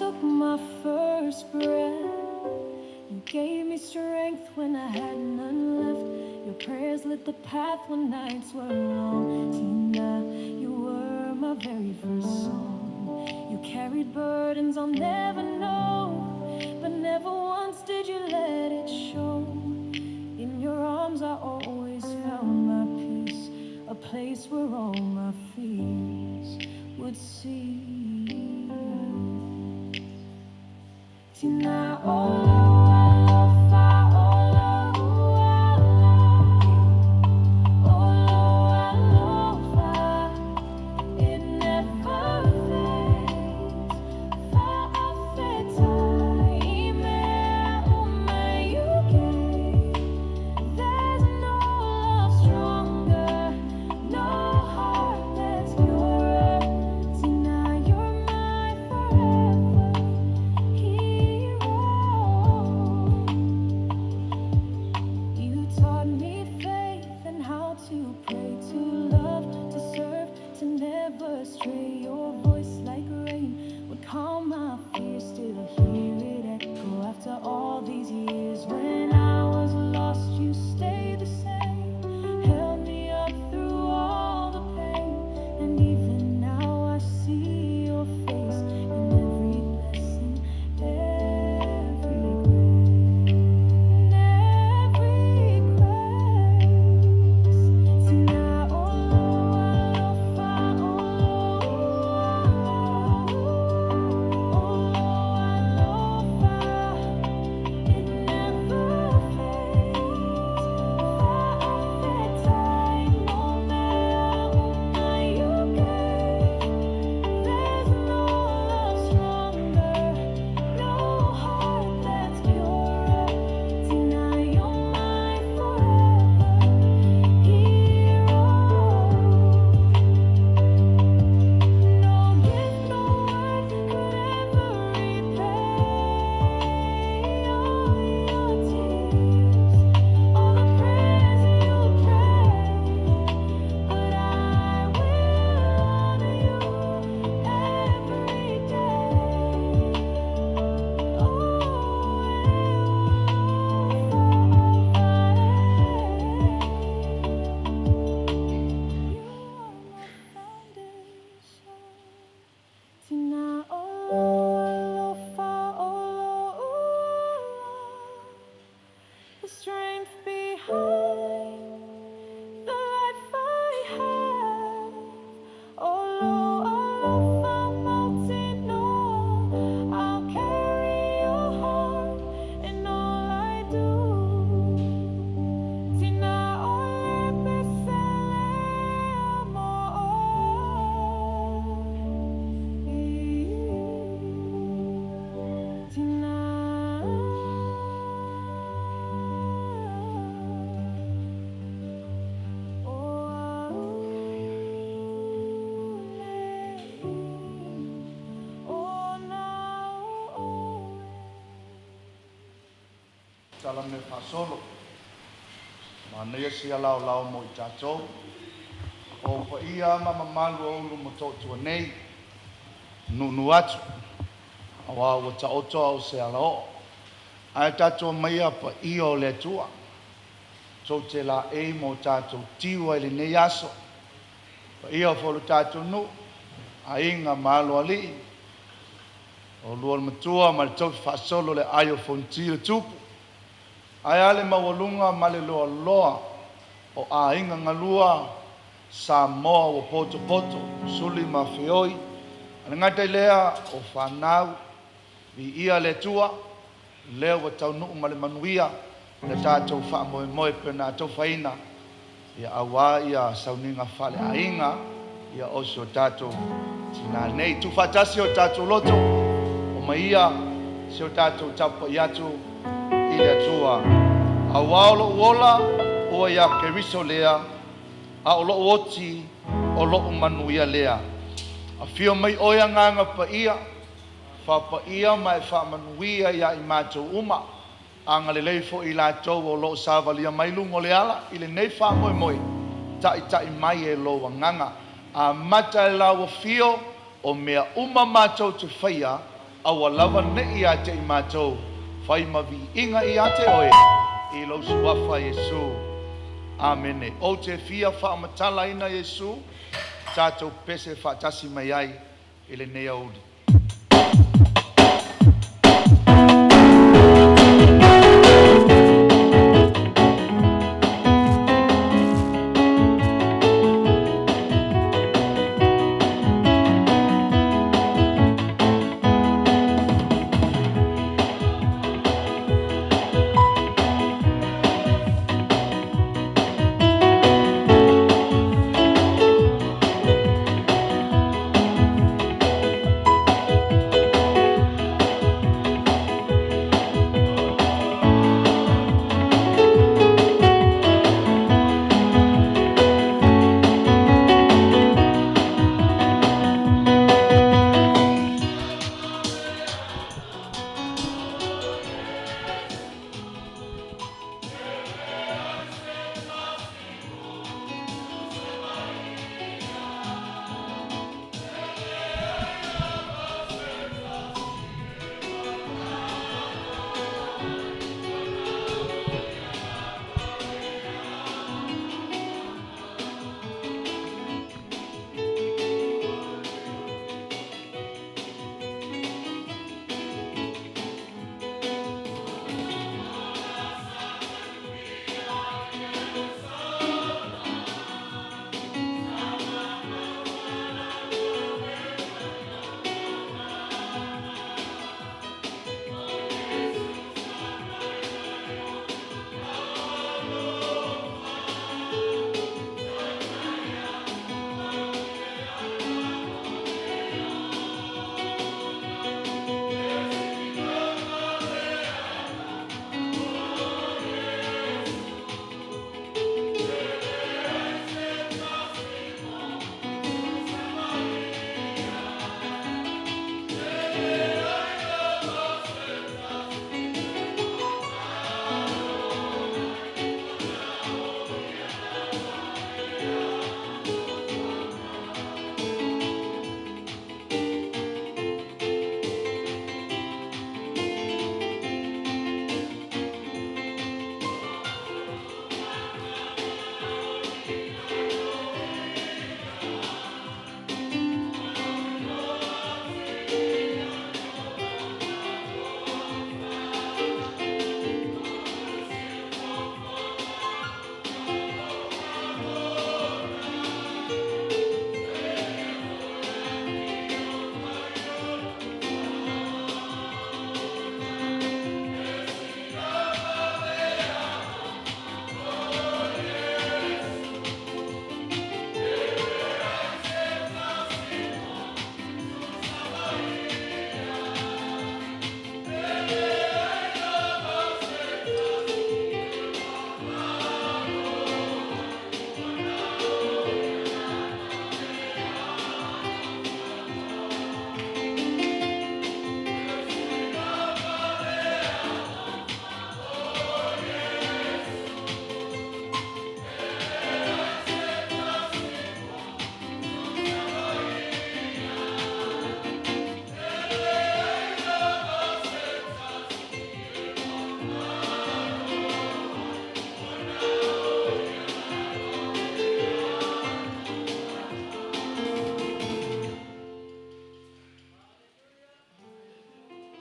took my first breath. You gave me strength when I had none left. Your prayers lit the path when nights were long. Tinā, you were my very first song. You carried burdens I'll never know, but never once did you let it show. In your arms, I always found my peace, a place where all my fears would cease. Tina olo alofa olo uala, olo alofa, it never fades. Fa'afetai i mea uma you gave. There's no love stronger, no heart that's purer. Tina, you're my forever hero. You taught me faith and how to pray, to love, to serve, to never stray. Your voice, like rain, would calm my fears. Still hear it echo after all these years. When I was lost, you stayed the same. Held me up through all the pain. And even now I see your face in every blessing, every grace, in every grace. Tina olo alofa olo uala, olo alofa, it never fades. Fa'afetai no mea uma you gave. There's no love stronger, no heart that's purer. Tina, you're my forever hero. No gift, no word could ever repay all your tears, all the prayers you prayed. But I will honor you every day. Oh, you are my foundation. Tina olo alofa olo uala, the strength behind the life I have. Olo alofa mautinoa, I'll carry your heart in all I do. Tina ole pesele mo Tina. O aune o na oe. Tala me faasolo. Manaia sia laolao mo i tatou. O paia ma mamalu o ulu ma to'atua nei, nuunuu atu, auā ua taoto a o se alaoo. Ae tatou aumaia paia o le Atua, tou te laei ma o tatou tiu ai i lenei aso. Paia o lo tatou nuu, aiga ma aloalii, o lua le matua ma le tofi faasolo le ai o Fonoti le tupu. Ae a le maualuga ma le loaloa o aiga galua Samoa ua potopoto, suli ma feoi, a le gata i lea o fanau, viia le Atua, lea ua taunuu ma le manuia le tatou faamoemoe pe na taufaina ia auā ia sauniga faaleaiga ia o si o tatou tinā nei. Tuufaatasi o tatou loto, omaia si o tatou tapuai atu i le Atua. Auā o lo'u ola ua iā Keriso lea, a o lo'u oti o lo'u manuia lea. Afio mai oe Agaga Paia, faapaia ma e faamanuia iā i matou uma. Agalelei foi i latou o lo o savalia mai luga o le ala i lenei faamoemoe, taitai mai e lou Agaga. Amata e lau afio o mea uma matou te faia. Aua lava neʻi ia te i matou, fai ma viiga ia te Oe, i lou Suafa Iesu. Amene. Ou te fia faamatalaina Iesu, tatou pese faatasi mai ai i lenei aoauli.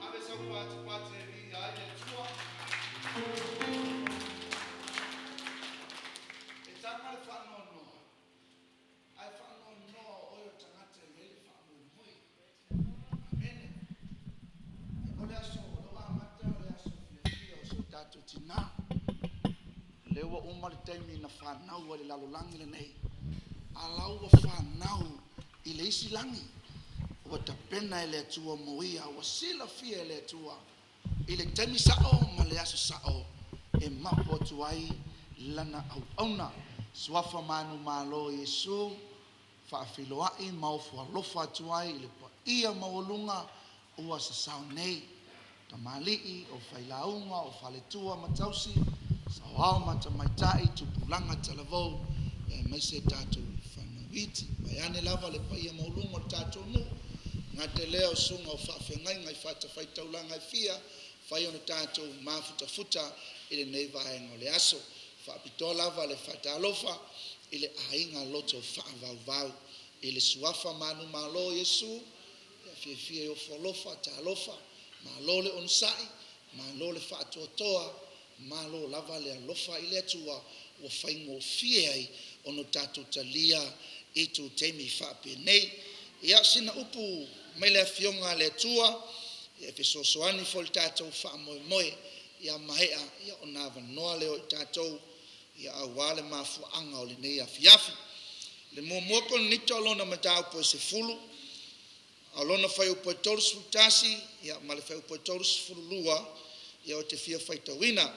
Ave sau patipati e viia ai le Atua. E taga le faanoanoa, ae faanoanoa o oe o le tagata e i ai le faamoemoe. Amene. O le aso o lou amata o le aso fiafia o si o tatou tinā. Lea ua uma le taimi na fanau ai i le lalolagi lenei, a la ua fanau i le isi lagi ua tapena e le Atua mo ia, ua silafia e le Atua i le taimi sao ma le aso sao e mapo atu ai lana auauna. Suafa manumalo o Iesu, faafeiloai ma ofo alofa atu ai i le paia maualuga ua sasao nei, tamalii, o failauga, o faletua ma tausi, saoao ma tamaitai, tupulaga talavou, aemaise tatou fanau iti. Vaeane lava le paia maualuga o le tatou nuu, Gata i lea o susuga o faafeagaiga i fatafaitaulaga e fia, fai ona tatou mafutafuta i lenei vaega o le aso. Faapitoa lava le faatalofa i le aiga loto faavauvau i le suafa manumalo o Iesu, ia fiafia e ofo alofa, talofa, malo le onosai, malo le faatoatoa, malo lava le alofa i le Atua ua faigofie ai ona tatou talia itu taimi faapenei. Ia, sina upu mai le Afioga a le Atua e fesoasoani foi i le tatou faamoemoe. Ia maea ona avanoa lea o i tatou aua le mafuaaga o lenei afiafi. I le 1 Korinito lona mataupu e 10, a o lona fuaiupu e 31 ma le fuaiupu e 32 ou te fia faitauina.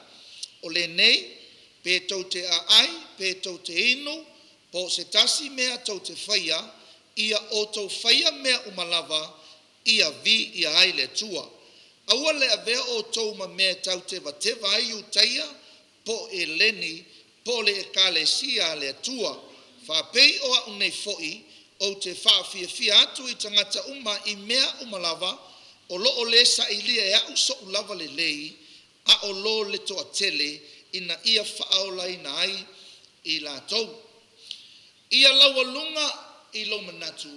O lenei, pe tou te aai pe tou te inu po o se tasi mea tou te faia, ia outou faia mea uma lava ia viia ai le Atua. Aua le avea outou ma mea e tautevateva ai Iutaia po o Eleni po o le Ekalesia a le Atua, faapei o a'u nei foi ou te faafiafia atu i tagata uma i mea uma lava, o lo o le sailia e a'u so'u lava lelei, a o lo le toatele, ina ia faaolaina ai i latou. Ia laualuga i lou manatu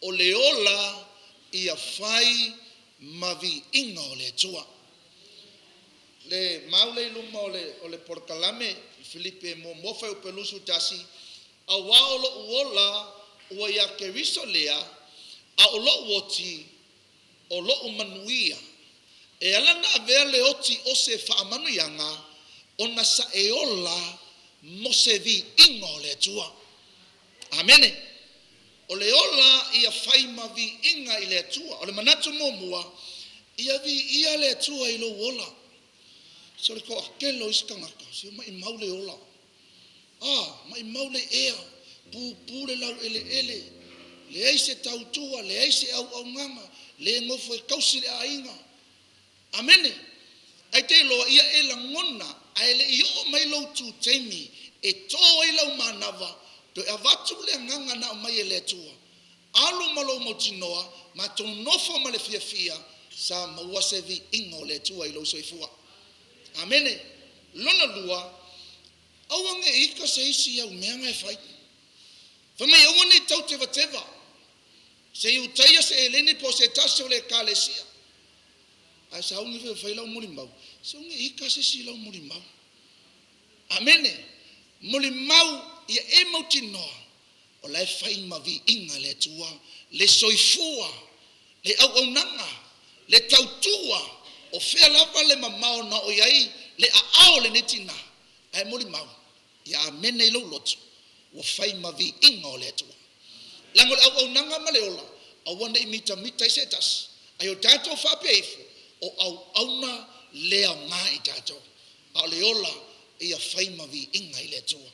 o le ola ia fai ma viiga o le Atua. Le mau lea i luma o le polokalame Filipe 1 fuaiupu e 21, aua o lo'u ola ua ia Keriso lea, a o lo'u oti o lo'u manuia. E ala ona avea le oti o se faamanuiaga ona sa e ola mo se viiga o le Atua. Amene. O le ola ia fai ma viiga i le Atua. O le manatu muamua, ia viia le Atua i lou ola. So le toatele o isi tagata, se maimau le ola. Maimau le ea, pupu le laueleele, leai se tautua, leai se auaunaga, le nofo e tausi le aiga. Amene. Ae te iloa ia e lagona ae le i oo mai lou tu taimi e to ai lau manava, toe avatu le agaga na aumai e le Atua, alu ma lou mautinoa matou nofo ma le fiafia sa maua se viiga o le Atua i lou soifua. Amene. Lona lua, aua ne i ita se isi i au mea na e fai. Fai mai aua ne i tautevateva se Iutaia, se Eleni po o se tasi o le Ekalesia. Ae sauni foi e fai lau molimau, se aua ne i ita se isi i lau molimau. Amene. Molimau ia e mautinoa o la e fai ma viiga le Atua, le soifua, le auaunaga, le tautua, o fea lava le mamao na oo i ai le aao o lenei tina, ae molimau ia amene i lou loto ua fai ma viiga o le Atua. Leaga o le auaunaga ma le ola, aua ne i mitamita ai se tasi, ae o tatou faapea ifo, o auauna le aoga i tatou, a o le ola ia fai ma viiga i le Atua.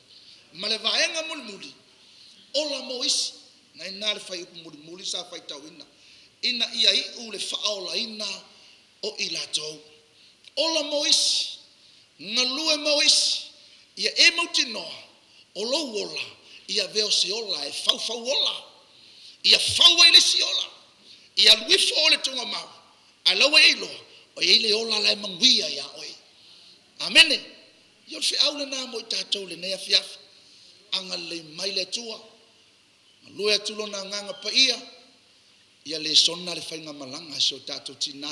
Ma le vaega mulimuli, ola mo isi, na ina le fuaiupu mulimuli sa faitauina, ina ia iu le faaolaina o i latou. Ola mo isi, galue mo isi, ia e mautinoa o lou ola ia avea o se ola e faufau ola, ia fau ai le isi ola, ia alu ifo oe i le tuugamau, ae la ua e iloa o i ai le ola la e manuia ia oe. Amene. Ia o le feau lena mo i tatou i lenei afiafi. Agalelei mai le Atua, galue atu Lona Agaga Paia, ia le soona le faigamalaga a si o tatou tina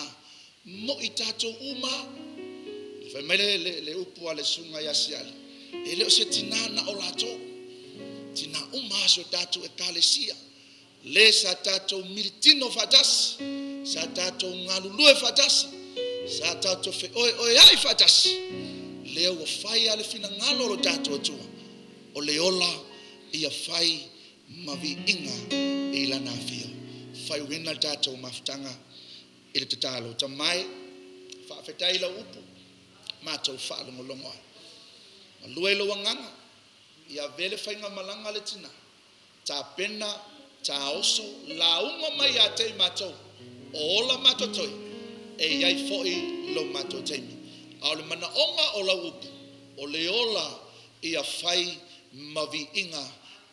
mo i tatou uma. Fai mai le upu a le susuga ia Siale, e le o se tina na o latou, tina uma lava si o tatou Ekalesia, le sa tatou militino faatasi, sa tatou galulue faatasi, sa tatou feoeoeai faatasi, lea ua fai lava le finagalo o lo tatou Atua, o le ola ia fai ma viiga i Lana afio. Faaiuina le tatou mafutaga i le tatalo. Tama e, faafetai i lau upu, matou faalogologo ai. Galue i lou agaga, ia ave le faigamalaga a le tina, tapena, taoso, lauga mai ia te i matou, o ola ma totoe, e i ai foi lo matou taimi. A o le manaoga o lau upu, o le ola ia fai ma viiga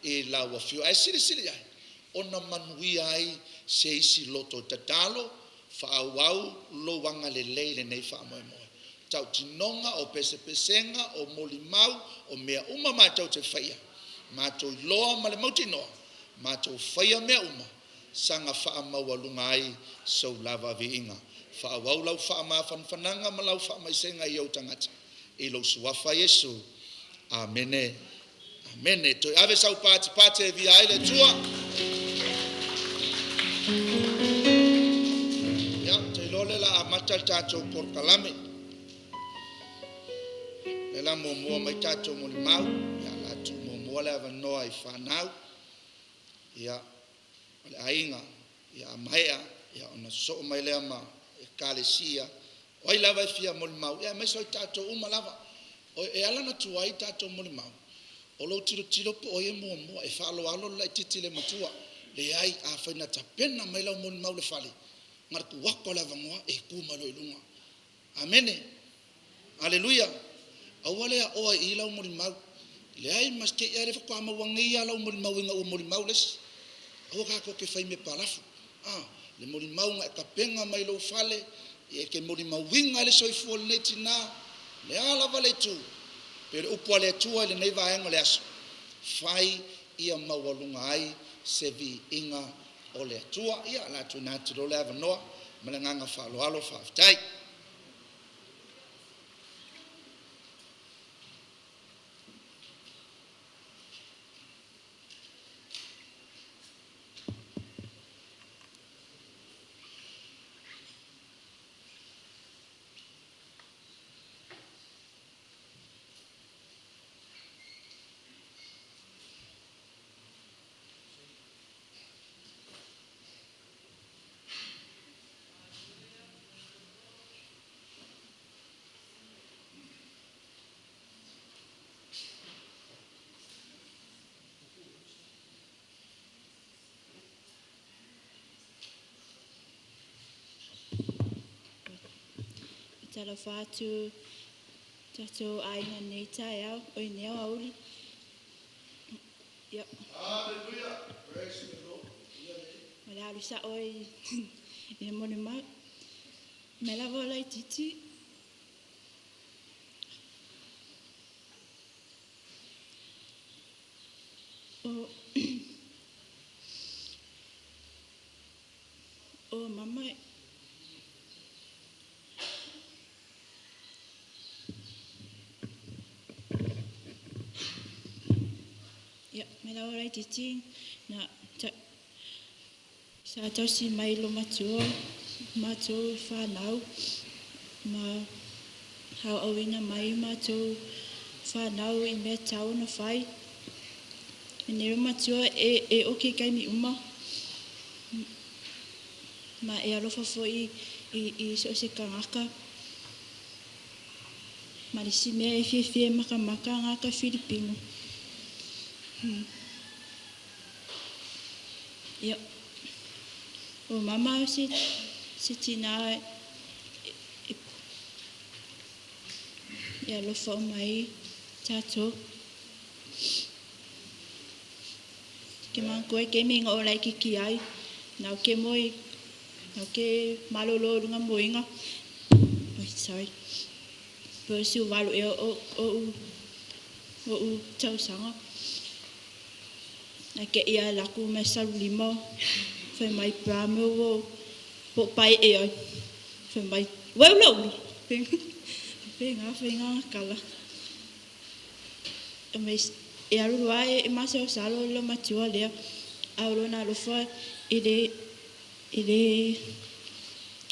i lau afio. Ae silisili ai ona manuia ai se isi loto tatalo, faaauau lou agalelei i lenei faamoemoe. Tautinoga o pesepesega o molimau o mea uma matou te faia, matou iloa ma le mautinoa, matou faia mea uma, saga faamaualuga ai sou lava viiga. Faaauau lau faamafanafanaga ma lau faamaisega i ou tagata, i lou suafa Iesu. Amene. Amene. Toe ave sau patipati e via ai le Atua. Ia, ou te iloa o lea o le a amata le tatou polokalame. O lea o le a muamua mai tatou molimau, ia o le a tuu muamua le avanoa i fanau, ia, o le aiga. Ia a maea ona sosoo mai lea ma Ekalesia. O ai lava e fia molimau, ia aemaise o i tatou uma lava. E ala ona tuai tatou molimau, o lou tilotilo po o ai e muamua. E faaaloalo le laitiiti i le matua. Leai, afai na tapena mai lau molimau i le fale, na o le tuu atu lava o le avanoa e tu mai loa i luga. Amene. Aleluia. Aua le aoa i i lau molimau. Leai ma se, te i lava lea faatoa maua nei lava lau molimau ina ua molimau le isi. Aua tatou te fai mea palafu. A, le molimau na e tapena mai lou fale, e te molimauina ai le soifua o lenei tina, o le a lava le itu, pei o le upu a le Atua i lenei vaega o le aso, fai ia maualuga ai se viiga o le Atua. Ia, o le a tuuina atu loa le avanoa ma le agaga faaaloalo. Faafetai. Talofa atu tatou aiga i lenei taeao, oi lenei aoauli. Ia. Hallelujah. Praise the Lord. O le a alu sa'o i le molimau. Mai lava o laitiiti. O o mama ia mai lava o laitiiti na sa tausi mai lo matua matou fanau ma aoaoina mai matou fanau i mea tatau ona fai. Nei o matua e oki i taimi uma ma e alofa foi i so o se tagata. Ma le isi mea e fiafia e makamaka tagata Filipino. Ia, o mama se tina e alofa uma ai tatou. Ke manatua i taimi ina o laitiiti ai, nau ke moe, nau ke malolo i luga moega. Oi, sorry. Po o si 8 ea o'u tausaga. Ae te i alu atu ma e salu lima, fai mai pa me ua po o pae'e ai. Fai mai, "Ua e ulaula?" Faapena faiga na tala. E alu loa e masalosalo le matua lea, a o lona alofa i le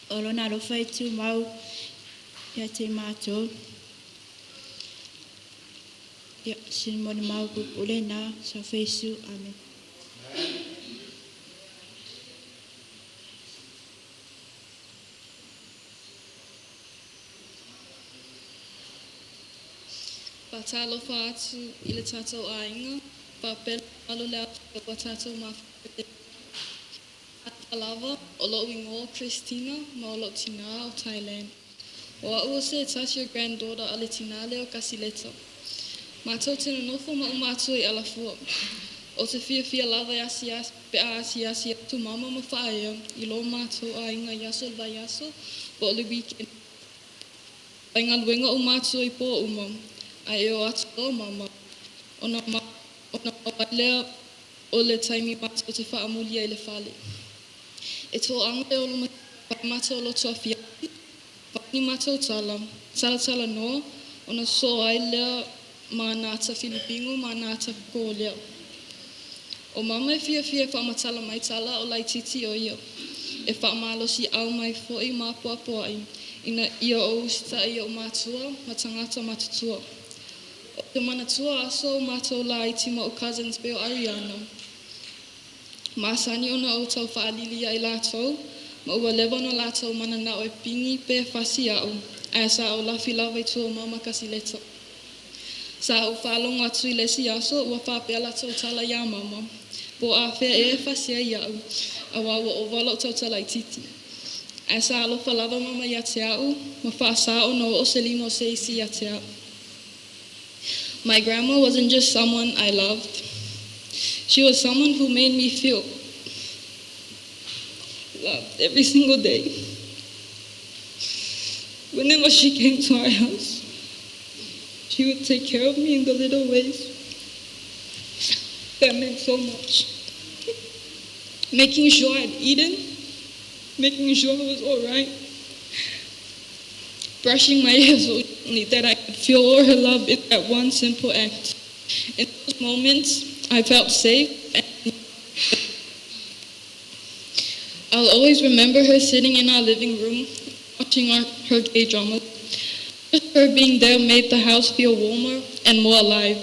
o lona alofa e tumau ia te matou. Ia, se molimau puupuu lena, suafa Iesu. Amen. Faatalofa atu i le tatou aiga, faapea le mamalu o le aofai ua tatou mafuta i lenei aso. Lava, o lo'u igoa o Christina ma o lo'u tinā o Thailand. O a'u o se tasi o granddaughter a le tinā lea o Kasileta. Matou te nonofo ma ou matua i Alafua. Ou te fiafia lava e asiasi pe a asiasi atu mama ma faaea i lo matou aiga i aso o le vaiaso po o le weekend. Faigaluega ou matua i pō uma, ae e o atu loa mama, ona ona maua ai lea o le taimi matou te faamuli ai i le fale. E toaga le olo ma matou loto afiafi, fai ni matou tala, talatalanoa, ona sosoo ai lea ma ana ata Filipino ma ana ata Kolea. O mama e fiafia e faamatala mai tala o laitiiti ʻo ia. E faamalosiʻau mai foi ma apoapoaʻi ina ia ou usitaʻi i oʻu mātua ma tagata matutua. Ou te manatua aso o matou laiti ma oʻu cousins pei o Ariana. Masani ona ou tau faalili iā i latou, ma ua leva ona latou mananao e pigi pe fasi iaʻu, ae sa ou lafi lava i tua o mama kasileta. Sa ou faalogo atu i le isi aso ua faapea latou tala iā mama, po o afea ea e fasi ai iaʻu, auā ua ova loʻu tautala itiiti. Ae sa alofa lava mama ia te aʻu, ma faasā ona oo se lima o se isi ia te aʻu. My grandma wasn't just someone I loved. She was someone who made me feel loved every single day. Whenever she came to our house, she would take care of me in the little ways that meant so much. Making sure I'd eaten, making sure I was all right, brushing my hair so gently that I could feel all her love in that one simple act. In those moments, I felt safe and I'll always remember her sitting in our living room, watching her gay dramas. Just her being there made the house feel warmer and more alive.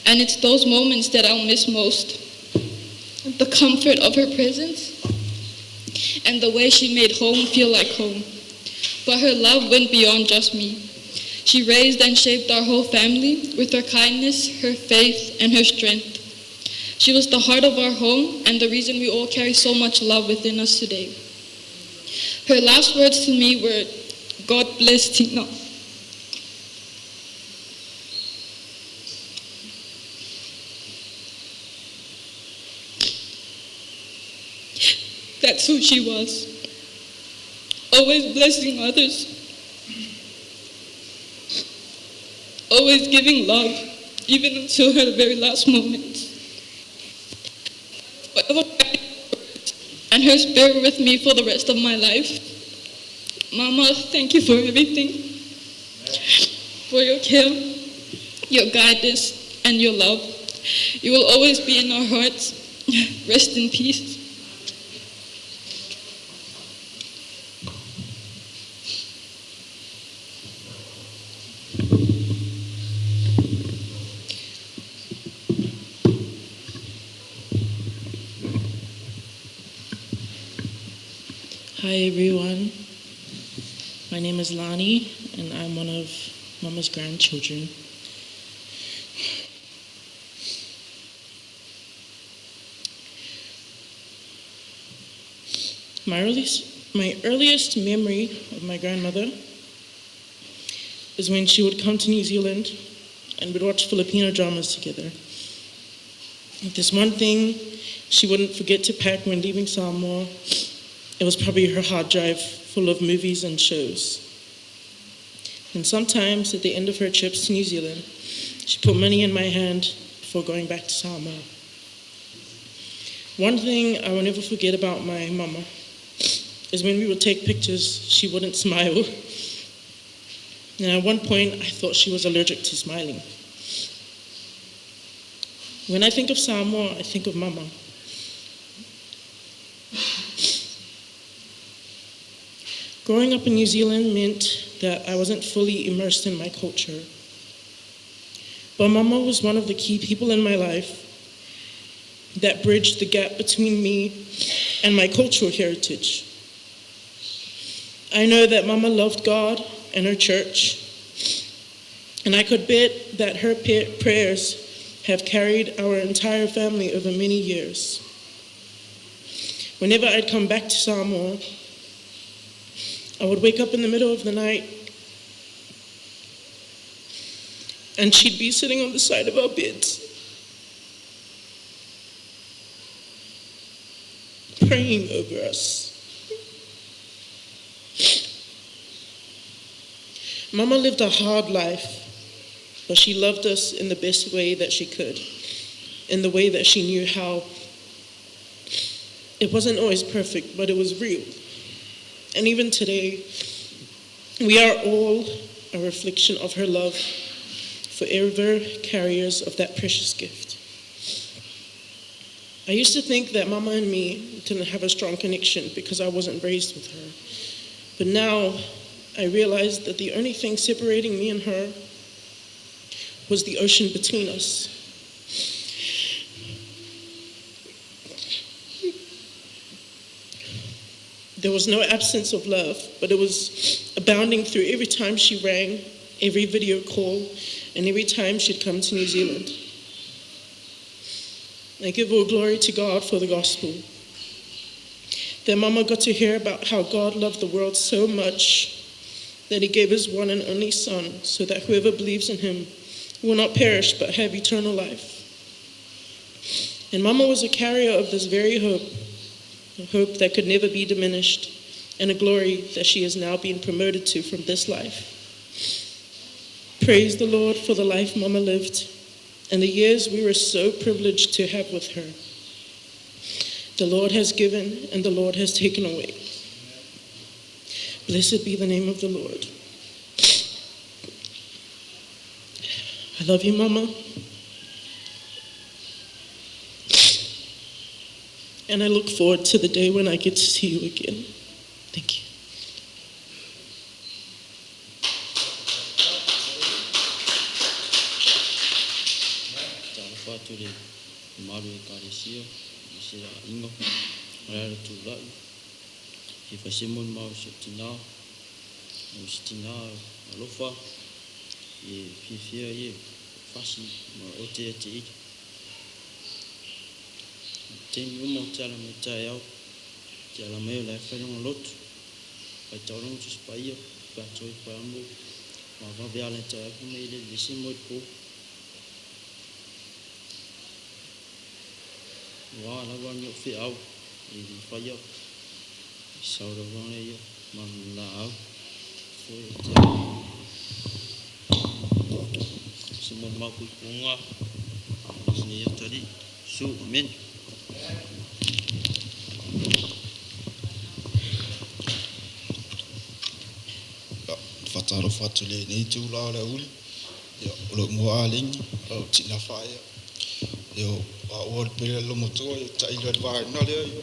And it's those moments that I'll miss most. The comfort of her presence and the way she made home feel like home. But her love went beyond just me. She raised and shaped our whole family with her kindness, her faith, and her strength. She was the heart of our home and the reason we all carry so much love within us today. Her last words to me were, God bless Tina. That's who she was. Always blessing others. Always giving love, even until her very last moment. And her spirit with me for the rest of my life. Mama, thank you for everything. For your care, your guidance, and your love. You will always be in our hearts. Rest in peace. Hi everyone. My name is Lani and I'm one of Mama's grandchildren. My earliest memory of my grandmother is when she would come to New Zealand and we'd watch Filipino dramas together. If there's one thing she wouldn't forget to pack when leaving Samoa, it was probably her hard drive full of movies and shows. And sometimes at the end of her trips to New Zealand, she put money in my hand before going back to Samoa. One thing I will never forget about my mama is when we would take pictures, she wouldn't smile. And at one point, I thought she was allergic to smiling. When I think of Samoa, I think of Mama. Growing up in New Zealand meant that I wasn't fully immersed in my culture. But Mama was one of the key people in my life that bridged the gap between me and my cultural heritage. I know that Mama loved God and her church, and I could bet that her prayers have carried our entire family over many years. Whenever I'd come back to Samoa, I would wake up in the middle of the night and she'd be sitting on the side of our beds. praying over us. Mama lived a hard life, but she loved us in the best way that she could, in the way that she knew how. It wasn't always perfect, but it was real. And even today, we are all a reflection of her love, forever carriers of that precious gift. I used to think that Mama and me didn't have a strong connection because I wasn't raised with her. But now I realize that the only thing separating me and her was the ocean between us. There was no absence of love, but it was abounding through every time she rang, every video call, and every time she'd come to New Zealand. I give all glory to God for the gospel. That Mama got to hear about how God loved the world so much that he gave his one and only Son, so that whoever believes in him will not perish but have eternal life. And Mama was a carrier of this very hope, a hope that could never be diminished, and a glory that she has now been promoted to from this life. Praise the Lord for the life Mama lived and the years we were so privileged to have with her. The Lord has given and the Lord has taken away. Blessed be the name of the Lord. I love you, Mama. And I look forward to the day when I get to see you again. Thank you. Talofa atu i le mamalu o Ekalesia ma se aiga ma le ala tulai. Fia fai se molimau i si ou tina, o si tina alofa e fiafia ia e fasi ma ote ia te ili. O taimi uma o te ala mai taeao, te ala mai o la e fai lona lotu, fai taulaga Tusi Paia, pe a toe paeamu ma vave ala i taeao fai mai e le lese mo i le po. Ua lava ni o feau e le faia i sau lava ia ma laau foi o te se mo mau puipuga sini ia tali su amen. Ia, faatalofa atu i lenei itula o le aoauli, ia, o lou igoa Alegi, o lau tina faia, ia, o au o le pele a le lomotua, ia, tailo ai le vaega lea, ia,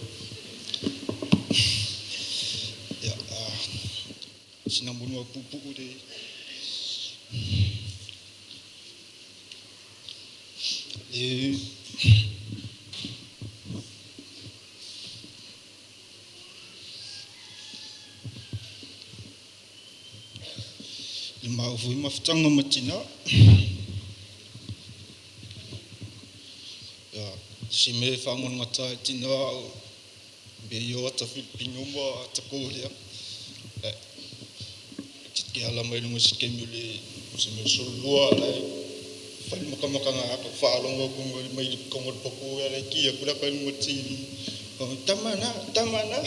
ia, a, sina molimau puupuu le, le, le maua foi mafutaga ma tina. Ia, si mea e faagonagata ai tina o mea ia o ata Filipino ma ata Korea. E, ke ala mai luga se taimi o le se mea sololua la e fai le makamakaga atu faalogo atu mai le kongo le poku ia le ki aku la kai luga TV. O tama na, tama na.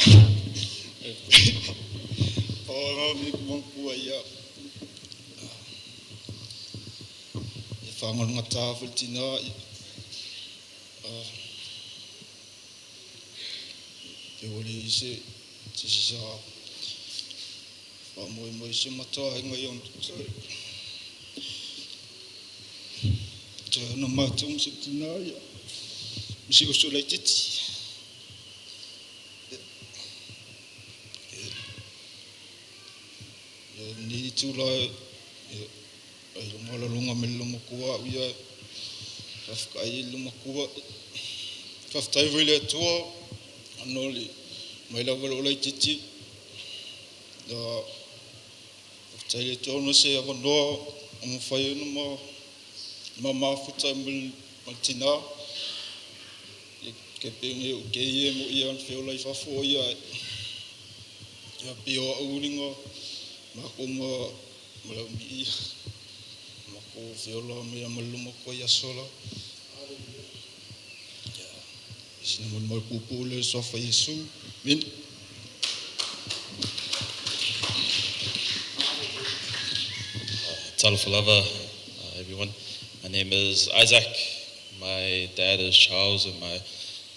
O ngā mi kumankua ia. E whangarongata foi tina te ore i se se se sa whamoemoe se mata henga i on te ana mātou se tina ia si usu lai titi. Ia ni tūla e ai longa la longa me le makua au ia whawhakai i le makua. Whawhatai foi le atua ano le mai lava le olai titi. Ia whawhatai le atua ona se avanoa o mawhai ona ma ma mafuta ma le tina. Ia ke penge o ke ie mo ia an whiola i whafo ia. Ia pio a uringa ma ko ma ma lau mi ia. Ma ko whiola me ia maluma ko ia sola. Ia. Sina molimau puupuu lea i le Suafa o Iesu. Amene. Talofa lava, everyone. My name is Isaac. My dad is Charles and my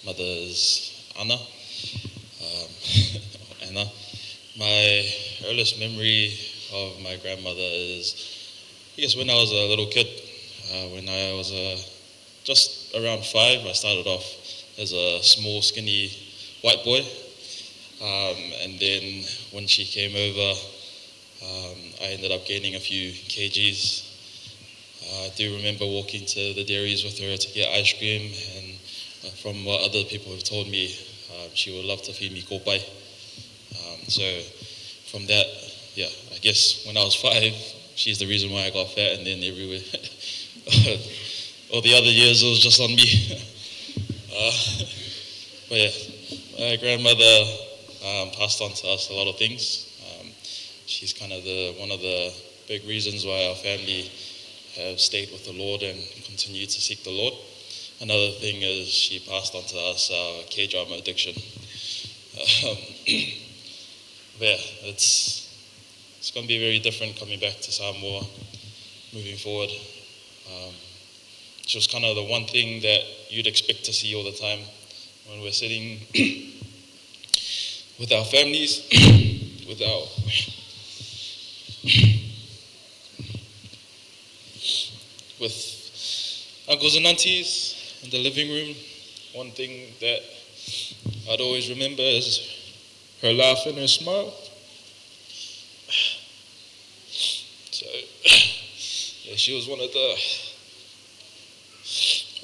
mother is Anna. Anna. My earliest memory of my grandmother is, I guess, when I was a little kid. When I was just around 5, I started off as a small, skinny white boy. And then when she came over, I ended up gaining a few kgs. I do remember walking to the dairies with her to get ice cream, and from what other people have told me, she would love to feed me kopai. So from that, yeah, I guess when I was 5, she's the reason why I got fat, and then everywhere. All the other years, it was just on me. But yeah, my grandmother passed on to us a lot of things. She's kind of one of the big reasons why our family have stayed with the Lord and continue to seek the Lord. Another thing is she passed on to us our K-drama addiction. But yeah, it's going to be very different coming back to Samoa moving forward. She was kind of the one thing that you'd expect to see all the time when we're sitting with our families, with uncles and aunties in the living room. One thing that I'd always remember is her laugh and her smile. So yeah, she was one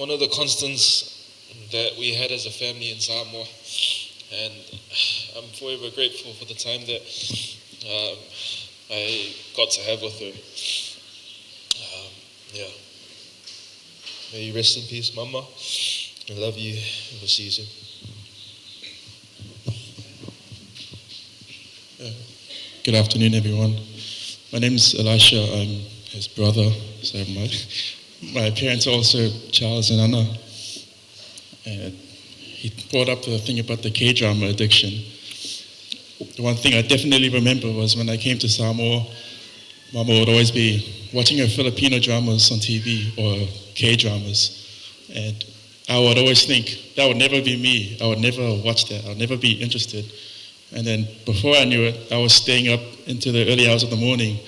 of the constants that we had as a family in Samoa, and I'm forever grateful for the time that I got to have with her. Yeah. May you rest in peace, Mama. I love you. We'll see you soon. Good afternoon, everyone. My name's Elisha. I'm his brother. So my parents are also Charles and Anna. And he brought up the thing about the K-drama addiction. The one thing I definitely remember was when I came to Samoa, Mama would always be watching her Filipino dramas on TV or K-dramas. And I would always think, that would never be me. I would never watch that. I would never be interested. And then before I knew it, I was staying up into the early hours of the morning,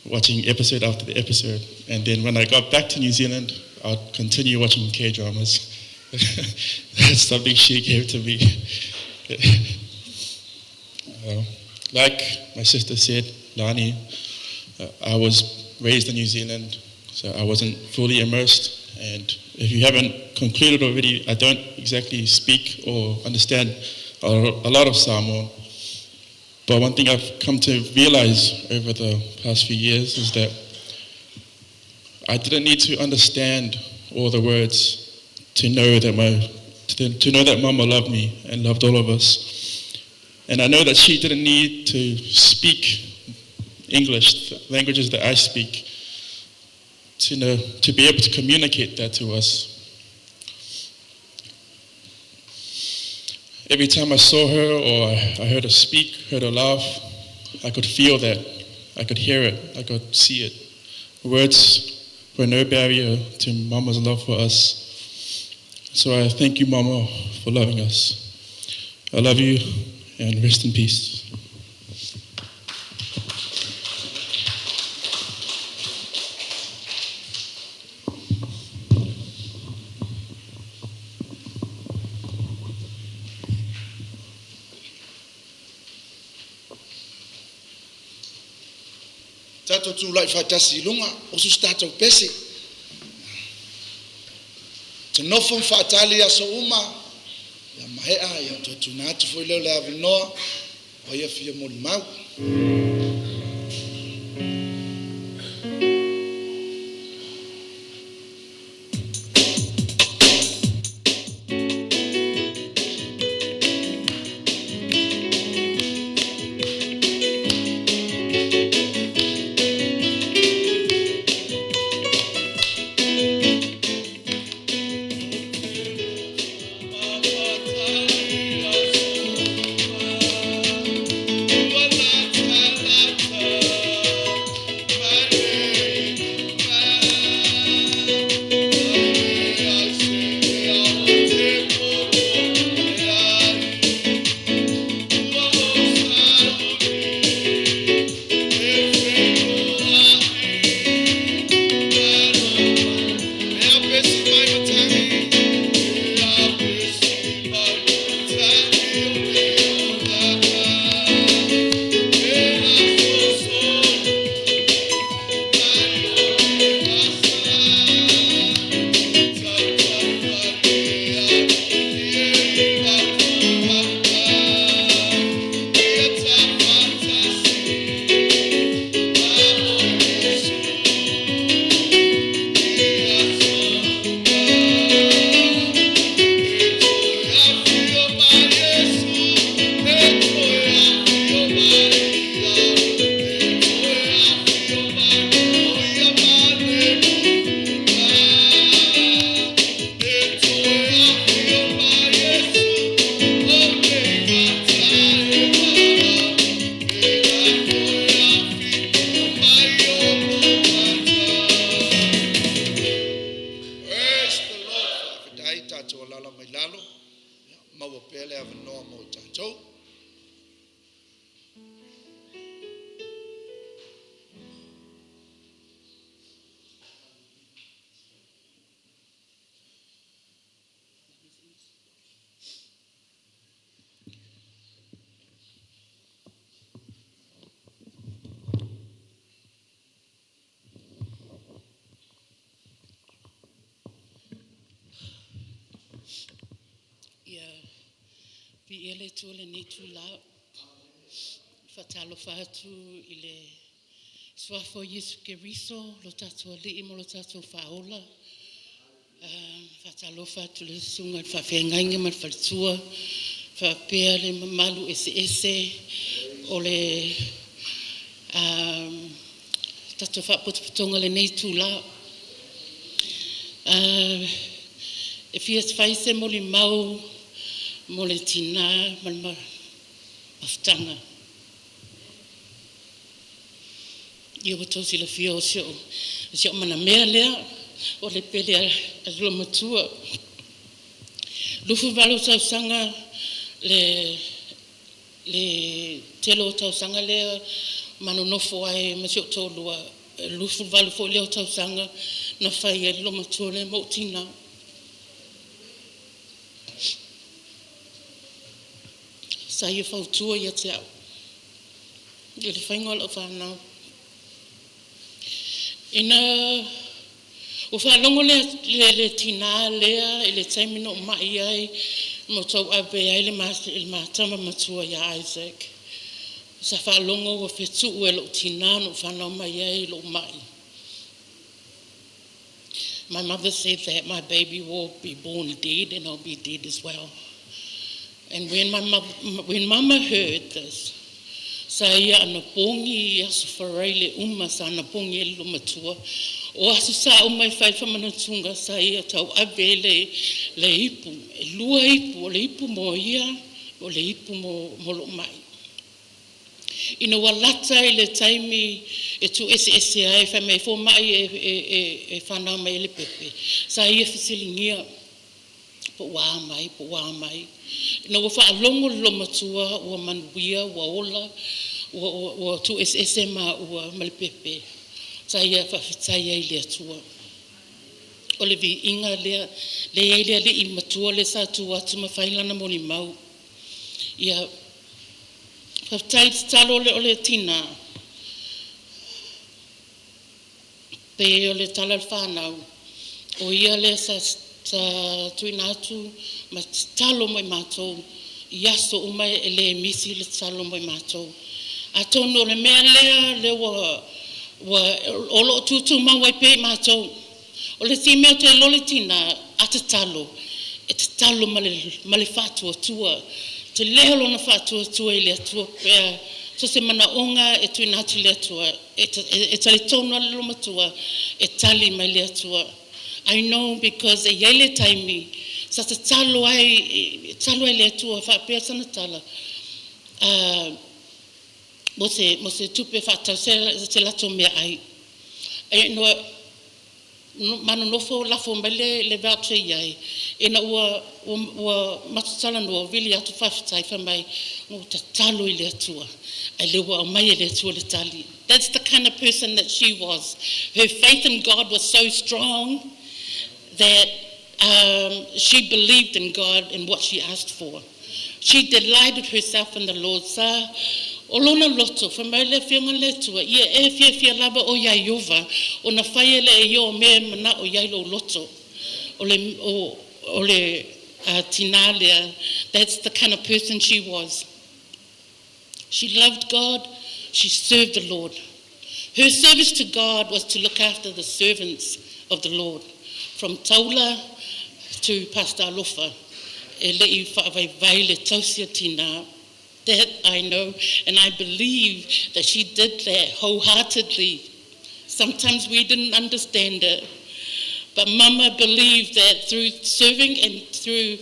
watching episode after the episode. And then when I got back to New Zealand, I'd continue watching K-dramas. That's something she gave to me. Like my sister said, Lani, I was raised in New Zealand, so I wasn't fully immersed. And if you haven't concluded already, I don't exactly speak or understand a lot of Samoan. But one thing I've come to realize over the past few years is that I didn't need to understand all the words to know that to know that Mama loved me and loved all of us. And I know that she didn't need to speak English, the languages that I speak, to be able to communicate that to us. Every time I saw her or I heard her speak, heard her laugh, I could feel that. I could hear it. I could see it. Words were no barrier to Mama's love for us. So I thank you, Mama, for loving us. I love you, and rest in peace. Tatou tulai faatasi i luga o susu tatou pese. Te nofo ma faatali i aso uma, ia maea, ia toe tuuina atu foi lea o le avanoa o ia fia molimau. Viia le Atua i lenei itula. Faatalofa atu i le Suafa o Iesu Keriso, lo tatou Alii ma lo tatou Faaola. Faatalofa atu i le susuga i le faafeagaiga ma le faletua, faapea le mamalu eseese o le tatou Faalapotopotoga i lenei itula. E fia fai se molimau mo le tina ma le mafutaga. Ia ua outou silafia o si o'u mea lea o le pele a le olomatua. 28 tausaga le tele o tausaga lea ma nonofo ai ma si ou toalua, e 28 foi lea o tausaga na fai ai le olomatua lea ma ou tina. Sa ia fautua ia te au i le faiga o lau fanau. Ina ua faalogo le tina lea i le taimi na ou mai ai ma tauave ai le ma tama matua ia Isaac, sa faalogo ua fetuu e lou tina na ou fanau mai ai lou mai. My mother said that my baby will be born dead and I'll be dead as well. And when mama heard this, sa ia anapogi i aso Faraile uma sa anapogi ai le olomatua. O aso sa uma e fai faamanatuga sa ia tauave ai le ipu. E lua ipu, o le ipu mo ia, o le ipu mo lou mai. Ina ua lata i le taimi e tuueseese ai, fai mai e fomai e fanau mai ai le pepe, sa ia fesiligia po ua a mai, po ua a mai. Ina ua faalogo le olomatua ua manuia ua ola, ua tuueseese maua ma le pepe, sa ia faafetai ai i le Atua. O le viiga lea, lea e i ai le alii matua lea sa tu atu ma fai lana molimau. Ia, faafetai tatalo o le tina, pei o le tala a le fanau, o ia lea sa tuuina atu ma tatalo mo i matou i aso uma e le misi le tatalo mo i matou. Atonu o le mea lea o lo o tutumau ai pea i matou. O le isi mea ou te iloa le tina a tatalo, e tatalo ma le faatuatua. E tele lona faatuatua i le Atua pe a so o se manaoga e tuuina atu i le Atua, e talitonu lava le olomatua e tali mai le Atua. I know because e i ai le taimi sa tatalo ai, tatalo ai i le Atua e faapea sana tala, mo se tupe e faatau ai se latou meaai. Ina ua ma nonofo lafo mai le voucher i ai, ina ua matou talanoa vili atu faafetai fai mai, na ou tatalo i le Atua ae o lea ua aumai e le Atua le tali. That's the kind of person that she was. Her faith in God was so strong that she believed in God and what she asked for. She delighted herself in the Lord. Sa o lona loto, fai mai le afioga le Atua, ia e fiafia lava o ia Iowa, ona fai e le e ia o mea e manao i ai lou loto. O le tina lea, that's the kind of person she was. She loved God, she served the Lord. Her service to God was to look after the servants of the Lord, from Taula to Pastor Alofa. E le i faavaivai le tausi a tina. That I know, and I believe that she did that wholeheartedly. Sometimes we didn't understand it. But Mama believed that through serving and through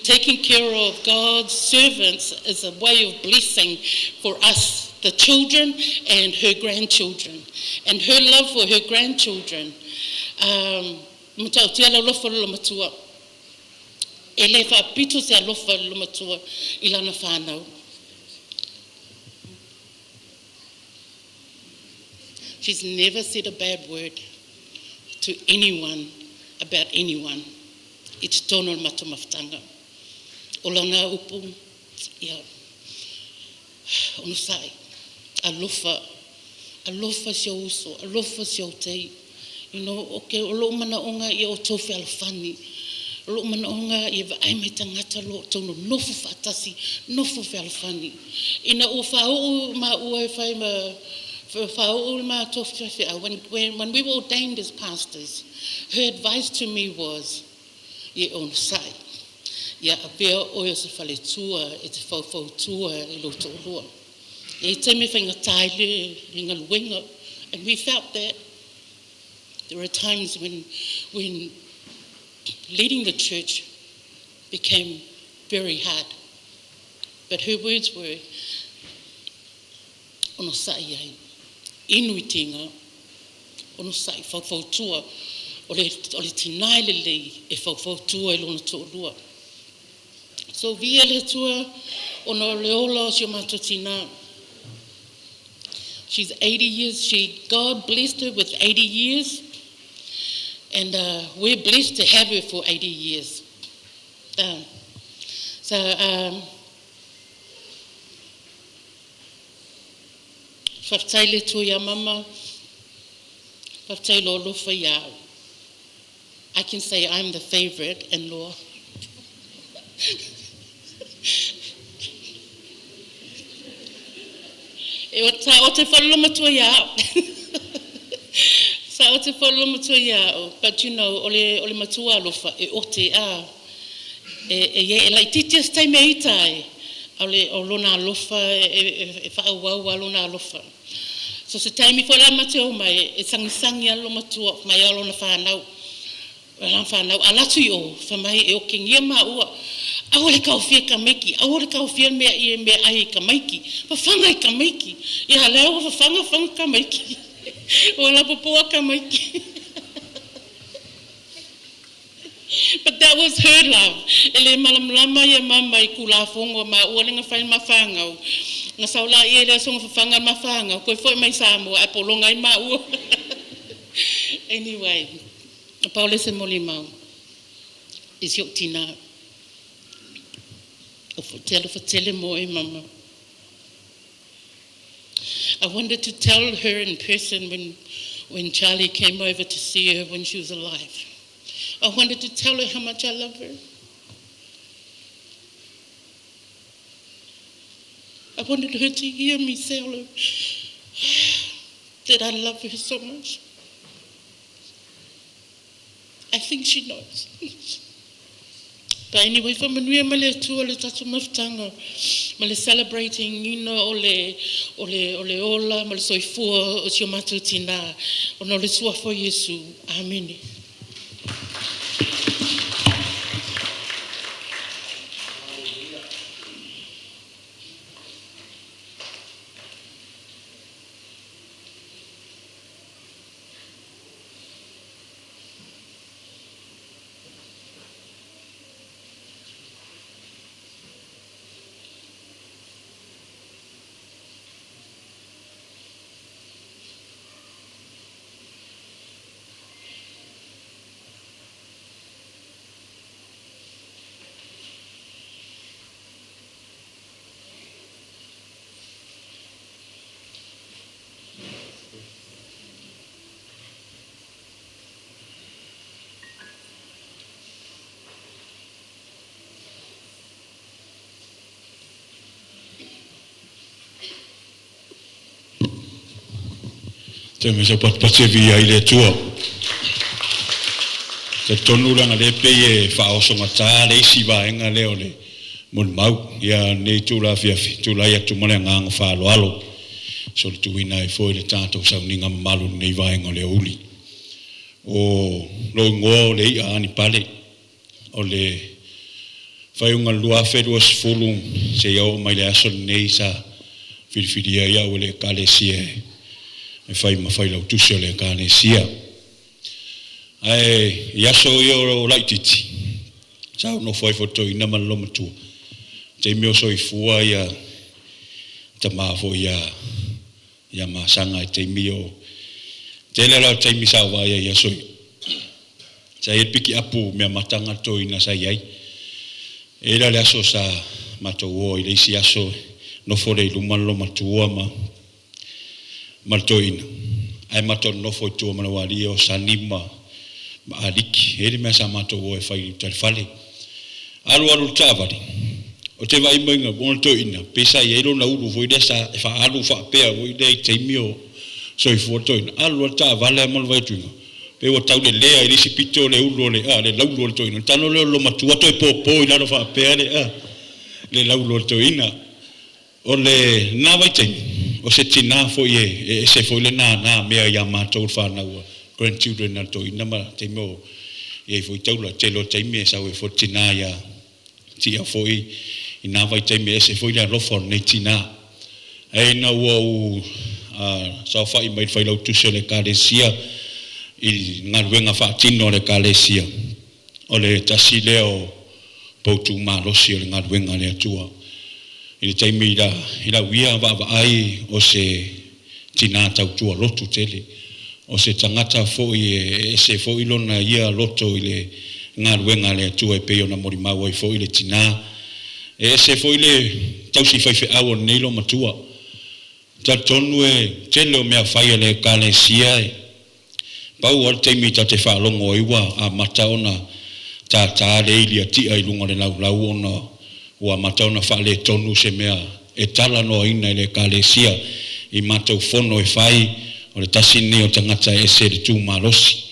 taking care of God's servants is a way of blessing for us, the children and her grandchildren. And her love for her grandchildren. Matautia le alofa o le matua. E le faapito se alofa le matua i lana whānau. She's never said a bad word to anyone about anyone. I totonu o le matou mafutaga. O lana upu, ia, onosai, alofa, alofa si ou uso, alofa si ou tei. O lo manaonga ia o outou fealofani. O lo'u manaʻoga ia vaai mai tagata lo outou nonofo faatasi, nofo fealofani. Ina ua faauu maua e fai ma faauu le matou faifeau, when we were ordained as pastors, her advice to me was, ia onosai, ia avea oe o se faletua e te faufautua i lou toalua. E i ai taimi e faigata ai le galuega, and we felt that. There were times when leading the church became very hard. But her words were, onosai ai, inu i tiga, onosai faufautua, o le tinā e lelei e faufautua i lona toalua. So viia le Atua, ona o le ola o si o matou tinā. She's 80 years. God blessed her with 80 years. And we're blessed to have her for 80 years. So, faafetai le Atua iā mama, faafetai lou alofa ia au. I can say I'm the favorite in-law. E o ta o te whalolo matua ia au. Sa o te whalolo matua ia au. But o le matua alofa e ote a. E laitiiti se taimi e ita ai. O le o lona alofa e whaauau a lona alofa. So se taimi foi la mate o mai e sagisagi a lo matua mai a lona whanau. La whanau alatu i o fa mai e o kengia ma ua. Aua le kaofia tamaiti, aua le kaofia mea i mea ai i tamaiti. Fafaga i tamaiti. Ia lea ua fafaga faga tamaiti. Ua lapopoa tamaiti. But that was her love. E le malamalama ia mama i kulafogo ma ua le gafai mafagau. Ga sau laia i le aso ga fafaga le mafagau, toe fo'i mai Samoa ae pologa ai maua. Anyway, pau le se molimau. I si ou tinā. O te alofa tele mo e mama. I wanted to tell her in person when Charlie came over to see her when she was alive. I wanted to tell her how much I love her. I wanted her to hear me tell her that I love her so much. I think she knows. But anyway, faamanuia mai le Atua le tatou mafutaga ma le celebrating ina o le ola ma le soifua o si o matou tinā ona o le suafa o Iesu. Amene. Te me sa patipati e viia ai le Atua. Talitonu leaga lea pei e faaosogata le isi vaega lea o le molimau ia nei tula afiafi tulai atu ma le agaga faaaloalo so le tuuina ai foi le tatou sauniga mamalu lenei vaega o le aoauli. O lou igoa o le ia Anipale o le faaiuga 2020 seia oo mai le aso lenei sa filifilia ai au e le Ekalesia e fai ma failautusi o le Ekalesia. Ae i aso ia o laititi, sa ou nofo ai foi toeaina ma le olomatua, taimi o soifua ia tama foi ia Masaga i taimi o tele la o taimi sa ou vaai ai i aso ia. Sa i ai le pikiapu mea mataga le toeaina sa i ai. E i ai la le aso sa matou o ai i le isi aso nofo lea i luma le olomatua ma le toeaina, ae matou nonofo i tua ma le aualii o sani ma ma aliki. E i ai le mea sa matou o e fai i uta i le fale. Alu alu i le taavale, ou te vaai mai ona le toeaina, pei sa i ai lona ulu foi lea sa e faaalu faapea foi lea i taimi o soifua le toeaina. Alu loa le taavale ae ma le vaai atu, pei ua taulelea i le isi pito le ulu o le, a, le laulu o le toeaina. Ona tago lea o le loomatua toe popo i lalo faapea le, a, le laulu o le toeaina. O lena vaitaimi, o se tinā foi e ese foi le nānā mea iā matou le fanau, grandchildren a le toeaina ma taimi o i ai foi taula. Tele o taimi e sau ai foi le tinā iā Tia foi i na vaitaimi, e ese foi le alofa o lenei tinā. Ae ina ua ou saofa'i mai i le Failautusi o le Ekalesia i galuega faatino a le Ekalesia, o le tasi lea o poutu malosi o le galuega a le Atua. I le taimi i lau ia vaavaai, o se tinā tautua lotu tele, o se tagata foi e ese foi lona ia loto i le galuega a le Atua e pei ona molimau ai foi le tinā. E ese foi le tausi faifeau o lenei loomatua. Talitonu e tele o mea fai a le Ekalesia e pau lava le taimi ta te faalogo ai ua amata ona tātā le ili a Tia i luga o le laulau ona ua amata ona faaletonu se mea e talanoaina e le Ekalesia i matou fono e fai. O le tasi lenei o tagata e ese le tu malosi.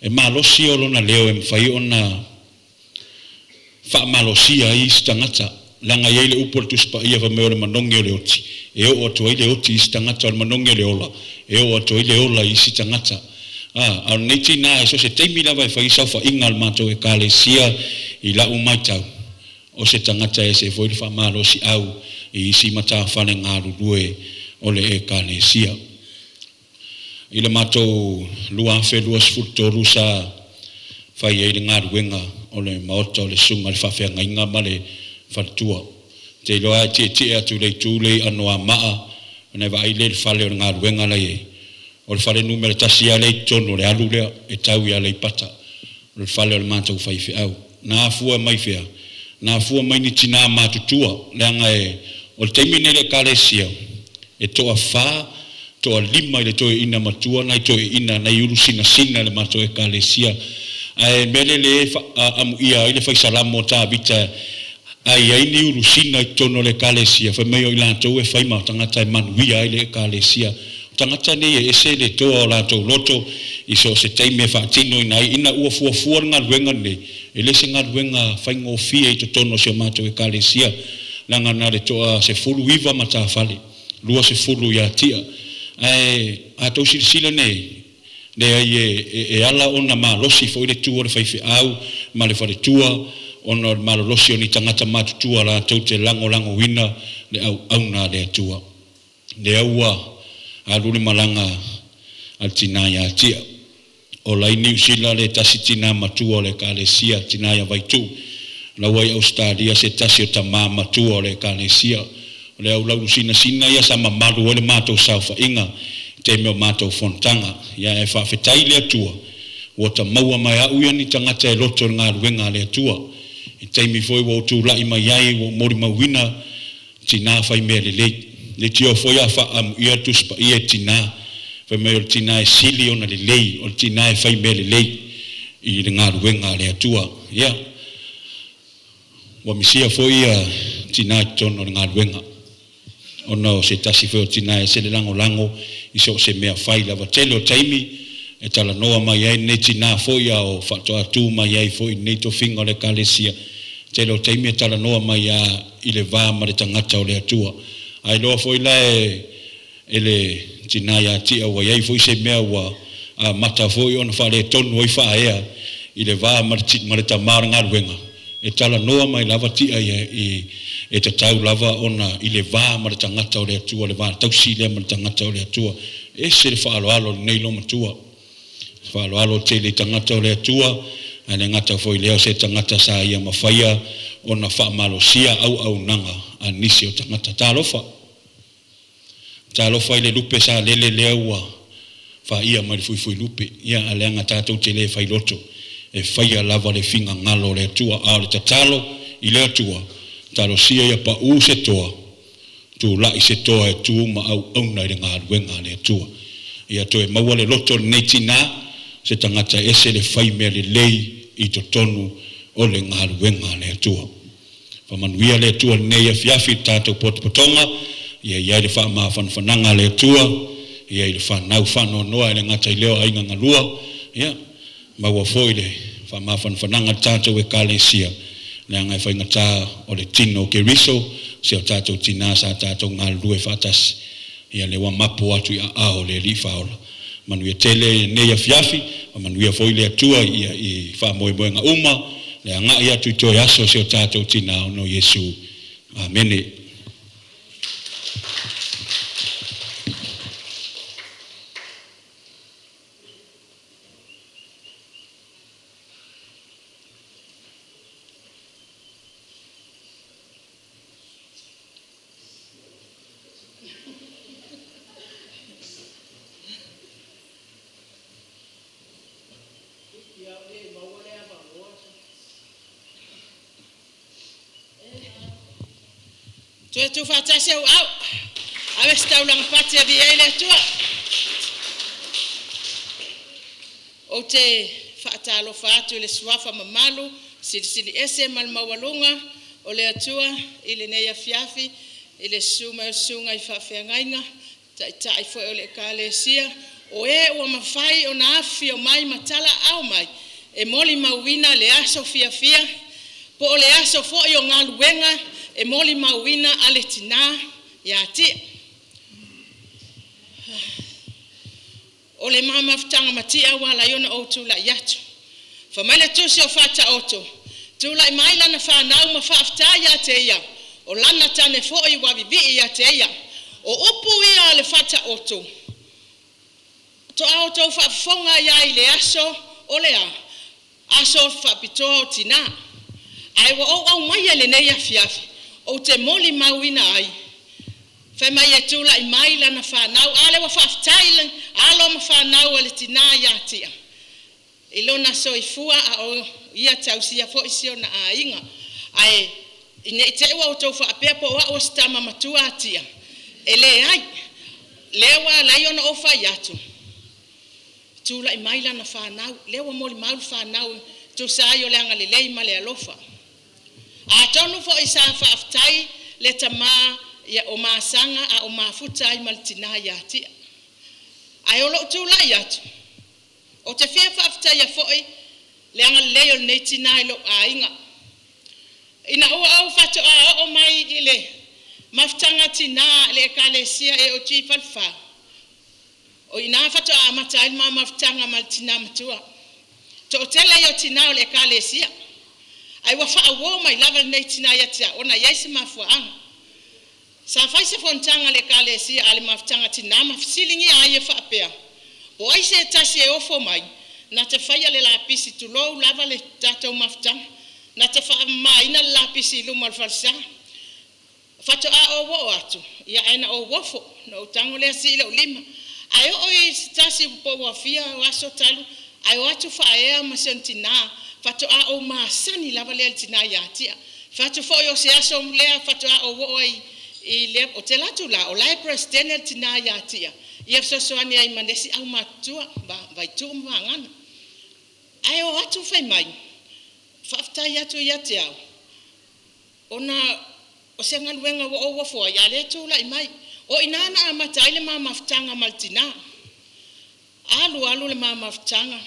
E malosi o lona leo e mafai ona faamalosia ai isi tagata, leaga e i ai le upu a le Tusi Paia fai mai, o le manogi o le oti e oo atu ai le oti i isi tagata, o le manogi o le ola e oo atu ai le ola i isi tagata. A o lenei tinā, e so o se taimi lava e fai ai saofaiga a le matou Ekalesia, i la'u matau, o se tagata e ese foi le faamalosi'au i isi matafale galulue o le Ekalesia. I le matou 2023 sa fai ai le galuega o le maota o le susuga i le faafeagaiga ma le faletua. Ou te iloa a e tietie atu i le itu lea i Anoamaa ona e vaai lea i le fale o le galuega la e i ai. O le fale numera tasi lava lea i totonu o le alu lea e tau i Aleipata, o le fale o le matou faifeau. Na afua mai fea? Na afua mai ni tinā matutua, leaga e o le taimi lenei i le Ekalesia e toafa, toalima i le toeaina matua nai toeaiina nai ulu sinasina i le matou Ekalesia. Ae mea lea e amuia ai le Fai Salamo o Tavita, a i ai ni ulusina i totonu o le Ekalesia, fai mai o i latou e fai ma tagata e manuia ai le Ekalesia. O tagata nei e ese le toa o latou loto i so o se taimi e faatinoina ai. Ina ua fuafua le galuega lenei, e le o se galuega faigofie i totonu o si o matou Ekalesia, leaga na o le toa-19 matafale, 20 ia Tia. Ae a outou silasila nei, leai e ala ona malosi foi le tu o le faifeau ma le faletua ona o le malolosi o ni tagata matutua latou te lagolagoina le auauna a le Atua. Lea ua alu le malaga a le tinā ia Tia. O la i Niu Sila le tasi tinā matua o le Ekalesia, tinā ia Vaituu. La ua i Ausetalia se tasi o tamā matua o le Ekalesia. O le au laulusinasina ia sa mamalu ai le matou saofaiga i taimi o matou fonotaga. Ia ae faafetai i le Atua ua ta maua ma e a'u ia ni tagata e loto i le galuega a le Atua. I taimi foi ua ou tula'i mai ai ua ou molimauina tinā fai mea lelei. Leitioa foi a faaamuia le Tusi Paia i tinā, fai mai o le tinā e sili ona lelei o le tinā e fai mea lelei i le galuega a le Atua. Ia, ua misia foi ia tinā i totonu o le galuega ona o se tasi foi o tinā e ese le lagolago i so o se mea fai lava. Tele o taimi e talanoa mai ai lenei tinā foi a o faatoa tu mai ai foi i lenei tofiga o le Ekalesia, tele o taimi e talanoa mai lava i le va ma le tagata o le Atua. A iloa foi la e le tinā ia Tia ua i ai foi se mea ua amata foi ona faaletonu ai faaea i le va ma le tamā o le galuega, e talanoa mai lava Tia ia i e tatau lava ona i le va ma le tagata o le Atua, le va tausi lea ma le tagata o le Atua. E ese le faaaloalo o lenei loomatua, faaaloalo tele i tagata o le Atua, ae le gata foi i lea o se tagata sa ia mafaia ona faamalosia auaunaga a nisi o tagata. Talofa! Talofa i le lupe sa lele lea ua faia mai le fuifuilupe. Ia, ae leaga tatou te le failoto, e faia lava le finagalo o le Atua. A o le tatalo i le Atua, talosia ia paū se toa, tulai se toa e tu ma auauna i le galuega a le Atua. Ia toe maua le loto o lenei tinā, se tagata e ese le fai mea lelei i totonu o le galuega a le Atua. Faamanuia le Atua i lenei afiafi i le tatou potopotoga, ia i ai le faamafanafanaga a le Atua ia i le fanau faanoanoa e le gata i lea o aiga galua, ia maua foi le faamafanafanaga a le tatou Ekalesia, leaga e faigata o le tino o Keriso, si o tatou tina sa tatou galulue faatasi, ia lea ua mapu atu i aao o le Alii Faaola. Manuia tele lenei afiafi, faamanuia foi le Atua i faamoemoega uma le agai atu i toe aso o si o tatou tina ona o Iesu. Amene. Toe tuufaatasi auau, ave se taulaga fati e viia ai le Atua. Ou te faatalofa atu i le suafa mamalu, silisili ese ma le maualuga o le Atua i lenei afiafi i le susu mai o susuga i faafeagaiga, taitai foi o le Ekalesia, o e ua mafai ona afifio mai ma talaaao mai e molimauina le aso fiafia po o le aso foi o galuega e molimauina a le tina ia Tia. O le ma mafutaga ma Tia ua ala ai ona ou tulai atu. Fai mai le tusi o Faataoto, tulai mai lana fanau ma faafetai ia te ia, o lana tane foi ua vivii ia te ia. O upu ia a le Faataoto, faatoa outou faafofoga ai lava i le aso o le a? Aso faapitoa o tina. Ae ua ou aumaia i lenei afiafi ou te molimauina ai, fai mai e tulai mai lana fanau, a lea ua faafetai alo ma fanau a le tina ia Tia i lona soifua a o ia tausia foi si ona aiga. Ae ne i te i ua outou faapea po o au o se tama matua a Tia, e leai. Lea ua ala ai ona ou fai atu, tulai mai lana fanau, lea ua molimau le fanau e tusa ai o le agalelei ma le alofa. Atonu foi sa faafetai le tama o masaga a o mafuta ai ma le tina ia Tia. Ae o lou tulai atu, ou te fia faafetaia foi le agalelei o lenei tina i lou aiga. Ina ua ou faatoa oo mai i le mafutaga a tina a le Ekalesia AOG i Falefa, o i ina faatoa amata ai le ma mafutaga ma le tina matua. E toatele ia o tina o le Ekalesia, ae ua faauo mai lava lenei tina ia te au ona e i ai se mafuaaga. Sa fai se fonotaga a le Ekalesia a le mafutaga a tina ma fesiligia ai e faapea, po o ai se tasi e ofo mai na te faia le lapisi, tulou lava le tatou mafutaga, na te faamamaina le lapisi i luma o le falesa. Faatoa ou oo atu, ae na ou ofo, ona ou tago lea sii lou lima. Ae oo i se tasi po ua fia aso talu ae o atu faaea ma si ona tina, faatoa ou masani lava lea i le tina ia Tia. Fai atu foi o se aso lea faatoa ou oo ai i le, ou te alu atu la o la e Peresetene le tina ia Tia, ia fesoasoani ai ma le isi aumatutua, Vaituu ma Vagana. Ae o atu fai mai, faafetai atu ia te au, ona o se galuega ua ou ofo ai, a o lea e tulai mai. O i ina na amata ai le ma mafutaga ma le tina. Alu alu le ma mafutaga.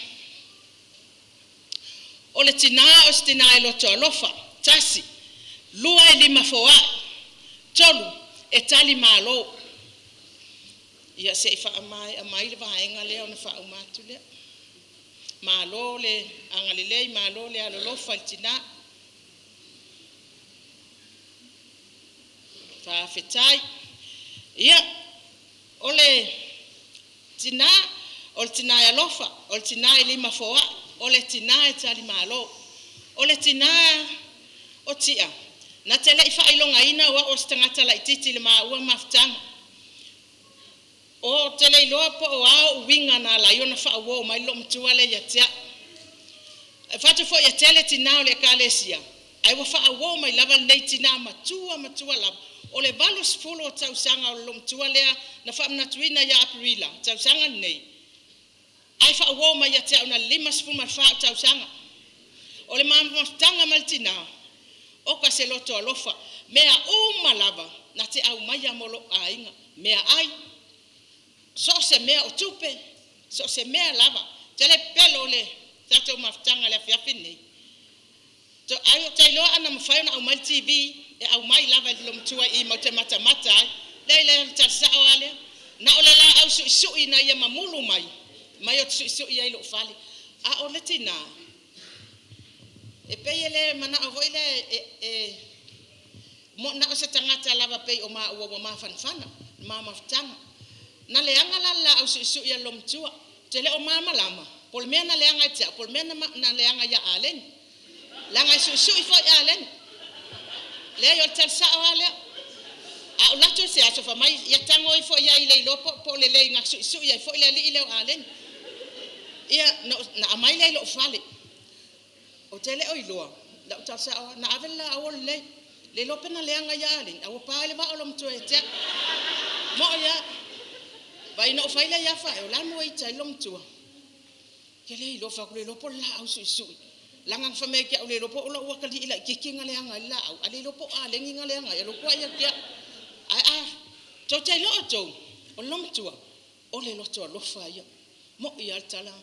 O le tina o se tina e loto alofa. Tasi. Lua e lima foai. Tolu, e tali malo. Ia se i faamaea mai le vaega lea ona faauma atu lea. Malo le agalelei, malo le alolofa i le tina. Faafetai. Ia, o le tina, o le tina e alofa, o le tina e lima foai, o le tina e talimalo. O le tina o Tia, na te le i faailogaina o au o se tagata laitiiti i le maua mafutaga. Ou te le iloa po o a ou uiga na ala ai ona faauo mai le loomatua lea ia te au. E fai atu foi e tele tina o le Ekalesia, ae ua faauo mai lava lenei tina matua matua lava. O le 80 o tausaga o le loomatua lea na faamanatuina ia Aperila tausaga lenei. Ae faauō mai ia te au na le 54 o tausaga. O le mafutaga ma le tinā, oka se loto alofa, mea uma lava na te aumaia mo lou aiga, meaai, so o se mea o tupe, so o se mea lava. Ou te le pepelo o le tatou mafutaga i le afiafi lenei. Ai ou te iloa ana mafai ona aumai le TV e aumai lava i le loomatua i i matou te matamata ai. Leai leai, o le tala sao lava lea. Na o le laau suisui ina ia mamulu mai, mai ou te suisui ai i lou fale. A o le tina, e pei e le manao foi lea e na o se tagata lava pei o maua ua mafanafana le ma mafutaga. Na leaga la le laau suisui a le loomatua. Ou te le o malamalama po o le mea na leaga ia te au po o le mea na leaga ia Aleni. Leaga e suisui foi Aleni. Leai, o le tala sao lava lea. A ou alu atu i se aso fai mai, ia tago ifo i ai i le iloa po o lelei na suisui ai foi le alii lea o Aleni. Ia, na aumai lea i lou fale. Ou te le o iloa, lau tala sao lava, na ave le laau o lelei. Le iloa pe na leaga ia Aleni, ae ua pa ai le vaa o loomatua ia te au. Mo'i lava. Vaai ina ou fai lea ia Faaiu, o le a le mea ua ita ai le loomatua? Ou te le iloa, fai atu, le iloa po o le laau suisui. Leaga na fai mai ia te au, le iloa po o lou atalii laitiiti na leaga ai le laau, ae le iloa po o Aleni na leaga ai, ae o lea ua tuuai ia te au. Ae a tou te iloa outou, o le loomatua, o le loto alofa ia. Mo'i lava le tala,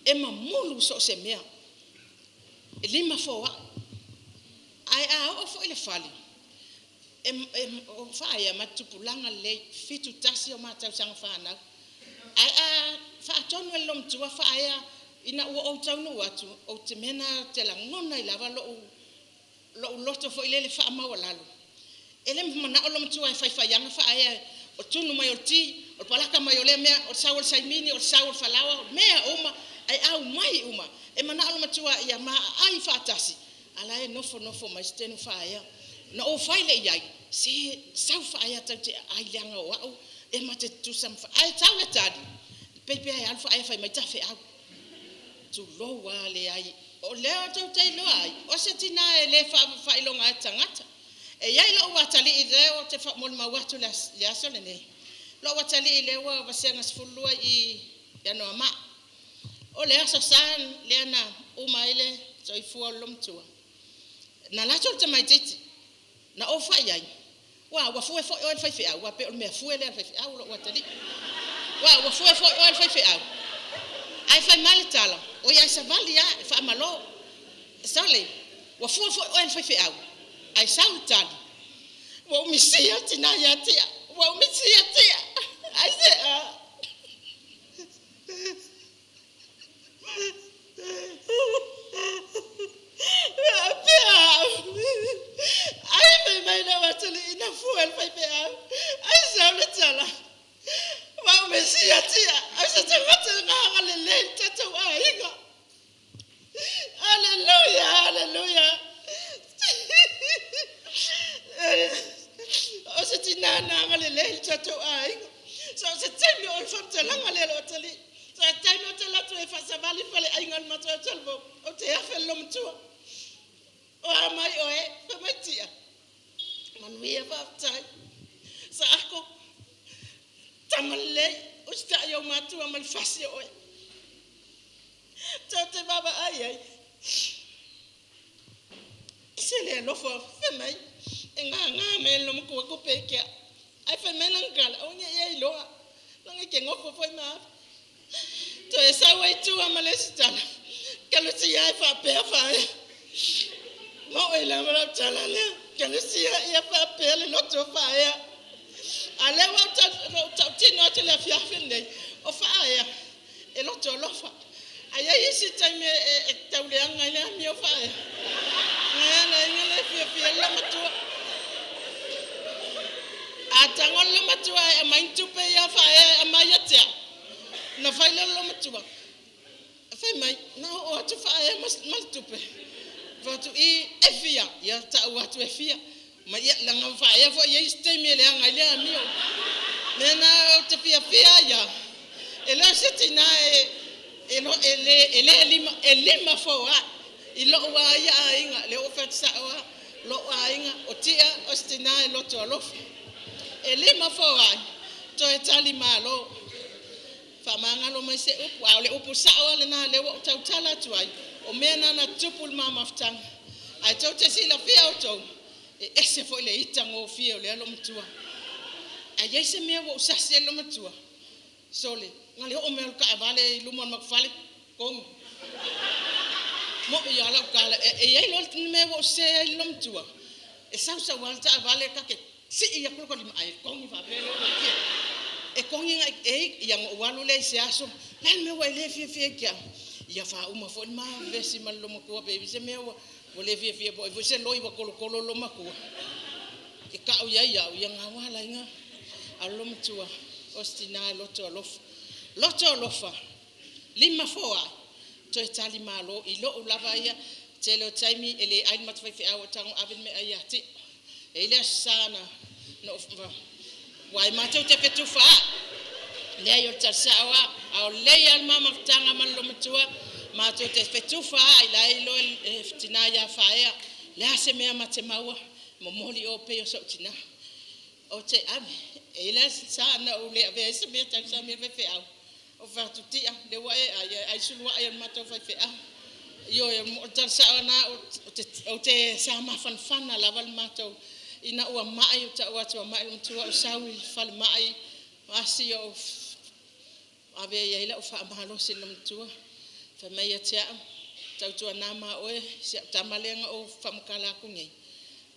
e mamulu so o se mea, e lima foai. Ae a oo foi i le fale, e faaea ma tupulaga lelei, 71 o ma tausaga fanau. Ae a faatonu e le loomatua faaea ina ua ou taunuu atu, ou te mea na ou te lagona ai lava lou loto foi lele faamaualalo. E le manao le loomatua e faifaiaga faaea o tunu mai o le ti, o le palaka mai o lea mea, o le sau o le saimini, o le sau o le falaoa, mea uma, ae aumai uma. E manao le loomatua ia maai faatasi, a la e nofonofo mai se tenu faaea. Na ou fai lea i ai, se sau faaea tatou te aai leaga o au e ma te tutusa ma faaea. Ae sau le tali, pei pea e alu faaea fai mai tafeau. Tulou lava leai. O lea tou te iloa ai, o se tina e le faailoga ai le tagata. E i ai lou atalii lea ou te molimau atu i le aso lenei, lou atalii lea ua vasega 12 i Anoamaa. O le Aso Sa lea na uma ai le soifua o le loomatua. Na alu atu le tamaitiiti, na ou fai ai, ua fue foi oe i le faifeau, aua pei o le mea fue lea a le faifeau lou atalii. Ua fue foi oe i le faifeau. Ae fai mai le tala, oi ae savali lava, e faamalo. Sole, ua fua foi oe i le faifeau, ae sau le tali, ua ou misia le tina ia Tia, ua ou misia Tia, aisea? Faapea au, ai fai mai lau atalii na fua e le faifeau, ai sau le tala, ua ou misia Tia, o se tagata na agalelei i le tatou aiga. Aleluia, aleluia. O se tina na agalelei i le tatou aiga. So o se taimi o le faamatalaga lea lou atalii. So o se taimi ou te alu atu ai e faasavali le faleaiga o le matou talavou, ou te afe i le loomatua. O a mai oe, fai mai Tia. Manuia faafetai. Saako, tama lelei, usitai i ou matua ma le fasi o oe. Tou te vaavaai ai. Se le alofa, fai mai, e gaga mai e le loomatua tupe i te au. Ae fai mai lana tala, aua ne i e iloa, leaga e te nofo foi ma afe. Toe sau ai tua ma le isi tala, Kalosia e faapea faaea. Mo'i lava lau tala lea, Kalosia ia faapea le loto faaea. A lea ua ou tautino atu i le afiafi lenei, o faaea e loto alofa. Ae i ai isi taimi e tau leaga ai le amio faaea. Ngai ala ai le fiafia le loomatua. A tago le loomatua e aumai ni tupe ia faaea e aumai ia te au, na fai lea o le loomatua. Fai mai, na oo atu faaea ma le tupe. Fai atu, i, e fia? Ia tau atu e fia. Ma ia, leaga faaea foi i ai isi taimi e leaga ai le amio. Mea na ou te fiafia ai ia, e le o se tina e le lima, e lima foai i lou lava ia aiga, lea ua ou fai atu sao lava, lou aiga, o Tia o se tina e loto alofa. E lima foai, toe tali malo. Faamagalo mai se upu, a o le upu sa'o a lenā lea ua ou tautala atu ai, o mea na na tutupu i le ma mafutaga. Ae tou te silafia outou, e ese foi le itagofie o lea loomatua. Ae iai se mea ua ou sasi ai le loomatua, sole, na o le oo mai lava o le taavale i luma o le matou fale, kogi. Mo'i lava lau tala, e i ai loa le mea ua ou sese ai i le loomatua, e sau sau lava le taavale ta te sii atu lota lima ae kogi faapea lea o e kogi agai ia ona ou alu lea i se aso, o le a le mea ua e le fiafia ai ia te au? Ia faauma foi le ma vevesi ma le loomatua pe i ai foi se mea ua le fiafia po o ai foi se loi ua tolotolo le loomatua e tau i ai au, ia na ua ala ai ona… A o le loomatua, o se tina e loto alofa, loto alofa, lima foai, toe talimalo. I lou lava ia tele o taimi e le ai le matou faifeau ua ou tago e ave le meaai ia Tia. E i ai le Aso Sa na aua matou te fetufaai. Leai o le tala sao lava, a o lelei lava le ma mafutaga ma le loomatua, matou te fetufaai, la e iloa e le tina ia Faaea, o le a se mea ma te maua, e momoli i o e pei o so'u tina. Ou te ave. E i ai le Aso Sa na ou le avea ai se mea talu ona samia le faifeau, ou fai atu, “Tia, o lea ua e ai, ae ai suluai a le matou faifeau.” Ioe, o le tala sao lava lena, sa mafanafana lava le matou. Ina ua ma'i ou tau atu ua ma'i le matua ou sau i le falemai asi ou ave i ai lau faamalosi i le loomatua. Fai mai ia te au, “Tautuana ma oe si au tama lea na ou faamatala atu nei,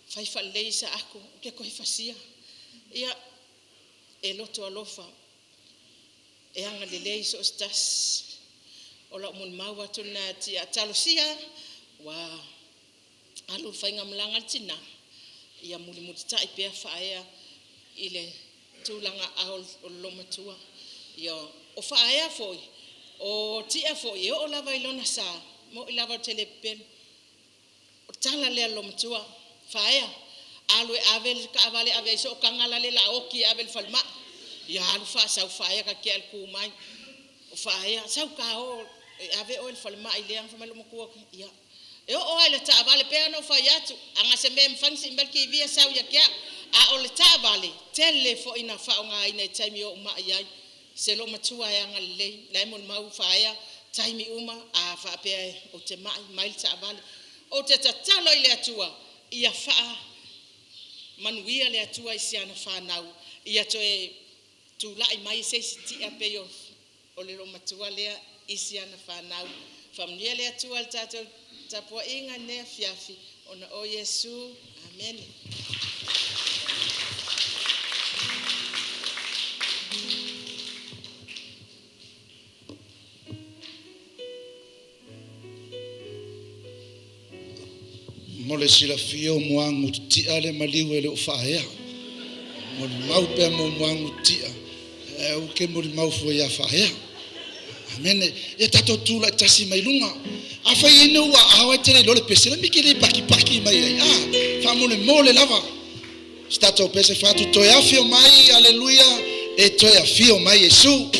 fai faalelei sa ato ou te toe fasia.” Ia, e loto alofa, e agalelei i so o se tasi. O lau molimau atu lena Tia. Talosia ua alu i le faigamalaga le tina, ia mulimulitai pea Faaea i le tulaga aao o le loomatua. Ia, o Faaea foi, o Tia foi, e oo lava i lona sa, e moni lava ou te le pepelo, o le tala lea a le loomatua, “Faaea, alu e ave le taavale e ave ai se otaga lale o le a oti e ave i le falemai.” Ia alu faasau Faaea, ta te tea i le tu mai. O Faaea, sau ta o e ave oe i le falemai lea. Fai mai le loomatua, ia. E oo lava i le taavale, e pei lava ona ou fai atu, ana se mea e mafai ona sii mai le TV e sau ia te au. A o le taavale, tele foi ina faaaogaina i taimi o ou mai ai. Se loomatua e agalelei, o la e molimau Faaea, taimi uma a faapea ou te mai, mai le taavale. Ou te tatalo i le Atua ia faamanuia le Atua i si ana fanau, ia toe tulai mai se isi Tia pei o le loomatua lea i si ana fanau. Faamanuia le Atua i le tatou tapuaiga i lenei afiafi ona o Iesu. Amene. Mo le silafia o Muagututia le maliu e le o Faaea. Molimau pea mo Muagututia, ae aua e te molimau fua ia Faaea. Amene. Ia tatou tulai tasi mai luga. Afai ina ua aao ae te le iloa le pese, le mea e te le pakipaki mai ai? Ah, faamolemole lava. Se tatou pese fatu toe afio mai, aleluia, e toe afio mai Iesu.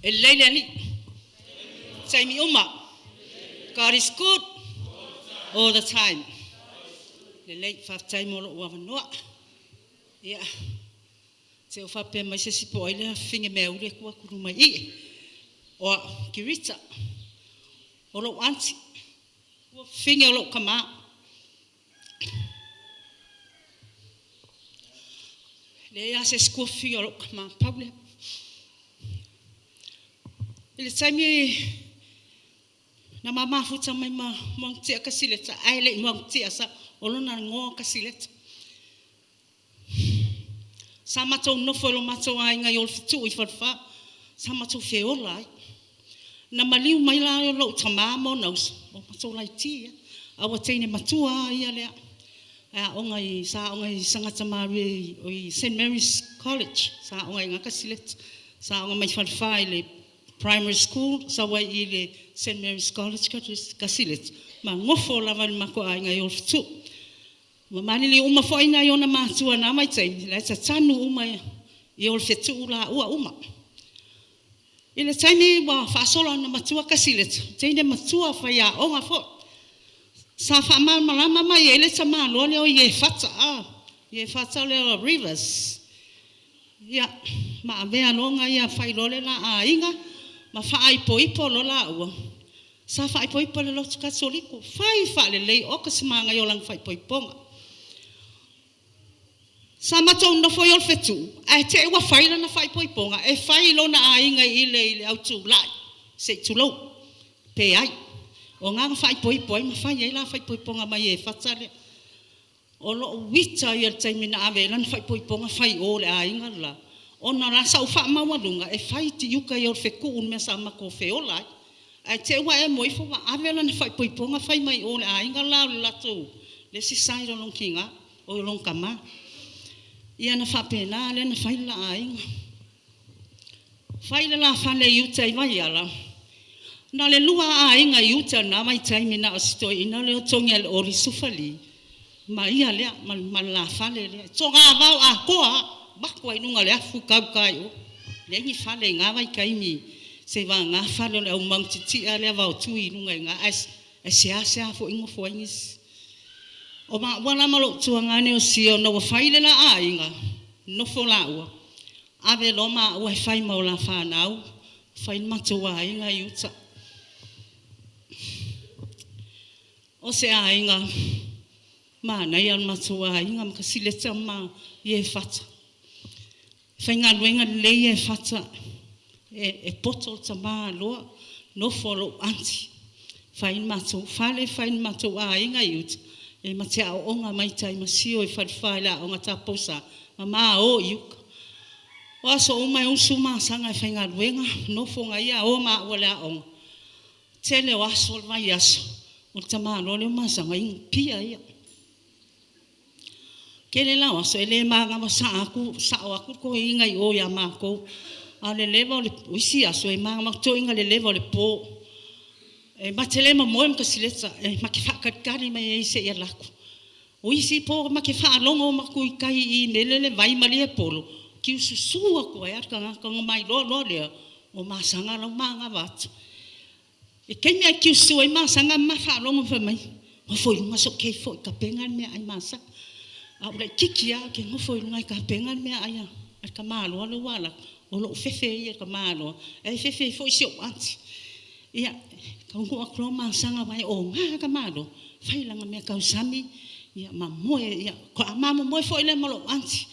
E lelei le Alii, taimi uma. God is good. All the time. Lelei, faafetai mo lou avanoa. Ia, se o faapea mai se isi po o ai le afafine meauli e tu atu i luma i i. O au, Kirita, o lou aunty, tuafafine o lou tama. E leai lava se isi tuafafine o lou tama, pau lea. I le taimi na ma mafuta mai ma Muagututia Kasileta, ae le i Muagututia sao, o lona igoa o Kasileta. Sa matou nofo i lo matou aiga i Oletupuu i Falefa, sa matou feola ai. Na maliu mai la lou tama ma ona uso, ua matou laiti lava, a ua teine matua lava ia lea. Aoga i, sa aoga i Sagatamariei i Saint Mary's College, sa aoga ai i ina Kasileta. Sa aoga mai Falefa i le Primary School sau ai i le Saint Mary's College Kasileta, ma nofo lava i le matou aiga i Oletupuu. Ua maliliu uma foi nai ona matua i na vaitaimi, la e tatanu uma i Oletupuu laua uma. I le taimi ua faasolo ina matua Kasileta, teine matua faiaoga foi. Sa faamalamalama mai ai le tamaloa lea o Iefata. Iefata lea o Rivers. Ia, ma avea loa ia fai loa le la aiga ma faaipoipo loa laua. Sa faaipoipo i le lotu Katoliko. Fai faalelei, oka se manaia o lana faaipoipoga. Sa matou nonofo i Oletupuu, ae te i ua fai lana faaipoipoga e fai i lona aiga i le au tulai, se i tulou, pe ai. O i na faaipoipo ai ma fai ai la faaipoipoga ma Iefata lea. O lou ita ia i le taimi na ave ai lana faaipoipoga fai i o i le aiga le la, ona o la e sa ou faamaualuga e fai i uta i Oletupuu i le mea sa matou feola ai. Ae te i ua e o ifo ua ave lana faaipoipoga fai mai o i le aiga la o le latou, le isi side o lona tina, oi lona tama. Ia ona faapena lea ona fai le la aiga. Fai le la fale i uta i Vaiala, na o le lua lava aiga i uta i lena vaitaimi na o si toeaina lea o Togialaoli Sufali ma ia lea, ma le la fale lea. E togavao atoa lava, alu atu lava i luga o le afu tau i uta i o. E leai ni fale i na vaitaimi seiavagana fale o le au maunu titia lea vaotui i luga i ina, ae seasea foi nofo ai nisi. O maua la ma lou tuagane o Sio ina ua fai le la aiga, nofo laua, ave loa maua e fai ma o la fanau, fai le matou aiga i uta. O se aiga manaia lo matou aiga ma Kasileta ma Iefata. E faigaluega lelei Iefata, e poto le tamaloa. Nofo lou aunty fai le matou fale, fai le matou aiga i uta, e ma te aooga mai tai ma Sio i Falefa i le aoga a taupousa ma ma o i uta. O aso uma e usu ma Asaga e faigaluega, nofo ma ia o maua i le aoga. Tele o aso o le vaiaso, o le tamaloa lea o Masaga e inu pia ia. Tele la o aso e le manava sao atu le toeaina i o ia matou. A o le leva o isi aso, e manava toeaiina i le leva o le po. E ma te le momoe ma Kasileta, e ma te faatalitali mai ai seia alu atu. O isi po ma te faalogo atu i tai i i i mea lele e Vaimaliepolo, tiususu atu ai lava le tagata ona ma iloa loa lea o Masaga la ua manava atu. I le taimi lava e tiususu ai Masaga ma faalogo fai mai, nofo i luga se i ou kei foi e tapena le meaai Masaga. A ou laitiiti lava ou te nofo i luga e tapena le meaai a le tamaloa lea ua alu atu, o lou fefe ia i le tamaloa, ae fefe ai foi si ou aunty. Ia, taunuu atu loa Masaga vaai o oga le tamaloa, fai lana meatausami ma moe, ia, faatoa ma momoe foi lea ma lou aunty.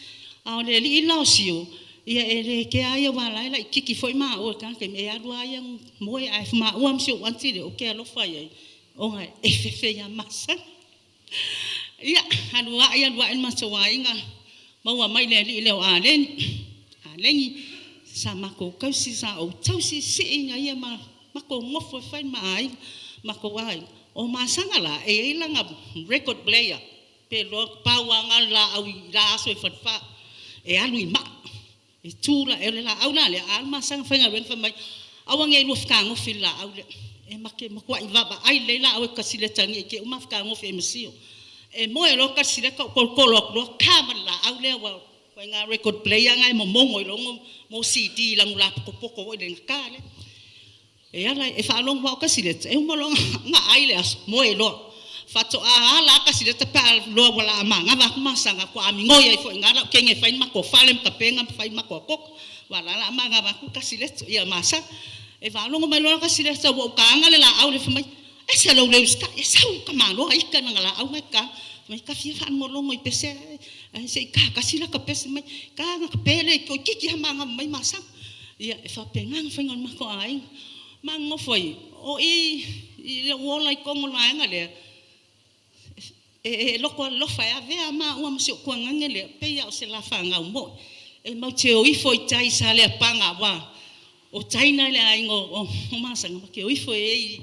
A o le alii la o Sio, ia e le kea lava ia aua o la e laitiiti foi maua i lena taimi, e alu lava ia moe, ae maua ma si ou aunty lea, ou te alofa i ai ona e fefe ia Masaga. Ia, alu ae alu ae le matou aiga maua mai le alii lea o Aleni. Sa matou tausi, sa ou tausi sii ia ma matou nofo e fai le ma matou aiga. O Masaga la, e i ai lana record player, pe pau lava lena o le laau i la aso i Falefa, e alu i maa. E tu la, o le laau la lea, a alu Masaga e faigaluega fai mai, aua ne i e lua fetagofi i le laau lea. E matuai vaavaai lelei laau e Kasileta ne i te i ua ma fetagofi i ai ma Sio. E moe loa Kasileta ou tolotolo atu loa ta ma le laau lea, aua o ituaiga record player na e momono i logo mo CD i lanu lapotopoto foi lea ona ta lea. E ala, e faalogo lava o Kasileta, e uma loa ona ai le aso, moe loa. Faatoa ala lava kasileta pe a iloa ua laa manava atu masaga, faatoa migoi ai foi i ina lau kegi e fai ni matou fale ma tapena ma fai ni matou akoto. Aua o la o le a manava atu kasileta, ia masaga. E faalogo mai loa la kasileta ua ou taina le laau lea fai mai, ese lou le usitai, e sau le tamaloa ita lana laau lena e ta. Fai mai, ta fia faalogologo i pese ae se i ta tasi lata pese. Fai mai, ta ona ta pe lea toeitiiti lava manava mai masaga. Ia, e faapena le faiga o le matou aiga. Ma nonofo ai, o i i lou ola i totonu o le vaega lea, e loto alofa e avea lava maua ma si ou tuagane lea, e pei lava o se lafanau moi. E matou te o ifo i tai i Saleapaga aua o tai lena i le aiga o Masaga matou te o ifo i ai,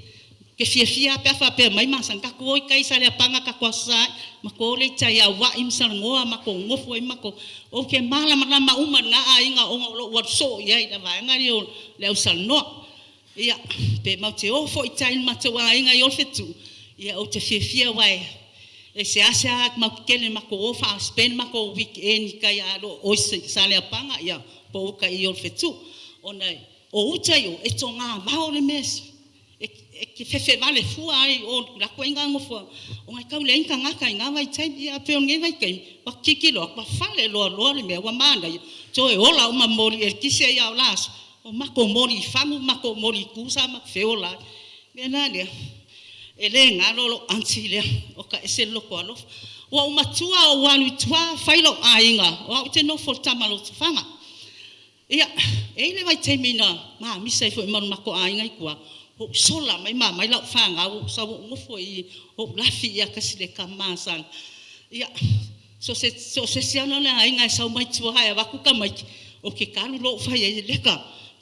ou te fiafia lava pe a faapea mai Masaga tatou o i tai i Saleapaga tatou Aso Sa ai. Matou o lea i tai i Auai ma Salanoa matou nonofo ai matou. Ou te malamalama uma i na aiga ona o lou alu soo i ai i le vaega lea o le au salanoa. Ia, pe matou te o foi i tai i le matou aiga i Oletupega, ia ou te fiafia aua e seasea matou tetele matou o faa-spend matou weekend i tai a o i Saleapaga ia po o uta i Oletupega. Ona o uta i o, e togavao le mea e te fefe fua ai i o i la ituaiga nofoaga ona e tau leai ni tagata i na vaitaimi. Ae pei o lenei vaitaimi, ua tilotilo atu ua fale loaloa le mea ua manaia, toe ola uma ma moli eletise, a o la aso, ua matou moli i fagu ma matou moli i tu sa matou feola ai. O le mea la lea, e le galo lou aunty lea, oka e ese le loto alofa. Ua ou matua ou alu i tua fai lou aiga, o au ou te nofo i le tama Lotofaga. Ia, e i ai le vaitaimi na mamisa ai foi ma le matou aiga i tua, ua ou sola mai ma aumai lau fanau ou sau ou nofo i i ou lafi ia Kasileka ma masaga. Ia, so o se isi lava o le aiga e sau mai tua ae avatu tamaiti, ou te alu loa ou fai i ai, Leka,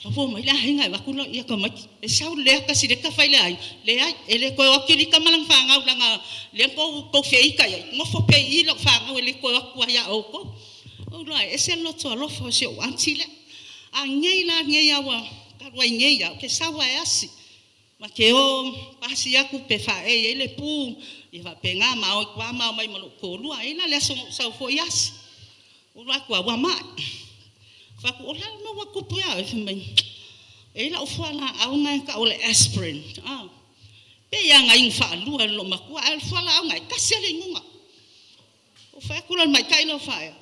la ua omai le aiga e avatu tamaiti. E sau Lea Kasileka fai i le aiga, leai, e le toe o atu Kilika ma lana fanau leaga o lea na outou feita i ai, nofo pea i i lau fanau e le toe o atu lava ia outou. Ou iloa e ese le loto alofa o si ou aunty lea. A nei la nei lava talu ai nei lava, ou te sau lava e asi. Ma te o asi atu pe faaee i ai le pu, ia faapena, ma o i tua ma omai ma lou toalua. E i ai la le aso na ou sau foi asi, ou alu atu lava ua ma'i. Ou fai atu, o le a le mea ua tupu ia oe? Fai mai, e i ai lau fualaau lena e tau o le aspirin. E pei lava na inu faalua e le loomatua, ae o le fualaau lena e tasi lava le inuga. Ou fai atu loa i le tamaitai lea o Faaea,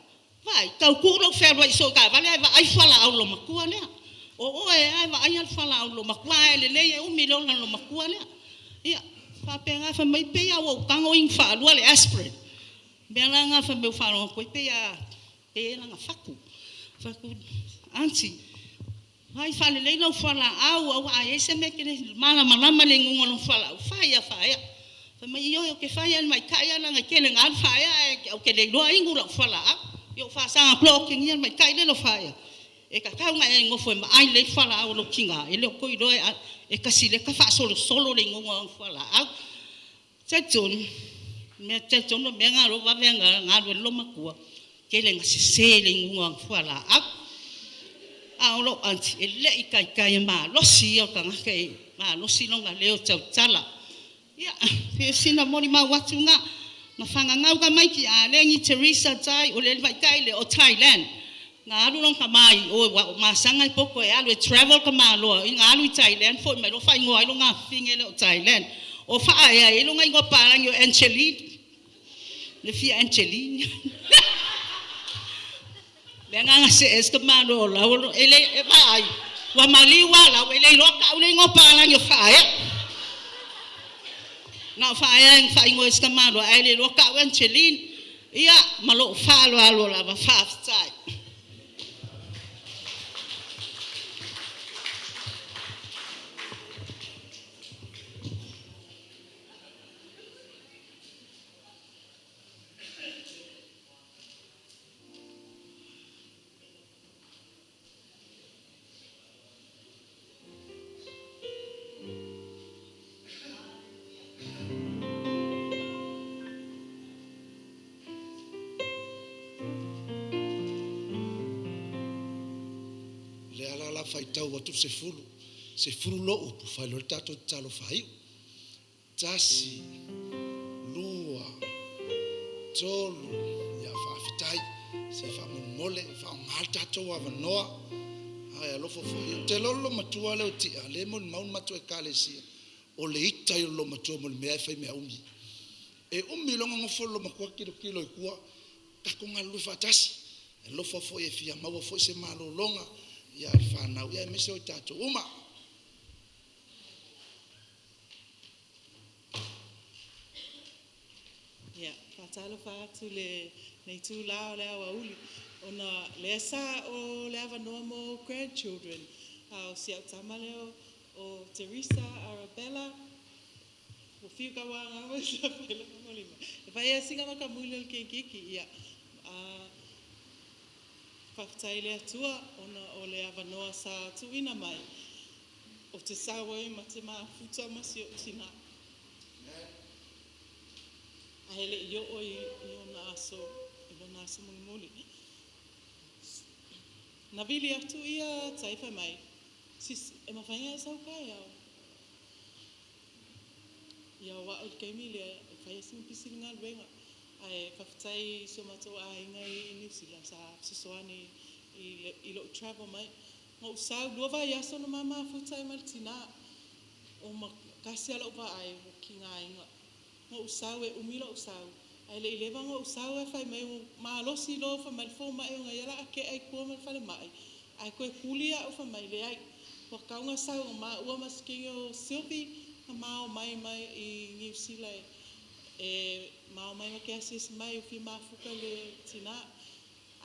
vaai, tau tuu lou fealuai soo i taavale ae vaai fualaau a le loomatua lea. O oe lava e vaaia le fualaau a le loomatua, a e lelei e umi le ola o le loomatua lea. Ia, faapena, fai mai pei lava ua ou tago inu faalua le aspirin. O le mea la lena fai mai ua ou faalogo atu ai pei lava pe lana fatu. Ou fai atu, aunty, vaai faalelei lau fualaau aua a i ai se mea e te le malamalama i le inuga o lau fualaau, fai ia faaea. Fai mai, ioe ou te fai lava i le matai ae leaga e tele ina alu Faaea ae ou te le iloa inu lau fualaau. Ia ou faasaga atu loa otegia le matai lea Faaea, e tatau ona e nofo e vaai lelei le fualaau a lou tina, e le o toe iloa e Kasileka faasolosolo le inuga o ana fualaau. Ou te talitonu o le mea lena o lea ua vave ona alu ai le loomatua, tele ina sese le inuga o ana fualaau. A o lou aunty, e le i taitai, e malosi ia o le tagata e malosi lona leo tautala. Ia, pei o sina molimau atu lena. Na fananau tamaiti, a Leni Teresa Tai, o le tamaitai lea o Thailand. Na alu lona tama i o aua o Masaga e poto e alu e travel le tamaloa na alu i Thailand foi mai loa faaigoa ai lona afafine lea o Thailand. O Faaea e i ai lona igoa palagi o Angeline, le fia Angeline. Lea la na see ai si tamaloa o lau, e le, vaai, ua maliu lava lau, e le iloa tau le igoa palagi o Faaea. Na o Faaea na faaigoa ai si tamaloa ae le iloa tau Angeline. Ia, ma lou faaaloalo lava. Faafetai. Lea la o le a faitau atu le 10. 10 loa upu, fai loa le tatou tatalo faaiu. Tasi, lua, tolu, ia faafetai. Se faamolemole, faaaoga le tatou avanoa. Ae alofa foi. Ou te iloa o le loomatua lea o Tia, lea e molimau le matou ekalesia, o le ita ia o le loomatua mo le mea e fai meaumi. E umi loa ona nofo le loomatua tilotilo i tua, tatou galulue faatasi. E alofa foi e fia maua foi se malologa ia le fanau ia aemaise o i tatou uma. Ia, faatalofa atu i lenei itula o le aoauli, ona lea sa o le avanoa mo grandchildren. A o si au tama lea o Teresa Arabella, ua fiu e fai lava sina matamuli o le keikiki. Ia, faafetai i le Atua ona o le avanoa sa tuuina mai ou te sau ai ma te mafuta ma si ou tinã. Ae le i oo i ona aso, i lona aso mulimuli. Na vili atu ia tai fai mai, sis, e mafai ona e sau taeao. Ia o au i le taimi lea, e fai lava sina pisi o le galuega. Ae faafetai i si o matou aiga i Niu Sila sa fesoasoani i lou travel mai. Na ou sau, 2 vaiaso na ma mafuta ai ma le tina. Ua tasi lava lau vaai ua tigaina. Na ou sau e umi lou sau, ae le i leva ona ou sau ae fai mai ua malosi loa fai mai le fomai ona ia o le a tea i tua ma le falemai, ae toe tuli au fai mai, leai, ua tatau ona sau o maua ma si teine o Sylvie na ma omai mai i Niu Sila e ma omai ma te asiasi mai ua fia mafuta i le tina.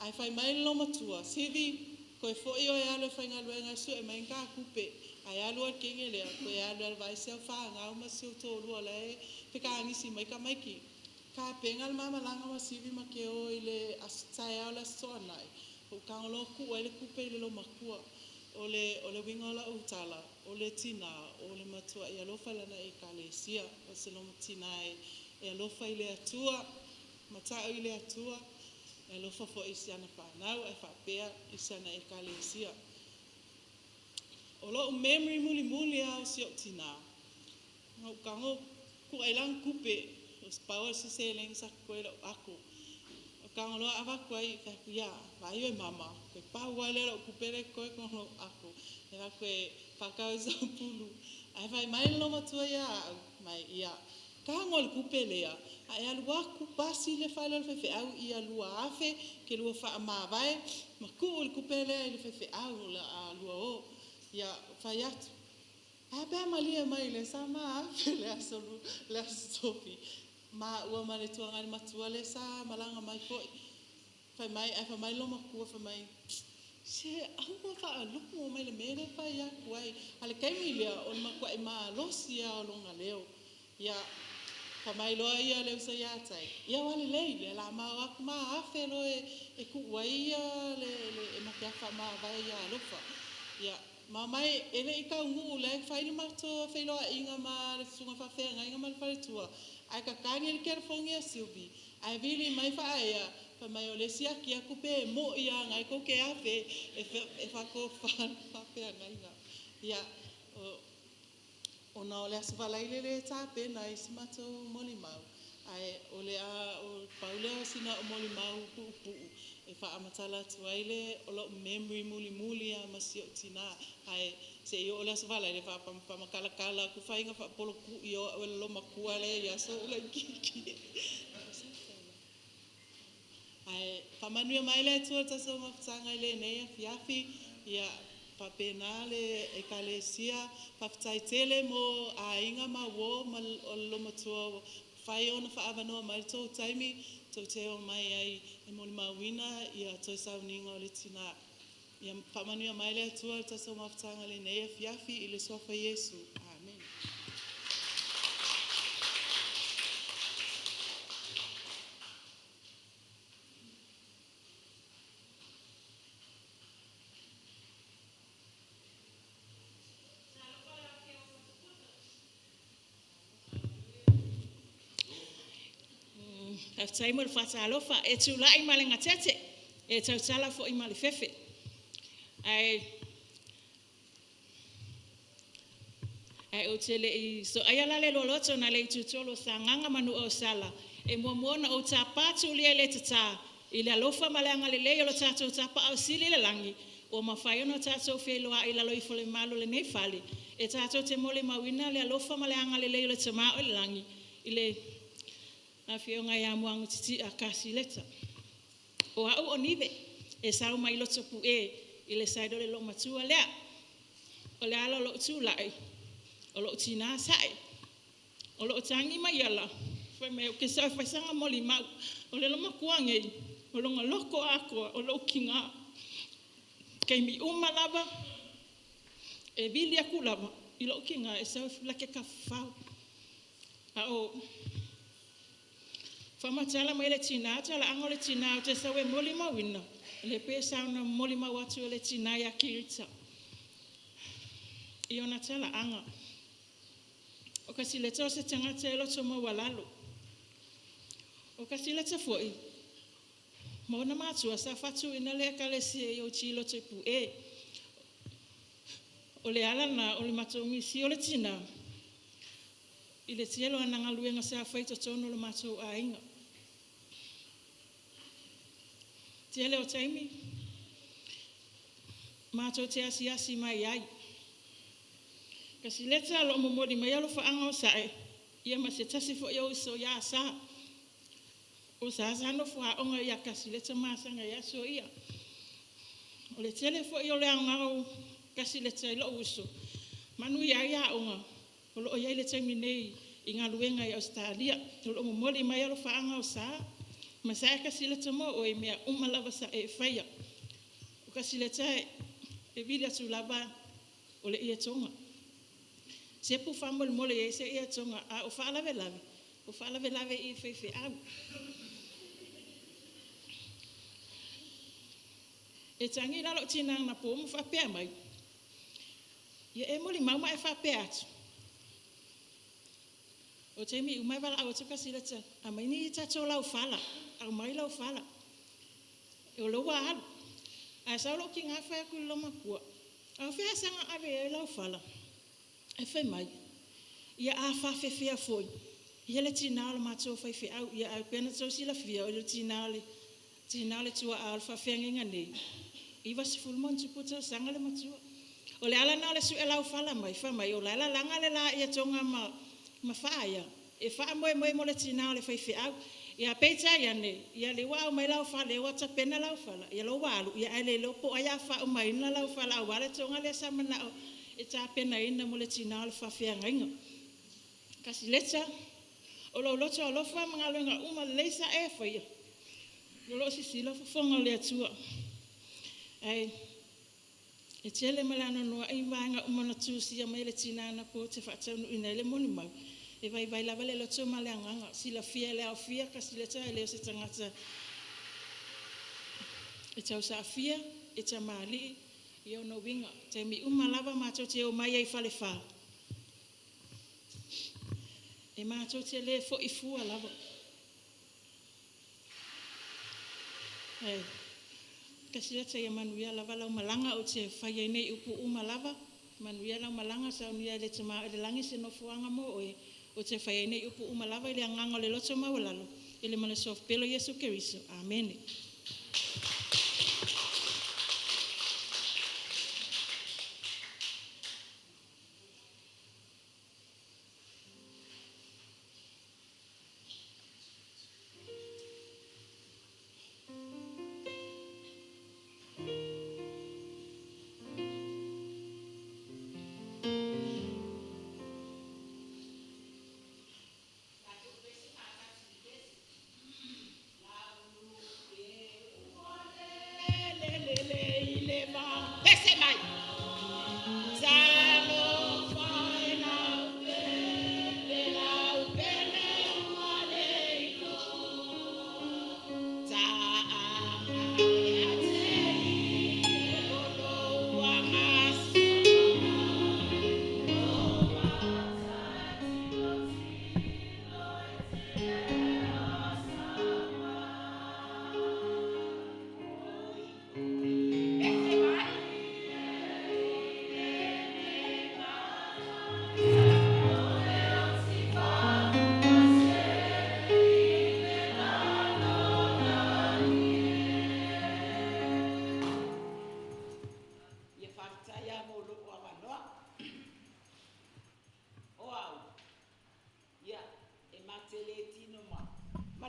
Ae fai mai le loomatua, Sylvie, toe foi oe e alu e faigaluega e sue mai ni ta tupe. Ae alu oe i le teine lea, toe alu e vaai si au fanau ma si ou toalua o la e fetagisi mai tamaiti. Tapena le ma malaga ma Sylvie ma te o i le aso taeao le Aso Toonai, ou tago loa tuu ai le tupe i le loomatua. O le uiga o lau tala, o le tina, o le matuai alofa i lana Ekalesia. O se tina e alofa i le Atua, matau i le Atua, e alofa foi i si ana fanau ae faapea i si ana Ekalesia. O lou memory mulimuli lava o si ou tina, na ou tago tuu ai lana tupe, pau o se seleni sa totoe i lou ato. Ou tago loa avatu ai, fai atu, ia, vaai oe mama, toe pau lava lea o lau tupe lea e totoe i totonu o lou ato, e alu atu e faatau ai sau pulu. Ae fai mai le loomatua ia au, fai mai, ia, tago le tupe lea, ae alu atu pasi le fale o le faifeau ia $2,000 e te lua faamavae ma tuu le tupe lea i le faifeau o le a lua o. Ia, ou fai atu, ae a pe a malie mai lea sa ma afe le aso Tofi, maua ma le tuagali matua lea sa malaga mai foi. Fai mai, ae fai mai le loomatua fai mai, se aua faalogo mai i le mea lea e fai atu ai. A o le taimi lea, o le matuai malosi lava o lona leo. Ia, fai mai loa ia le uso ia Tai, ia ua lelei, o le a ma o atu ma afe loa e tuu ai le, e ma te faamavae ia alofa. Ia, ma omai, e le i taunuu la e fai le matou feiloaiga ma le susuga faafeagaiga ma le faletua, ae tatagi le telefoni a Sylvie, ae vili mai faaea, fai mai o lea e siaki atu pe moi lava na e tou te afe e faatofa le faafeagaiga. Ia, ona o le Aso Faraile lea e tapena ai si matou molimau, ae o le a pau lea o sina au molimau puupuu e faamatala atu ai le o lou memory mulimuli lava ma si ou tina. Ae se i oo i le Aso Faraile faamatalatala atu faiga faapolokui o au e le loomatua lea i aso ou laitiiti. Ae faamanuia mai le Atua i le tatou mafutaga i lenei afiafi. Ia faapena le Ekalesia. Faafetai tele mo aiga ma uo ma le loomatua ua mafai ona faaavanoa mai le tou taimi tou te omai ai e molimauina ia toe sauniga o le tina. Ia faamanuia mai le Atua i le tatou mafutaga i lenei afiafi i le Suafa o Iesu. Amene. Faafetai mo le faatalofa. E tulai ma le gatete e tautala foi ma le fefe. Ae ou te le i soaia la le loloto nai le itutolu o Sagaga ma Nuuausala, e muamua ona ou tapa tulia le tata i le alofa ma le agalelei o lo tatou Tapaau Sili i le lagi ua mafai ona tatou feiloai i lalo ifo o le malu o lenei fale e tatou te molimauina le alofa ma le agalelei o le Tama oi le Lagi i le Afioga ia Muagututia Kasileta. O a'u o Nive e sau mai Lotopue i le side o le loomatua lea. O le ala o lo'u tula'i, o lo'u tinā sa'e. O lo'u tagi mai ala, fai mai ou te sau e fai saga molimau. O le loomatua nei, o lona loto atoa o lo'u tinā. Taimi uma lava, e vili atu lava i lo'u tinā e sau la te tafafao. A o faamatala mai le tinā, talaaga o le tinā ou te sau e molimauina, le pei e sauna molimau atu e le tinā ia Kirita. I ona talaaga. O Kasileta o se tagata e loto maualalo. O Kasileta foi, ma ona matua sa faatuina le ekalesia AOG i Lotopue. O le ala lena o le matou misia o le tinā i le tele o ana galuega sa fai i totonu o le matou aiga. Tele o taimi matou te asiasi mai ai. Kasileta o lo o momoli mai alofaaga o Sa'e ia ma se tasi foi o uso ia Sa. O Sa sa nofo aoga ia Kasileta ma asaga i aso ia. O le tele foi o le aoga o Kasileta i lo'u uso, manuia ai aoga o lo o i ai i le taimi nei i galuega i Ausetalia. O lo o momoli mai alofaaga o Sa ma Sa'e Kasileta mo oe i mea uma lava sa e faia. O Kasileta e vili atu lava o le ietoga. Sepu faamolemole i ai se ietoga, a o faalavelave, o faalavelave i faifeau. E tagi la lou tinā anapo ma faapea mai, ia e molimau ma e faapea atu, o taimi uma e valaau atu Kasileta, aumai ni tatou laufala, aumai laufala. O lea ua alu. Ae sau lou tinā fai atu i le loomatua, a o fea e saga ave i ai laufala? Ae fai mai, ia a faafefea foi ia le tinā o le matou faifeau. Ia ae pei ona outou silafia, o le tinā o le tuaa o le faafeagaiga nei, 90+ tausaga le matua. O le ala lena o le sue laufala mai, fai mai o la e lalaga le la ietoga ma faia e faamoemoe mo le tinā o le faifeau. Ia peitai ane, ia lea ua aumai laufala, lea ua tapena laufala, ia lea ua alu, ae le iloa po o ai a faaumaina laufala aua le toga lea sa manao e tapenaina mo le tinā o le faafeagaiga. Kasileta, o lou loto alofa ma galuega uma lelei sa e faia, o lo o sisila fofoga o le Atua. Ae e tele ma le anoanoai vaega uma na tusia mai e le tinā anapo ou te faataunuuina ai le molimau. E vaivai lava le loto ma le agaga. Silafia e le aofia Kasileta e le o se tagata e tausaafia, e tamalii, ia ona uiga, taimi uma lava matou te omai ai i Falefa, e matou te le foi fua lava. Ae Kasileta ia manuia lava lau malaga, ou te fai ai nei upu uma lava, manuia lau malaga, saunia e le Tama oi le Lagi se nofoaga mo oe. Ou te fai ai nei upu uma lava i le agaga o le loto maualalo, i le ma le Suafa pele o Iesu Keriso. Amene.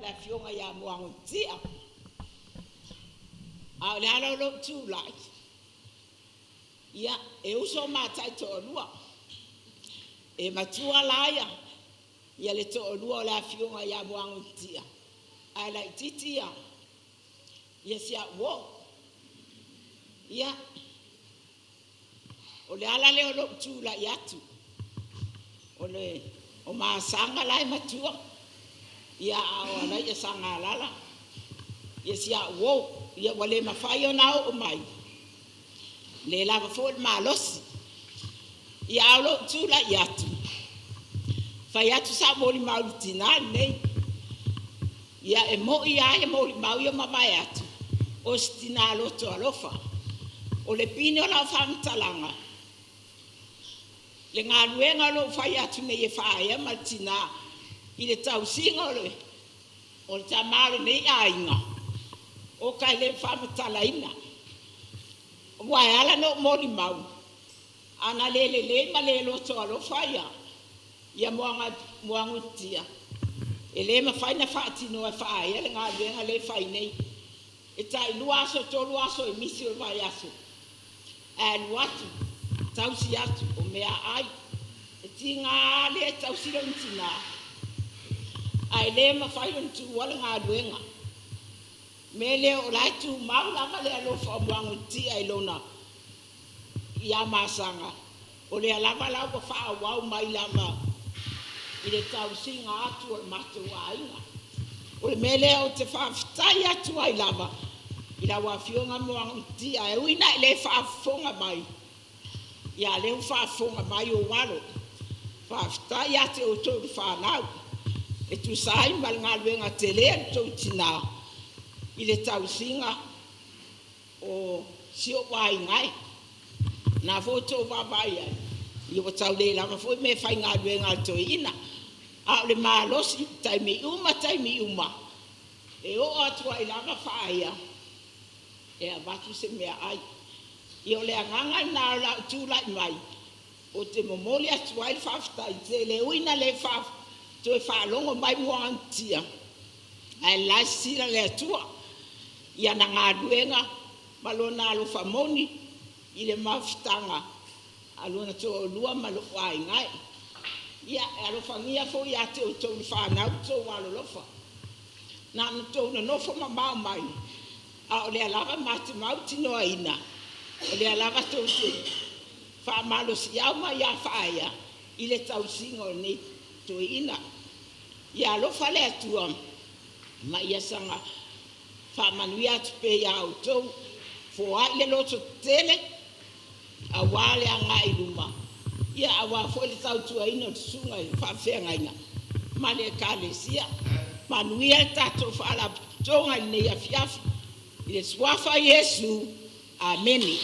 Afioga ia Muagututia. A o le ala o lou tulai, ia, e uso ma taitoalua. E matua la ia le toalua o le Afioga ia Muagututia, ae laitiiti ia si au uo. Ia, o le ala lea o lou tulai atu, o Masaga la e matua, ia a o Alaia Sagalala, ia si au uo, ia ua le mafai ona oo mai, le lava foi le malosi. Ia a o lou tulai atu, fai atu sau molimau i le tinã lenei. Ia e moi lava ia molimau ia mavae atu, o se tinã loto alofa. O le pine o lau faamatalaga, le galuega o lo o fai atu nei e faaea ma le tinã i le tausiga o le tama o lenei aiga, oka e le faamatalaina. Ua e ala ona ou molimau, ana le lelei ma le loto alofa ia Muagututia, e le mafai ona faatinoa e Faaea le galuega lea e fai nei. E tai 2 aso 3 aso e misi o le vaiaso, ae alu atu tausi atu, o meaai. E tiga lava lea tausi lona tina, ae le mafai ona tuua le galuega. O le mea lea o la e tumau lava le alofa o Muagututia i lona ia Masaga, o lea lava la ua faaauau mai lava i le tausiga atu o le matou aiga. O le mea lea ou te faafetai atu ai lava i lau Afioga Muagututia, e ui ina e le faafofoga mai, ia a o lea ua faafofoga mai ou alo. Faafetai ia te outou le fanau e tusa ai ma le galuega tele a le tou tina i le tausiga o si ou aiga e. O lena foi ua outou vaavaai i ai, ia ua tau le lava foi meafaigaluega a le toeaina, a o le malosi i taimi uma taimi uma, e oo atu ai lava Faaea e avatu se meaai. Ia o le agaga lena o lau tulai mai, ou te momoli atu ai le faafetai tele, e ui ina le toe faalogo mai Muagututia, ae o la e sisila le Atua i ana galuega ma Lona alofa moni i le mafutaga a lona toalua ma lou aiga e. Ia, e alofagia foi ia te outou le fanau lo outou alolofa. Na ona outou nonofo mamao mai, a o lea lava ma te mautinoaina o lea lava tou te faamalosiau mai ia Faaea i le tausiga o lenei toeaina. Ia alofa le Atua ma ia saga faamanuia atu pea ia outou, foai le lototetele aua le agai i luma, aua foi le tautuaina o le susuga i le faafeagaiga ma le Ekalesia. Manuia le tatou Faalapotopotoga i lenei afiafi. I le Suafa o Iesu, amene.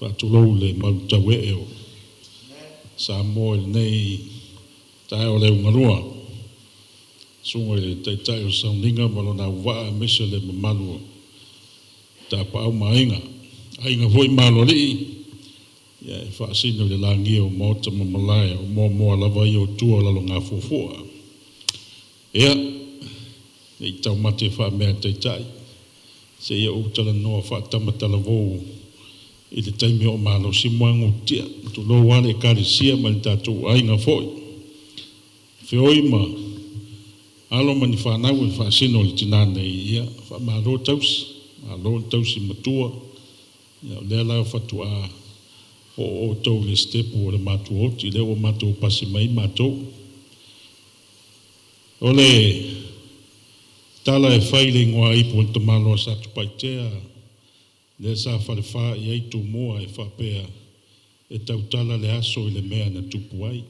Faatulou i le malutauee o Samoa i lenei taeao le ugaloa. Susuga i le Taitai o le Sauniga ma lona auvaa aemaise le mamalu o Tapaau ma Aiga, Aiga foi ma Aloalii, e faasino i le lagia o maota ma malae, o Moamoa lava ia o tua o Lalogafuafua. Ia, ne i taumate faa-mea-taitai, se i ou talanoa faatama-talavou i le taimi o malosi Muagututia. Tulou lava le Ekalesia ma le tatou aiga foi. Feoi ma alo ma ni fanau e faasino i le tina nei, ia faamalo tausi, malo le tausi matua. Ia o lea la faatoa oo outou i le sitepu o le matuaoti, lea ua matou pasi mai ai matou. O le tala e fai i le igoa ipu o le tamaloa Satupaitea, lea sa falefa i ai Tumua e faapea, e tautala le aso i le mea na tupu ai.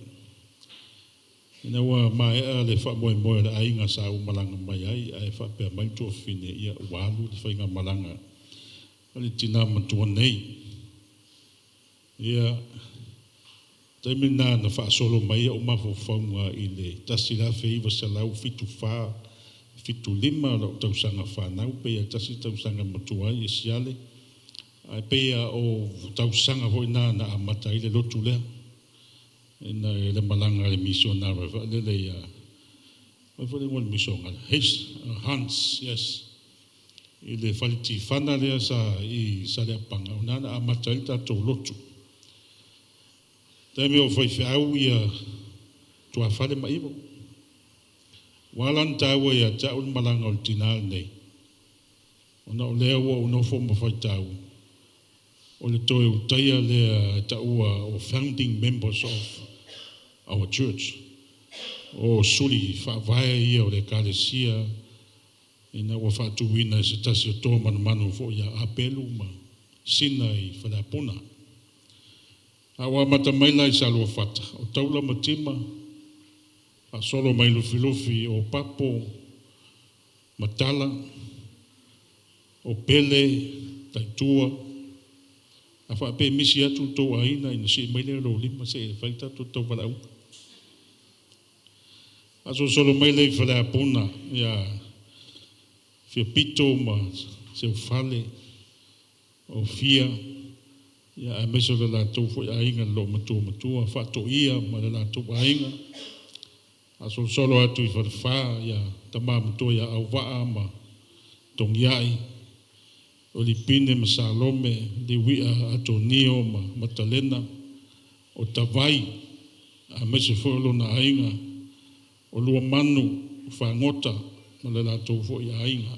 Ina ua maea le faamoemoe o le aiga sa ou malaga mai ai, ae faapea mai le tuafafine, ia ua alu le faigamalaga a le tinā matua nei. Ia, taimi lena na faasolo mai ai ou mafaufauga i le 1974, 75 lou tausaga fanau, pei lava e tasi le tausaga e matua ai Siale, ae pei lava o tausaga foi na na amata ai le lotu lea, ina i le malaga a le misionare foi lele ia, o ai foi le igoa o le misionare? Hans, yes, i le fale tifana lea sa i Saleapaga, o i ina na amata ai le tatou lotu. Taimi o faifeau ia tuafale ma Ivo. Ua ala ona taua ia te au le malaga o le tinā lenei, ona o lea ua ou nofo ma faitau, o le toe utaia lea e taua o founding members of our church, o suli faavae ia o le Ekalesia ina ua faatuina e se tasi o toa manumanu foi ia Apelu ma Sina i Faleapuna. A ua amata mai la i Saluafata, o Taula ma Tima, faasolo mai Lufilufi, o Papo, Matala, o Pele, Taitua, a faapea e misi atu le tou aiga, ina sii mai lea o lou lima se i fai le tatou tauvalaauga. Faasolosolo mai lea i Faleapuna ia Fiapito ma Seufale, o Fia, ia aemaise o le latou foi aiga le loomatua matua Faatoia ma le latou aiga. Faasolosolo atu i Falefa ia tama matua ia Auvaa ma Togiai, o Lipine ma Salome, Liuia Atonio ma Matalena, o Tavai, aemaise foi o lona aiga, o Luamanu Fagota ma le latou foi aiga.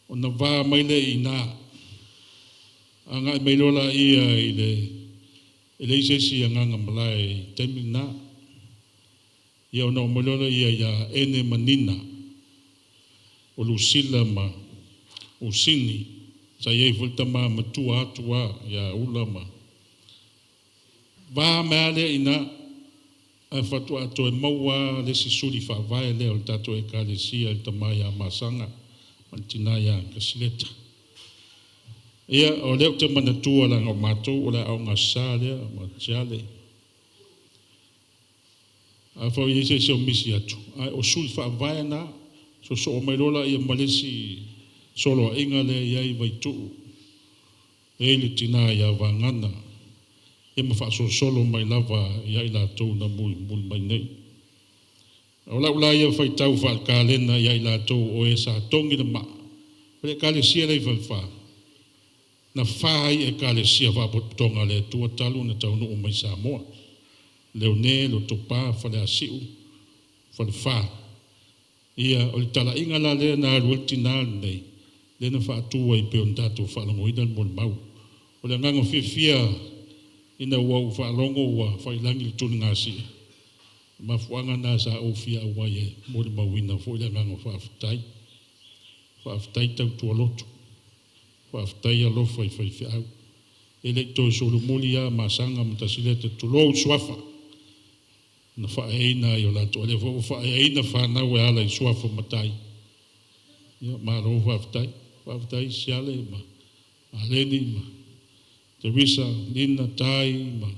Ona va mai lea i ina, agai mai loa laia i le, e leai se isi agaga malae i le taimi lena. Ia ona oo mai loa lea ia Ene ma Nina, o Lusila ma Usini, sa i ai foi le tama matua atu lava ia Ula ma va mai lava lea i ina, ae faatoa toe maua lava le isi suli faavae lea o le tatou Ekalesia i le tama ia Masaga ma le tina ia Kasileta. Ia, o lea ou te manatua leaga o matou o le Aoga Aso Sa lea ma Siale. Afai o i ai se isi o misi atu, ae o sui faavae na, soosoo mai loa laia ma le isi soloaiga lea e i ai Vaituu, e i ai le tina ia Vagana, ia ma faasolosolo mai lava ia i latou na mulimuli mai nei. O lau la ia faitau faale-kalena ia i latou o e sa togi le maa, o le Ekalesia lea i Falefa, na fa ai Ekalesia Faapotopotoga a le Atua talu ona taunuu mai Samoa, Leone, Lotopa, Faleasiu, Falefa. Ia, o le talaiga la lea na alu ai le tina lenei, lea na faatu ai pei ona tatou faalogoina le molimau. O le agaga fiafia ina ua ou faalogo ua faiilagi le tuligasia, o le mafuaaga lena sa ou fia auai e molimauina foi le agaga faafetai. Faafetai tautua lotu, faafetai alofa i faifeau. E le i toe solomuli lava Masaga ma Tasileta, tulou suafa, na faaeaina ai o latou, a o lea foi ua faaeaina fanau e ala i suafa matai. Ia, malo faafetai. Faafetai Siale ma Aleni ma Teresa, Nina, Tai ma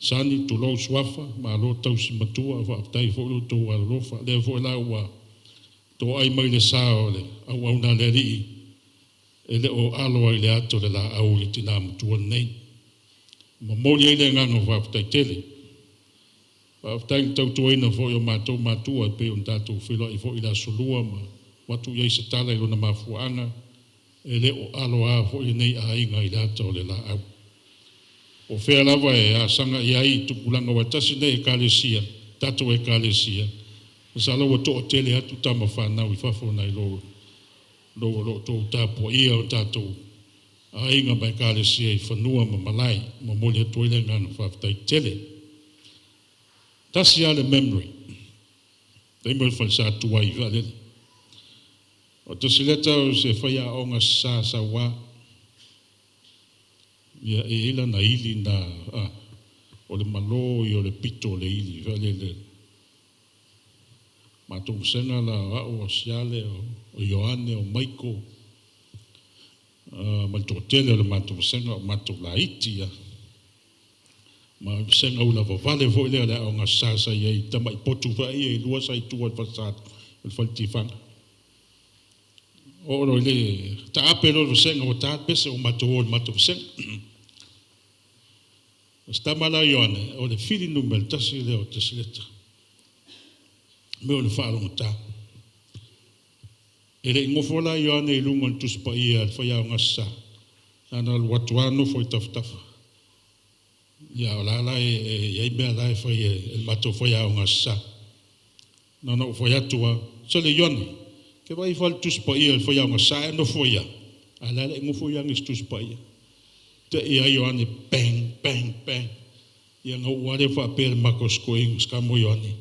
Sani, tulou suafa, malo tausi matua, faafetai foi lo outou alolofa. O lea foi la ua toai mai le sa o le auauna a le Alii, e le o alo ai i le ata o le laau i le tina matua lenei. E momoli ai le agaga o faafetai tele. Faafetai i le tautuaina foi o matou matua e pei ona tatou feiloai foi i le Aso Lua ma avatu i ai se tala i lona mafuaaga, e le o alo a foi lenei aiga i le ata o le laau. Po o fea lava e asaga i ai tupulaga, aua e tasi lenei Ekalesia, tatou Ekalesia, masalo ua toatele atu tama fanau i fafo nai lo lo o lo o outou tapuaia o tatou aiga ma Ekalesia i fanua ma malae. E momoli atu ai le agaga faafetai tele. Tasi lava le memory, taimi o le falesa tuai vaalele. O Tasileta o se faiaoga sa saua. Ia, e i ai lana ili na, a, o le malo ia o le pito o le ili vaalele. Matou vasega la o au o Siale, o Ioane, o Maiko. Ma le toatele o le matou vasega o matou laiti lava. Ma o le vasega ulavavale foi lea o le Aoga Sa sa i ai i tamai potu foi ia e lua sa i tua o le falesa o le fale tifaga. Oo loa i le taape loa le vasega ua ta le pese ua matou o i le matou vasega. O si tama la o Ioane, o le fili numera tasi lea o Tesileta. Mea o le faalogogata. E le i nofo la Ioane i luga o le Tusi Paia a le Faiaoga Aso Sa, na ona alu atu lava nofo i tafatafa. Ia o la la e i ai mea la e fai e le matou faiaoga Aso Sa. Na ona ou fai atu lava, sole Ioane, e te vaai ifo lava i le Tusi Paia a le Faiaoga Aso Sa ae e nofo ai lava. A o la e le i nofo Ioane i se Tusi Paia. Te i lava Ioane, bang, bang, bang. Ia ona ou lava lea faapea i le matou si tama o Ioane,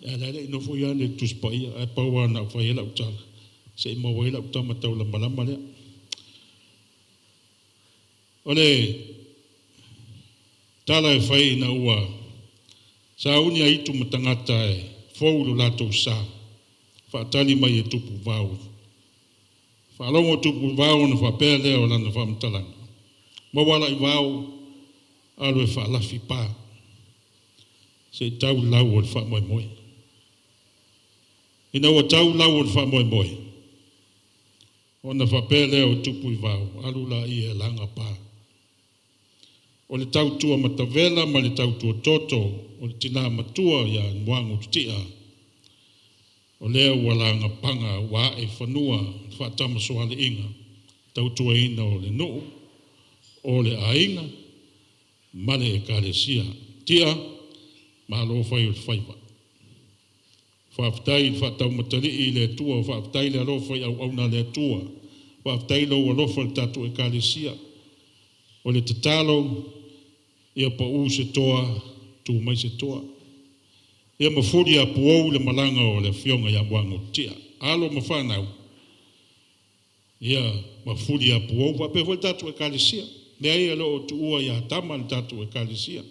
a o la e le i nofo Ioane i le Tusi Paia. Ae pau lava na ou fai ai lau tala, se i maua ai lau tama taulamalama lea. O le tala e fai ina ua sauni aitu ma tagata e fou lo latou sa, faatali mai e Tupuvao. Faalogo Tupuvao ona faapea lea o lana faamatalaga, maua la i vao, alu e faalafi pa, se i tau lau o le faamoemoe. Ina ua tau lau o le faamoemoe, ona faapea lea o Tupu i Vao, alu laia e laga pa. O le tautua matavela ma le tautua toto o le tina matua ia Muagututia, o lea ua laga paga ua ae i fanua le faatamasoaliiga, tautuaina o le nuu, o le aiga ma le ekalesia. Tia, malo fai o le faiva. Faafetai i le faataumatalii i le Atua, faafetai le alofa i auauna a le Atua, faafetai lou alofa i le tatou ekalesia. O le tatalo, ia pau se toa, tu mai se toa. Ia mafuli apuou le malaga o le afioga ia Muagututia, alo ma fanau, ia mafuli apuou faapea foi le tatou ekalesia. Leai, e le o tuua ia tama le tatou ekalesia.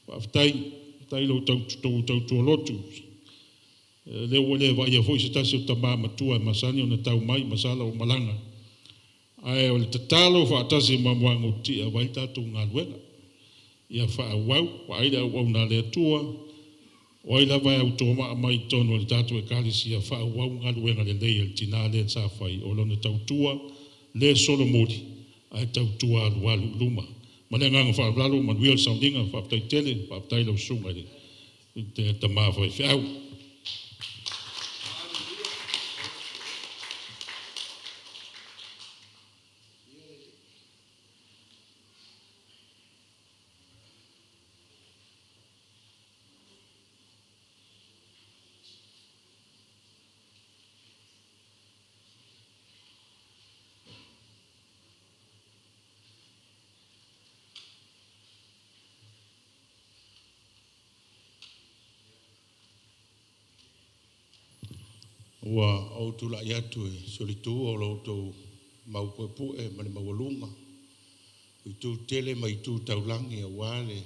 Faafetai, faafetai i lo outou tautua lotu. O lea ua le vaaia foi se tasi o tama matua e masani ona tau mai, masalo o malaga. Ae o le tatalo faatasi ma Muagututia, vaai le tatou galuega. Ia faaauau, vaai le auauna a le Atua, o ai lava e autovaa mai i totonu o le tatou ekalesia, faaauau galuega lelei a le tina lea sa fai, o lana tautua le solomuli ae tautua alualu i luma. Ma le agaga faaaloalo, manuia le sauniga, faafetai tele, faafetai i lau susuga i le tama faifeau. Ua ou tulai atu e solitu o lo outou mau puepue ma le maualuga i itu tetele ma itu taulagi aua le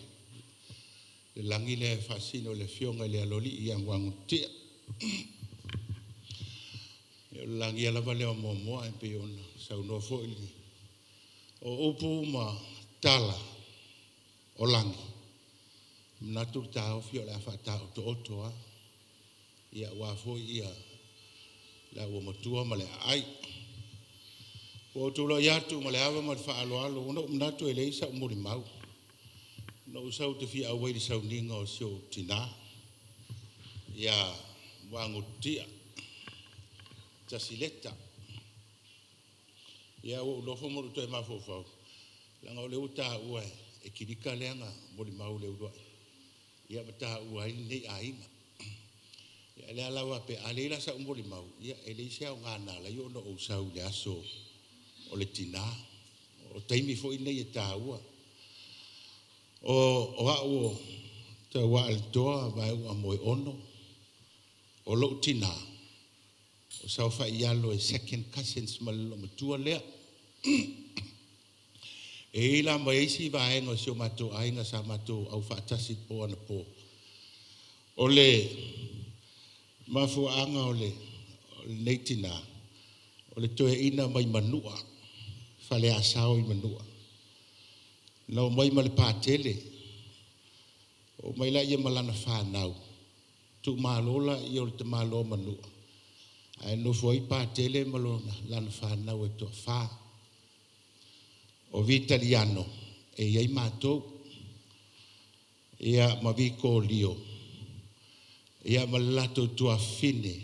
lagi lea e faasino i le Afioga i le Aloalii ia Muagututia. Ia o le lagia lava lea o Moamoa e pei ona saunoa foi le... O upu ma tala o lagi, e manatu le taofi o le a faataotooto lava, aua foi le auamatua ma le aai. Ua ou tulai atu ma le ava ma le faaaloalo ona ua ou manatu e leai sau molimau, na ou sau ou te fia auai i le sauniga o si ou tina ia Muagututia Tasileta. Ia ua ou nofo ma ou toe mafaufau, leaga o lea ua taua e Kilika lea na molimau i le uluai ia ma taua ai lenei aiga. Ia o lea la faapea a leai la sau molimau, ia e leai se aoga na ala ai ona ou sau i le aso o le tina. O taimi foi nei e taua. O au o Tauaaletoa Vaeua Moeono, o lou tina o saofai i alo e second cousins ma le loomatua lea. E i ai la ma isi vaega o si o matou aiga sa matou aufaatasi i le po anapo. O le mafuaaga o lenei tina, o le toeaina mai Manua. Faleasao i Manua. Na omai ma le Patele, omai laia ma lana fanau, tuumalo laia o le tamaloa Manua, ae nofo ai Patele ma lana fanau e toafa. O Vitaliano e i ai matou, ia ma Vikolio, ia ma le latou tuafafine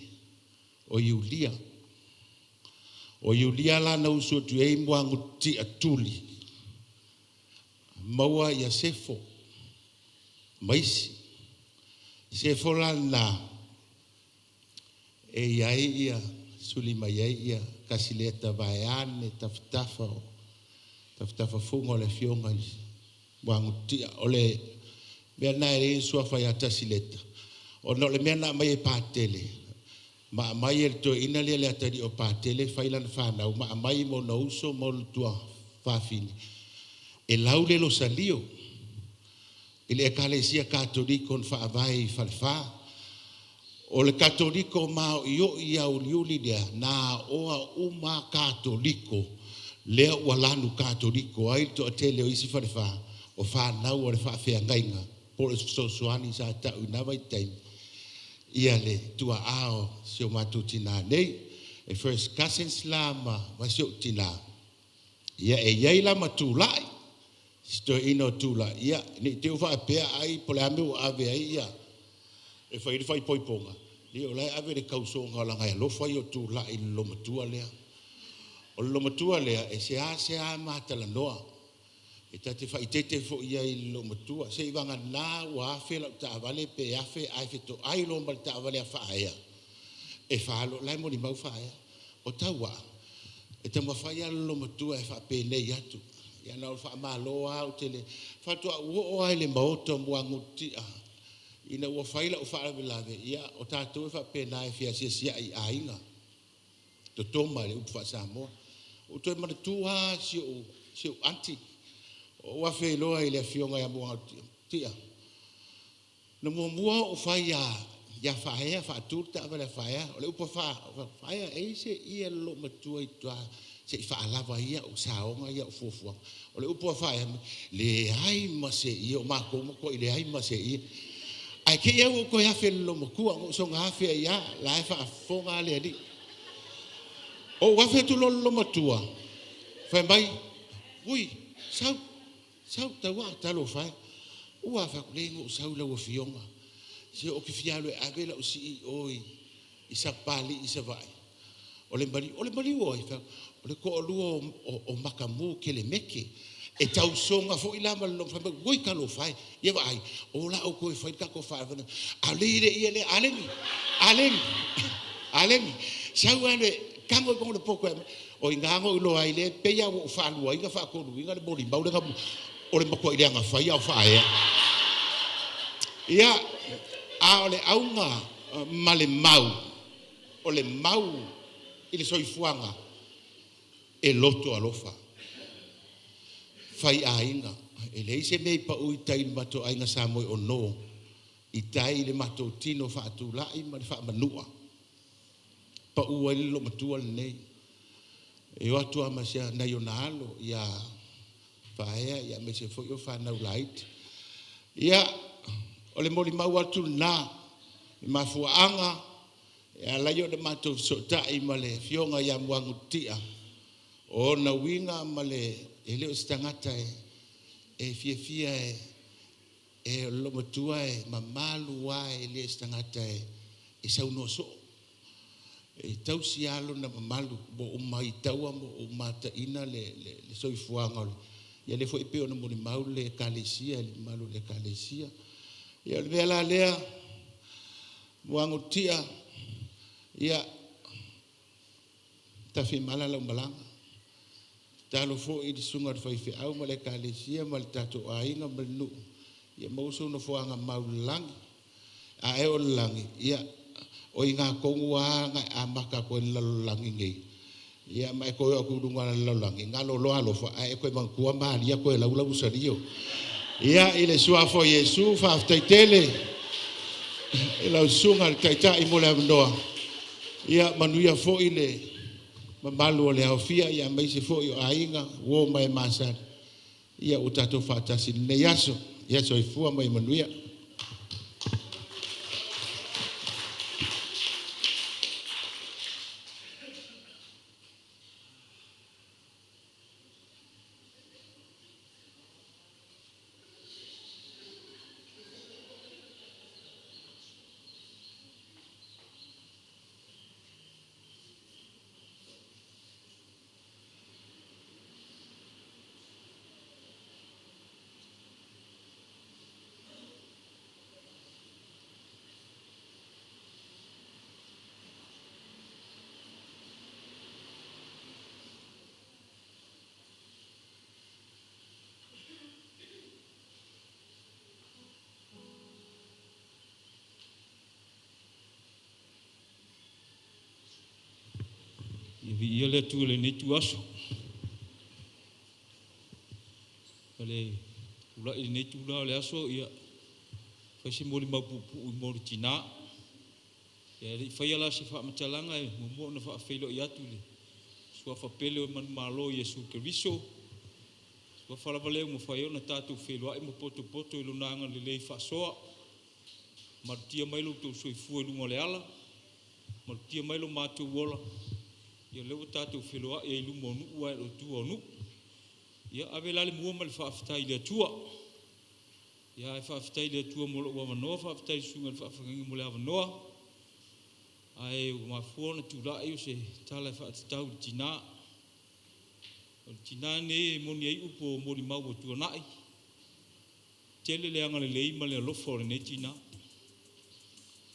o Iulia. O Iulia la na usu atu ai Muagututia Tuli, maua ia Sefo ma isi. Sefo la lena e i ai ia suli mai ai ia Kasileta vaeane tafatafa o tafatafafuga o le afioga i Muagututia. O le mea lena e alai ona suafa ia Tasileta, ona o le mea na aumai e Patele, ma aumai e le toeaina lea le atalii o Patele fai lana fanau, ma aumai ma ona uso ma ona tuafafine, e lau le losalio i le ekalesia Katoliko na faavae i Falefa. O le Katoliko maoioi auliuli lea, na aoa uma Katoliko, lea ua lanu Katoliko ai le toatele o isi Falefa, o fanau a le faafeagaiga, po o le fesoasoani sa tau i na vaitaimi, ia le tuaa o si o matou tina nei. E first cousins la ma si ou tina, ia e i ai la ma Tulai, si toeaina o Tulai, ia ne i te i ua faapea ai po o le a le mea ua ave ai ia, e fai ai le faaipoipoga, ia o la e ave le tausoga leaga e alofa ia o Tulai i le loomatua lea. O le loomatua lea, e seasea ma talanoa, e ta te faaeteete foi i ai i le loomatua, seiavagana ua $1,000 lau taavale pe $1,000 ae fetoai loa ma le taavale a Faaea, e $40, o la e molimau Faaea. O Tauaa, e taumafai lava le loomatua e faapenei atu, ia na o le faamalo lava, ou te le... faatoa ou oo lava i le maota o Muagututia ina ua fai lau faalavelave, ia o tatou e faapena e feasiasiai i aiga, totoma i le upu faa-Samoa. Ou toe manatua lava si ou aunty, ou afe ai loa i le afioga ia Muagututia, na muamua ou fai ia Faaea faatu le taavale a Faaea. O le upu a Faaea, e i ai se ie a le loomatua i tua se i faalava ai au saoga ia au fuafuaga. O le upu a Faaea, leai ma se ie, o matou ua matuai leai ma se ie. Ae te i lava ua ou toe afe i le loomatua, na ou soona afe ai lava, o la e faafofoga lava le alii. Ou afe atu loa i le loomatua, fai mai, ui, sau, sau Tauaa, talofa e. Ua a? Ou fai atu, leai na ou sau i lau afioga, se ou te fia alu e ave lau CEO i Sapapalii i Savaii. O le maliu, o le maliu o ai? Fai atu, o le toalua o Matamu Kelemete. E tausoga foi la ma le fai mai, oi talofa e, ia vaai, o la outou e fai le tatou faalavelave. A o le i le ie lea, a Leni, a Leni, a Leni, sau alu e tago i luga o le potu e aumai. O i ina na ou iloa ai lea, e pei lava ua ou faaluaina, faatoluina le molimau lea, o le matuai leaga fai lava o Faaea. Ia, a o le auga ma le mau, o le mau i le soifuaga, e loto alofa, faiaiga. E leai se mea i pau i tai i le matou aiga sa Moeono i tai i le matou tino faatulai ma le faamanua, pau ai le loomatua lenei. E o atu lava ma nai ona alo ia Faaea aemaise foi o fanau laiti. Ia, o le molimau atu lena i mafuaaga e ala ai ona matou fesootai ma le afioga ia Muagututia, o ona uiga ma le... e le o se tagata e fiafia e... o le loomatua e mamalu lava, e le o se tagata e saunoa soo. E tausi lava lona mamalu, ua ou matauina ma ou mataina le soifuaga o le... ia lea foi e pei ona molimau le ekalesia i le mamalu o le ekalesia. Ia o le mea la lea, Muagututia, ia tafimala lau malaga. Tatalo foi i le susuga i le faifeau ma le ekalesia ma le tatou aiga ma le nuu, ia maua sou nofoaga mau i le lagi. A e oo i le lagi, ia o i ina tonu lava na e amata atu ai i le lalolagi nei, ia ma e toe oo atu i luga o le lalolagi, galo loa alofa, ae e toe manatua Malia toe lau lau usalia. Ia, i le suafa o Iesu, faafetai tele i lau susuga i le Taitai mo le avanoa. Ia manuia foi le mamalu o le aofia ia aemaise foi o aiga, uo ma e masani ia ua tatou faatasi i lenei aso. Ia soifua ma ia manuia. Ia viia le Atua i lenei ituaso. O le tulai i lenei itula o le aso, ia fai se molimau puupuu mo le tina. Ia ae le i faia la se faamatalaga e muamua ona faafeiloai atu i le Suafa pele o manumalo o Iesu Keriso, Suafa lava lea ua mafai ai ona tatou feiloai ma potopoto i Lona agalelei faasoa. Malutia mai lo outou soifua i luga o le ala, malutia mai lo matou ola, ia lea ua tatou feiloai ai i luma o nuu ae le o tua o nuu. Ia ave la le mua ma le faafetai i le Atua. Ia ae faafetai i le Atua mo lou avanoa, faafetai i le susuga i le faafeagaiga mo le avanoa. Ae ua mafua ona tulai o se tala e faatatau i le tina. O le tina lenei e moni ai upu o molimau ua tuanai, tele le agalelei ma le alofa o lenei tina.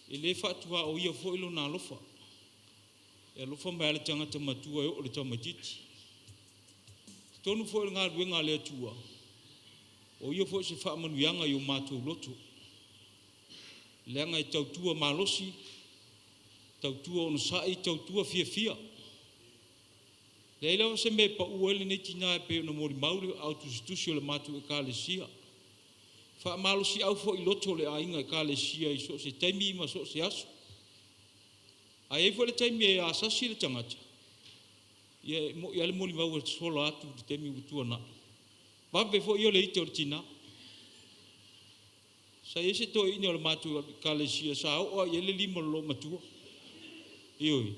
E le faatuaoia foi lona alofa. E alofa mai lava i le tagata matua e oo i le tamaitiiti. I totonu foi o le galuega a le Atua, o ia foi o se faamanuiaga i o matou loto, leaga e tautua malosi, tautua onosai, tautua fiafia. E leai lava se mea e pau ai lenei tina e pei ona molimau le Aao Tusitusi a le matou Ekalesia. E faamalosiau foi i loto o le aiga Ekalesia i so o se taimi ma so o se aso. Ae i ai foi le taimi e asasi le tagata, ia e moni lava le molimau ua sola atu i le taimi ua tuanai, vave foi ia o le ita o le tina. Sa i ai se toeaina o le matou Ekalesia sa oo lava i ai le lima o le loomatua. Ioe,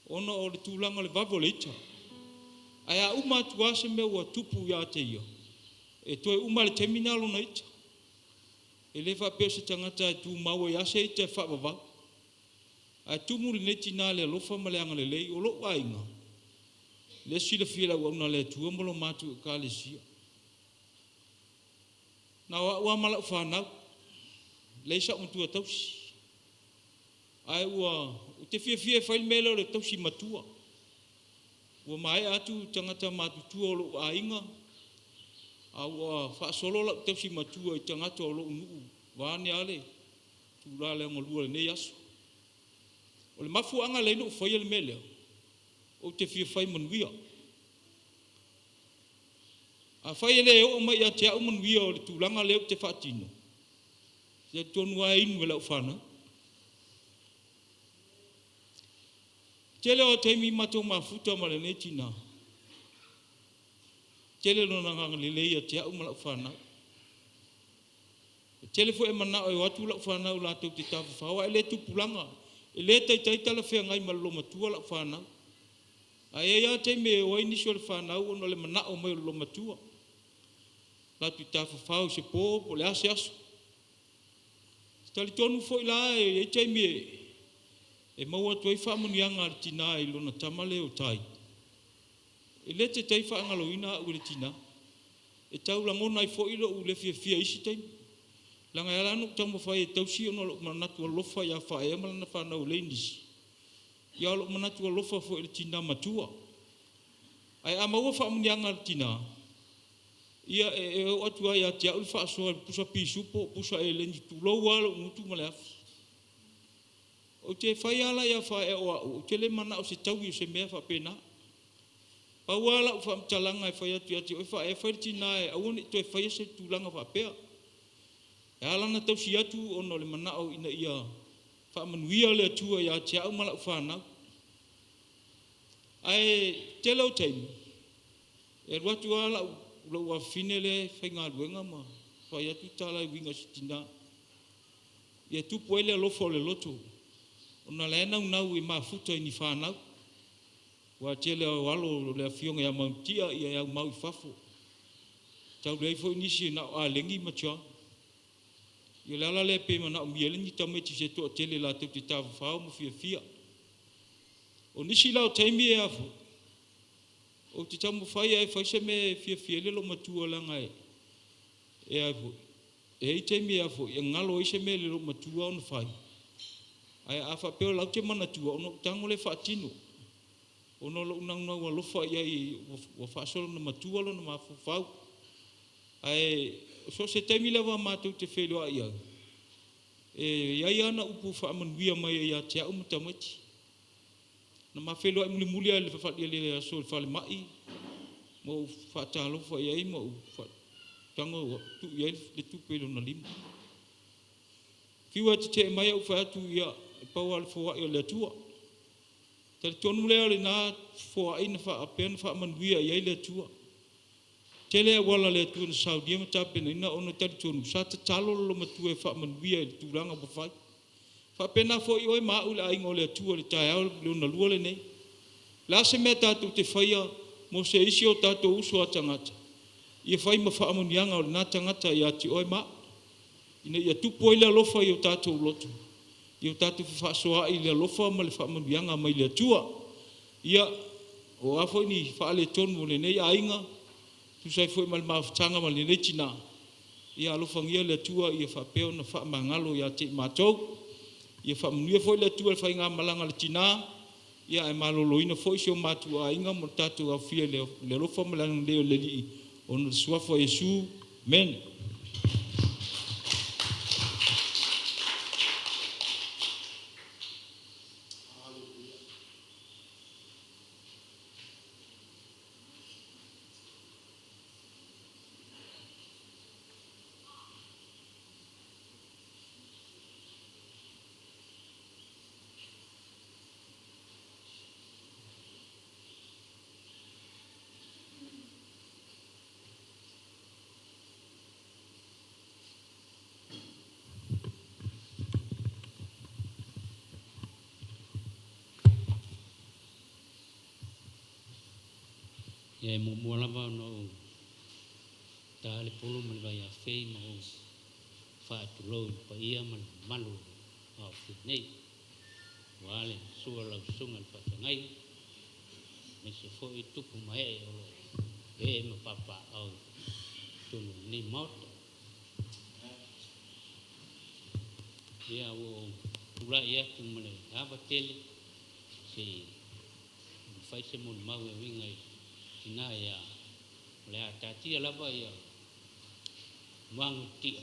ona o le tulaga o le vave o le ita. Ae a uma atu lava se mea ua tupu ia te ia, e toe uma lava i le taimi lena lona ita. E le faapea o se tagata e tumau ai lava se ita e faavavau. Ae tumu lenei tina i le alofa ma le agalelei. O lou aiga, lea e silafia e le auauna a le Atua ma le matou Ekalesia, na o au lava ma lau fanau, leai sau matua tausi. Ae ua ou te fiafia e fai le mea lea o le tausi matua. Ua maea atu tagata matutua o lou aiga, a ua faasolo lau tausi matua i tagata o lou nuu vaeane lava le itula liugalua o lenei aso. O le mafuaaga e ala ai ona ou faia le mea lea, ou te fia fai manuia. Afai e le oo mai ia te au manuia o le tulaga lea ou te faatino, e talitonu lava e inu e lau fanau. Tele o taimi matou mafuta ma lenei tina, tele lona agalelei ia te au ma lau fanau. E tele foi manao e o atu lau fanau latou te tafafao, ae le tupulaga, e le taitai talafeagai ma le loomatua lau fanau. Ae i ai lava taimi e o ai nisi o le fanau ona o le manao mai o le loomatua, latou te tafafao i se po po o le a se aso. Ou te talitonu foi la e i ai taimi e maua atu ai faamanuiaga a le tina i lona tama lea o Tai. E le taitai faagaloina au e le tina. E tau lagona ai foi lou le fiafia i isi taimi, leaga e ala ona ou taumafai e tausi ona o lou manatu alofa ia Faaea ma lana fanau e leai nisi, ia a o lou manatu alofa foi i le tina matua. Ae a maua faamanuiaga a le tina, ia e oo atu lava ia te au le faasoa i le pusa pisupo, pusa elegi, tulou lava lou gutu ma le afi. Ou te fai lava la ia Faaea o au, ou te le manao i se taui o se mea faapena. Pau lava lau faamatalaga e fai atu ia te oe Faaea, fai le tina e aua ne i toe faia se tulaga faapea. E ala ona tausi atu ona o le manao ina ia faamanuia le Atua ia te au ma lau fanau. Ae tele o taimi, e alu atu lava lau lou afafine lea e faigaluega ma fai atu tala e uiga i si tinã. Ia tupu ai le alofa o le loto, ona o la e naunau e mafuta i ni fanau. Aua o le tele o alo o le afioga ia Manutia e aumau i fafo. E tau leai foi nisi na o Alegi ma John. Ia o le ala lea pei e manaomia ai ni tamaiti se toatele latou te tafafao ma fiafia. O nisi la o taimi e ou te taumafai lava e fai se mea e fiafia ai le loomatua leaga e a foi e i ai taimi e galo ai se mea i le loomatua ona fai, ae a faapea o la ou te manatua ona ou tago lea faatino ona o lou naunau alofa i ai ua faasolo ina matua lona mafaufau. Ae so o se taimi lava matou te feiloai ai, e i ai ana upu faamanuia mai ai ia te au ma tamaiti. Na ma feiloai mulimuli lava i le aso i le falemai ma ou faatalofa i ai ma ou tago tuu i ai le tupe i lona lima. Fiu e tetee mai ae ou fai atu, ia, e pau lava o le foai a le Atua. E talitonu lea o lena foai na faapea ona faamanuia i ai le Atua. E tele auala a le Atua na saunia ma tapenaina ona e talitonu sa tatalo le loomatua e faamanuia i le tulaga ua fai. E faapena foi oe ma au le aiga o le Atua i le taeao lona lua lenei. O le a se mea tatou te faia mo se isi o tatou uso a tagata, ia fai ma faamanuiaga o lena tagata ia te oe ma au, ina ia tupu ai le alofa i o tatou loto, ia o tatou fefaasoaai i le alofa ma le faamanuiaga mai le Atua. Ia, o a foi ni faaletonu o lenei aiga, e tusa ai foi ma le mafutaga ma lenei tina, ia alofagia le Atua ia faapea ona faamagalo ia te i matou. Ia faamanuia foi le Atua i le faigamalaga a le tina, ae maloloina foi si o matou aiga ma le tatou alofia i le alofa ma le agalelei o le Alii ona o le suafa o Iesu. Amene. Ia e muamua lava ona ou ta le pulu ma le vaiafei ma ou faatulou i le paia ma le mamalu o aofia nei, aua le susu o lau susuga i le Faafeagai, aemaise foi tupu ma ee o lo o ee ma papaaao i totonu o lenei Maota. Ia ua ou tulai atu ma le ava tele se i fai se molimau e uiga i tina ia o le a taatia lava ia Muagututia,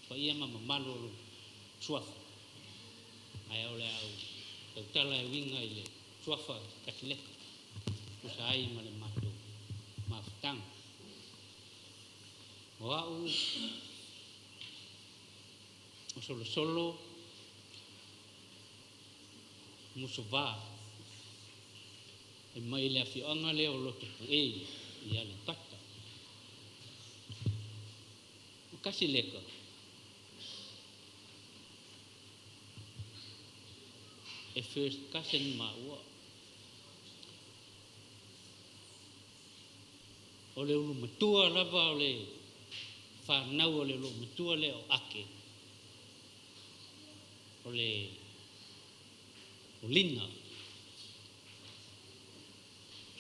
paia ma mamalu o lona suafa, ae o le a ou tautala e uiga i le suafa Kasileka, tusa ai ma le matou mafutaga. O au o Solosolo Musuvā e mai le afioaga lea o Lotopue i Aleipata. O Kasileka e first cousin maua. O le ulu matua lava o le fanau o le loomatua lea o Ake, o le Lina.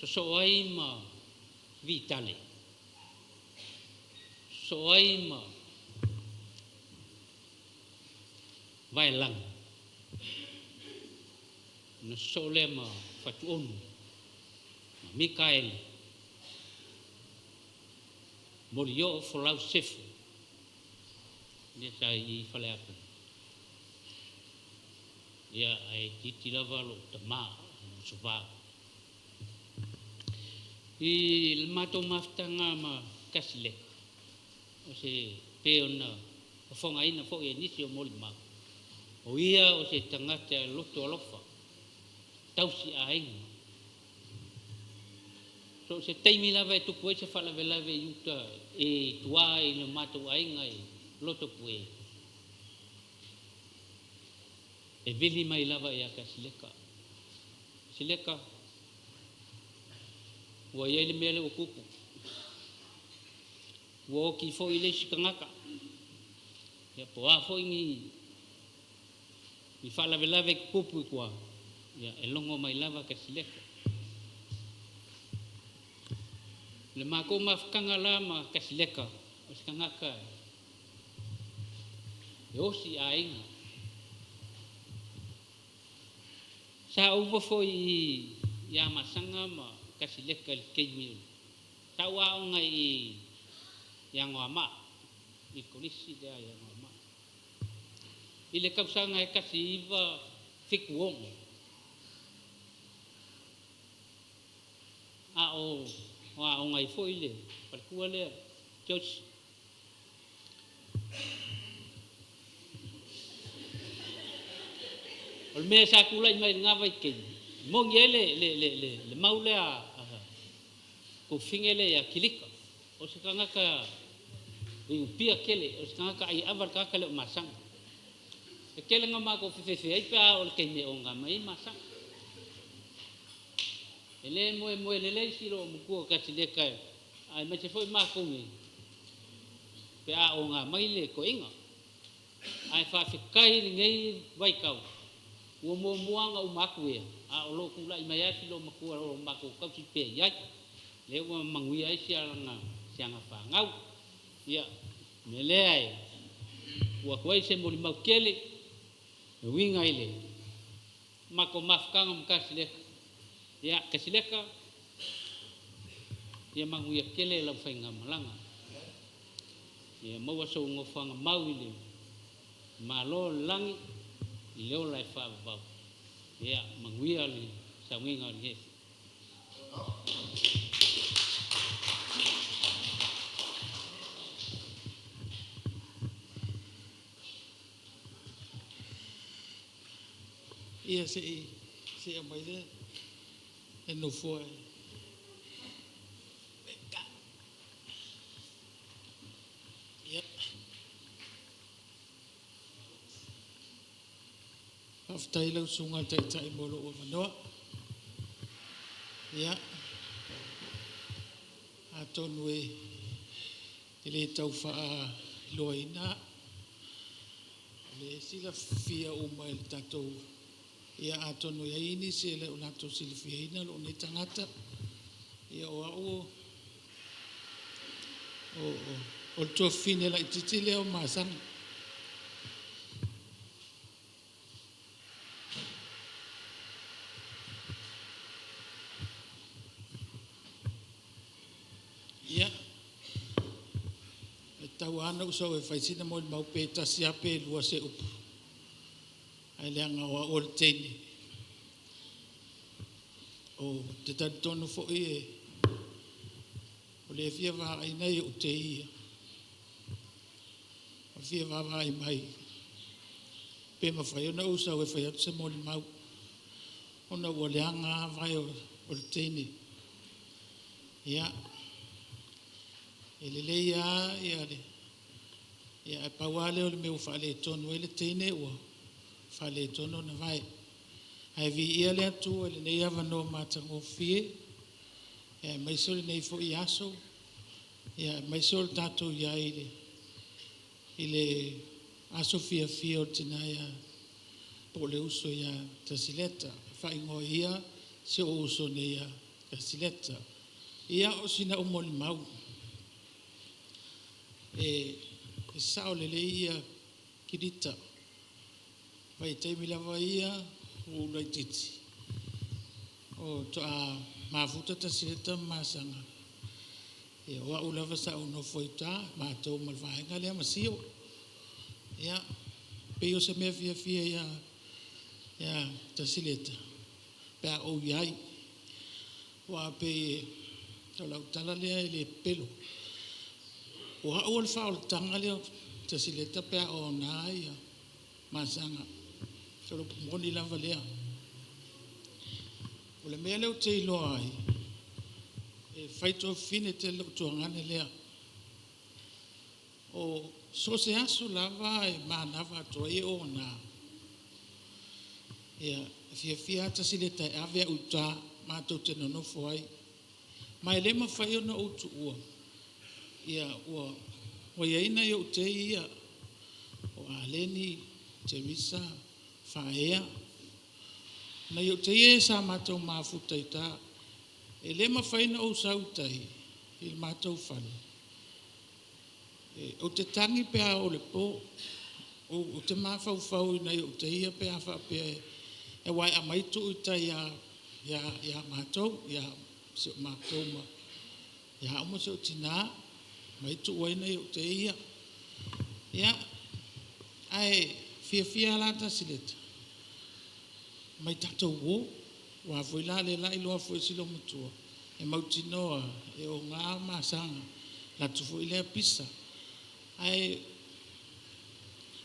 Sosoo ai ma Vitale, sosoo ai ma Vaelagi, ona sosoo lea ma Fatuonu ma Mikaele, Molioo Folau Sefu, lea sa i i Faleape. Ia, ae itiiti lava lou tama o Musuvā. I le matou mafutaga ma Kasileka, o se pe ona fofogaina foi e nisi o molimau, o ia o se tagata e loto alofa, tausi aiga. So o se taimi lava e tupu ai se faalavelave i uta i tua i le matou aiga i Lotopue, e vili mai lava ia Kasileka. Sileka, ua i ai le mea lea ua tupu. Ua oti foi le isi tagata. Ia po o a foi ni ni faalavelave e tutupu i tua, ia e logo mai lava Kasileka. Le matou mafutaga la ma Kasileka, o se tagata e osi aiga. Sa ou nofo i Amasaga ma Kasileka i le taimi o sa ou aoga i Anoamaa, i le kolisi lea i Anoamaa. I le tausaga e 1976, a o aoga ai foi le faletua lea, Joyce. O le mea sa tulai mai i lena vaitaimi, e moni ai le, le, le, le, le mau lea a Kofine lea ia Kilika, o se tagata inupia tele, o se tagata aiava le tagata lea o Masaga. E tele na matou fefefe ai pe a oo i le taimi e oga mai ai Masaga. E le moemoe lelei si loomatua o Kasileka aemaise foi matou nei pe a oga mai le toeaina. Ae faafetai i lenei vaitau ua muamua ona uma atu ia, a o lo o tulai mai lava si loomatua o lo o matou tausi pea i ai. Lea ua manuia ai si ana fanau. Ia, o le mea lea e tuu atu ai se molimau tele e uiga i le matou mafutaga ma Kasileka. Ia, Kasileka, ia manuia tele lau faigamalaga. Ia maua sou nofoaga mau i le Malo o le lagi i le ola e faavavau. Ia manuia le sauniga o lenei afiafi. Ia se i see mai le nofoa e Ia. Faafetai i lau Susuga i le Taitai mo lou avanoa. Ia, atonu e le tau faailoaina, o lea e silafia uma e le tatou. Ia atonu e i ai nisi e le o latou silafiaina lou nei tagata. Ia o au o le tuafafine laitiiti lea o Masaga. Ia, e tatau lava ona ou sau e fai sina molimau pe tasi lava pe lua se upu, ae leaga o au o le teine. Ou te talitonu foi o lea e fia vaai nai ou tei ia, o le fia vaavaai mai pe mafai ona ou sau e fai atu se molimau, ona ua leaga lava vae o le teine. Ia, e lelei lava le… ae pau lava lea o le mea ua faaletonu ai le teine ua faaletonu ona vae. Ae viia le Atua i lenei avanoa matagofie, aemaise o lenei foi aso, aemaise o le tatou i ai i le aso fiafia o le tina po o le uso ia Tasileta e faaigoa ia si ou uso nei ia Tasileta. Ia, o sina au molimau, e sao lelei Kirita, o le vaitaimi lava ia o ou laitiiti, faatoa mafuta Tasileta ma Masaga, ia o au lava sa ou nofo i uta, matou ma le vaega lea ma Sio. Ia, pei o se mea fiafia ia Tasileta pe a ou i ai. Aua pei o lau tala lea e le pepelo. O au o le faaolataga lea o Tasileta pe a o ona Masaga. O le upu moni lava lea. O le mea lea ou te iloa ai, E fai tuafafine tele lo'u tuagane lea. O so o se aso lava e manava atu ai e ogā. Ia, e fiafia lava Tasileta e ave au i uta matou te nonofo ai. Ma e le mafai ona ou tuua, ia ua ua i ai nai ou tei ia, o Aleni, Terisa, Faaea, nai ou tei ia sa matou mafuta i uta. E le mafai ona ou sau i tai i le matou fale, ou te tagi pe a oo i le po. Ou te mafaufau i nai ou tei ia pe a faapea aua e aumai tuu i tai ia matou, ia si o matou ia au ma si ou tina, aumai tuu ai nai ou tei ia. Ia, ae fiafia lava la Tasileta, mai tatou o. Aua foi la o lea o le a iloa foi e si olomatua e mautinoa lava e oga masaga, alu atu foi lea pisa. Ae,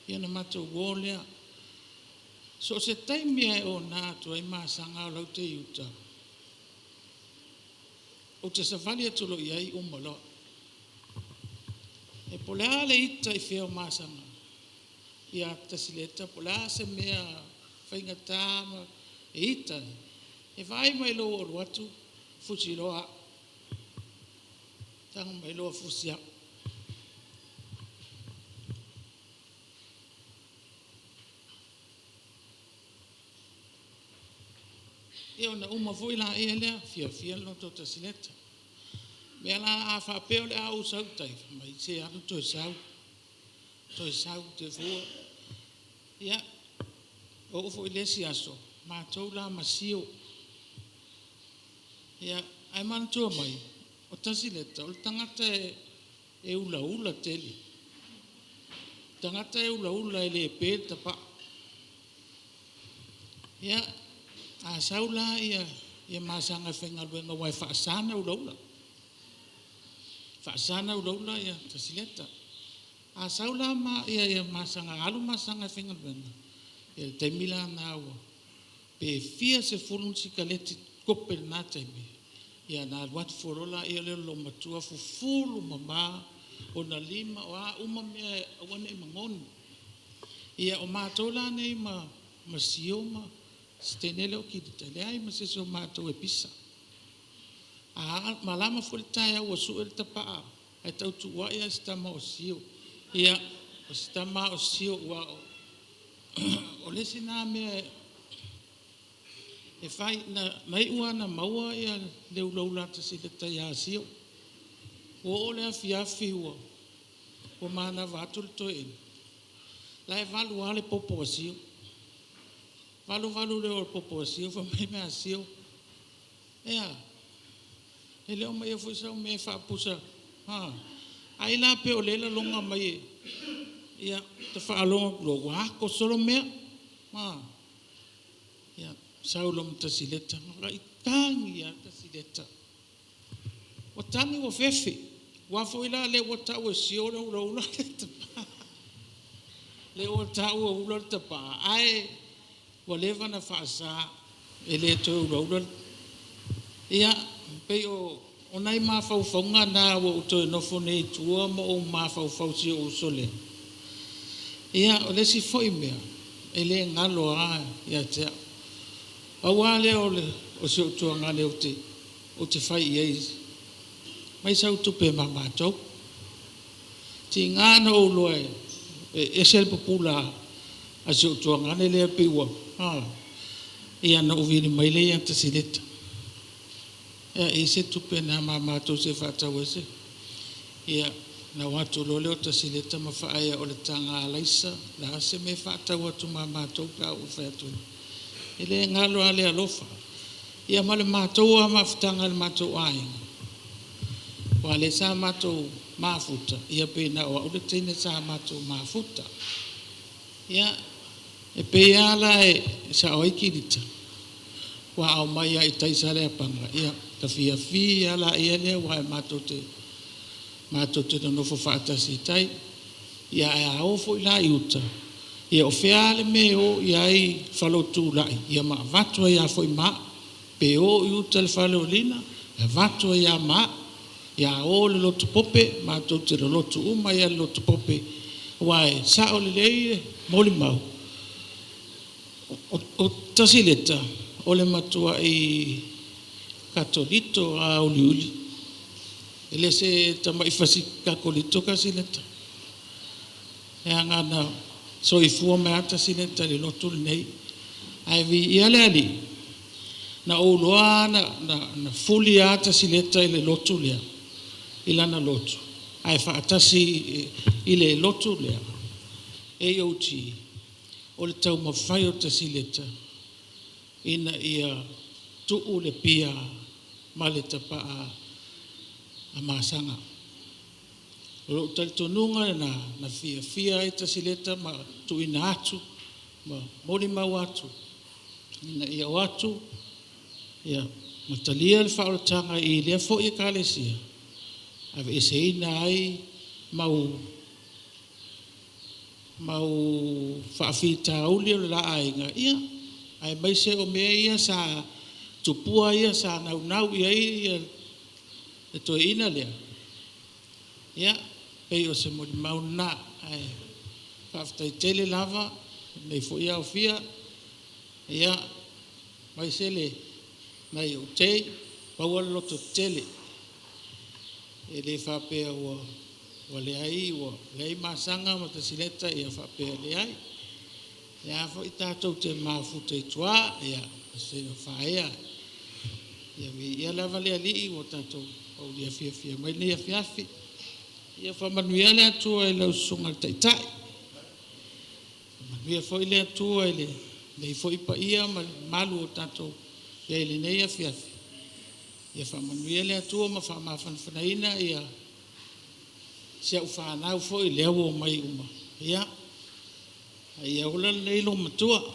ia ona matou o lea. So o se taimi lava e ona atu ai masaga a o la e ou te i uta, ou te savali atu loa i ai uma loa. E po o le a le ita i fea o masaga ia Tasileta po o le a se mea faigata e ita ai, e vaai mai loa ua ou alu atu, fusi loa au, tago mai loa fusi au. Ia ona uma foi laia lea, fiafia le loto o Tasileta. O le mea la a faapea o le a ou sau i tai, fai mai, se alu toe sau, toe sau te fua. Ia, oo foi i le isi aso, matou la ma Sio. Ia, ae manatua mai, o Tasileta, o le tagata e ulaula tele. Tagata e ulaula e le pe le tapaa. Ia, a sau la ia masaga e faigaluega aua e faasa ona ulaula. E faasa ona ulaula Tasileta. A sau la ia masaga, alu masaga e faigaluega, ia o le taimi la lena ua pe fia sefulu ni sikaleti kope i lena taimi, ia ona alu atu fua loa lea o le olomatua fufulu mama ona lima, o a uma mea e aua ne i magoni. Ia o matou la nei ma Sio ma si teine lea o Kirita, e leai ma se isi o matou e pisa. A malama foi le taeao ua sue le tapaa ae tau tuuai lava i si tama o Sio. Ia, o si tama o Sio aua o le isi lena mea e fai, na iu lava ina maua le ulaula a Tasileta ia Sio. Ua oo i le afiafi ua manava atu le toeaina, la e valu lava le popo a Sio. Valu valu lea o le popo a Sio fai mai le mea a Sio, e a? E le o aumaia foi sau mea e faapusa. Ai la pei o lea e laloga mai e, ia, ta faalogo atu loa ua ato solo mea. Ia, sau loa ma Tasileta, matuai tagi lava Tasileta. Ua tagi ua fefe, aua foi la lea ua tau e Sio le ulaula o le tapaa. Lea ua tau ua ula le tapaa, ae ua leva ona faasa, e le toe ulaula. Ia, pei o nai mafaufauga na ua ou toe nofo nei i tua ma ou mafaufau i si ou uso lea. Ia, o le isi foi mea, e le galo lava ia te au. Pau lava lea o si ou tuagane ou te fai i ai, aumai sau tupe ma matou. Tiga na ou iloa e ese le pupula a si ou tuagane lea pei ua, ia ona ou vili mai lea ia Tasileta. Ia, e i ai se tupe na ma matou se faatau ai se. Ia, ona o atu loa lea o Tasileta ma faaea o le taga alaisa, o le a se mea e faatau atu ma matou pe a ou fai atu ai. E le galo lava le alofa. Ia ma le matou lava mafutaga i le matou aiga, aua o lea sa matou mafuta, ia pei na o au le teine sa matou mafuta. Ia, e pei lava la e sao ai Kirita, aua a omai lava i tai i Saleapaga, ia ta fiafia lava lea aua matou te nonofo faatasi i tai. Ia ae a o foi la i uta, ia o fea lava le mea e o i ai fale o Tulai, ia ma avatu ai foi ma au. Pe o i uta i le fale o Lina, E avatu ai ia ma a'u, ia o le lotu pope, matou te lolotu uma ai lava i le lotu pope, aua e sa'o lelei le molimau, o Tasileta o le matua'i Katoliko lava uliuli. E le se tama'i fasi Katoliko Tasileta. Leaga na soifua mai lava Tasileta i le lotu lenei. Ae viia le Alii, na ou iloa lava na fuli lava Tasileta i le lotu lea, i lana lotu, ae faatasi i le lotu lea AOG, o le taumafai o Tasileta ina ia tuu le pia ma le tapaa a masaga. O lou talitonuga lena na fiafia ai Tasileta ma tuuina atu ma molimau atu ina ia o atu ma talia le faaolataga i lea foi Ekalesia, aveeseina ai mau faafitauli o le la aiga, aemaise o mea ia sa tupua ia sa naunau i ai le toeaina lea. Ia, pei o se molimau lena. Ae faafetai tele lava i lenei foi aofia, aemaise nai ou tei, maua le lototetele. E le faapea ua leai masaga ma Tasileta faapea e leai. O lea foi tatou te mafuta i tua seia faaea. Ia viia lava le Alii ua tatou aulia fiafia mai lenei afiafi. Ia faamanuia le Atua i lau Susuga i le Taitai, faamanuia foi le Atua i lenei foi paia ma le mamalu ua tatou i ai i lenei afiafi. Ia faamanuia le Atua ma faamafanafanaina si au fanau foi lea ua omai uma. Ia, a ia ola lelei loomatua.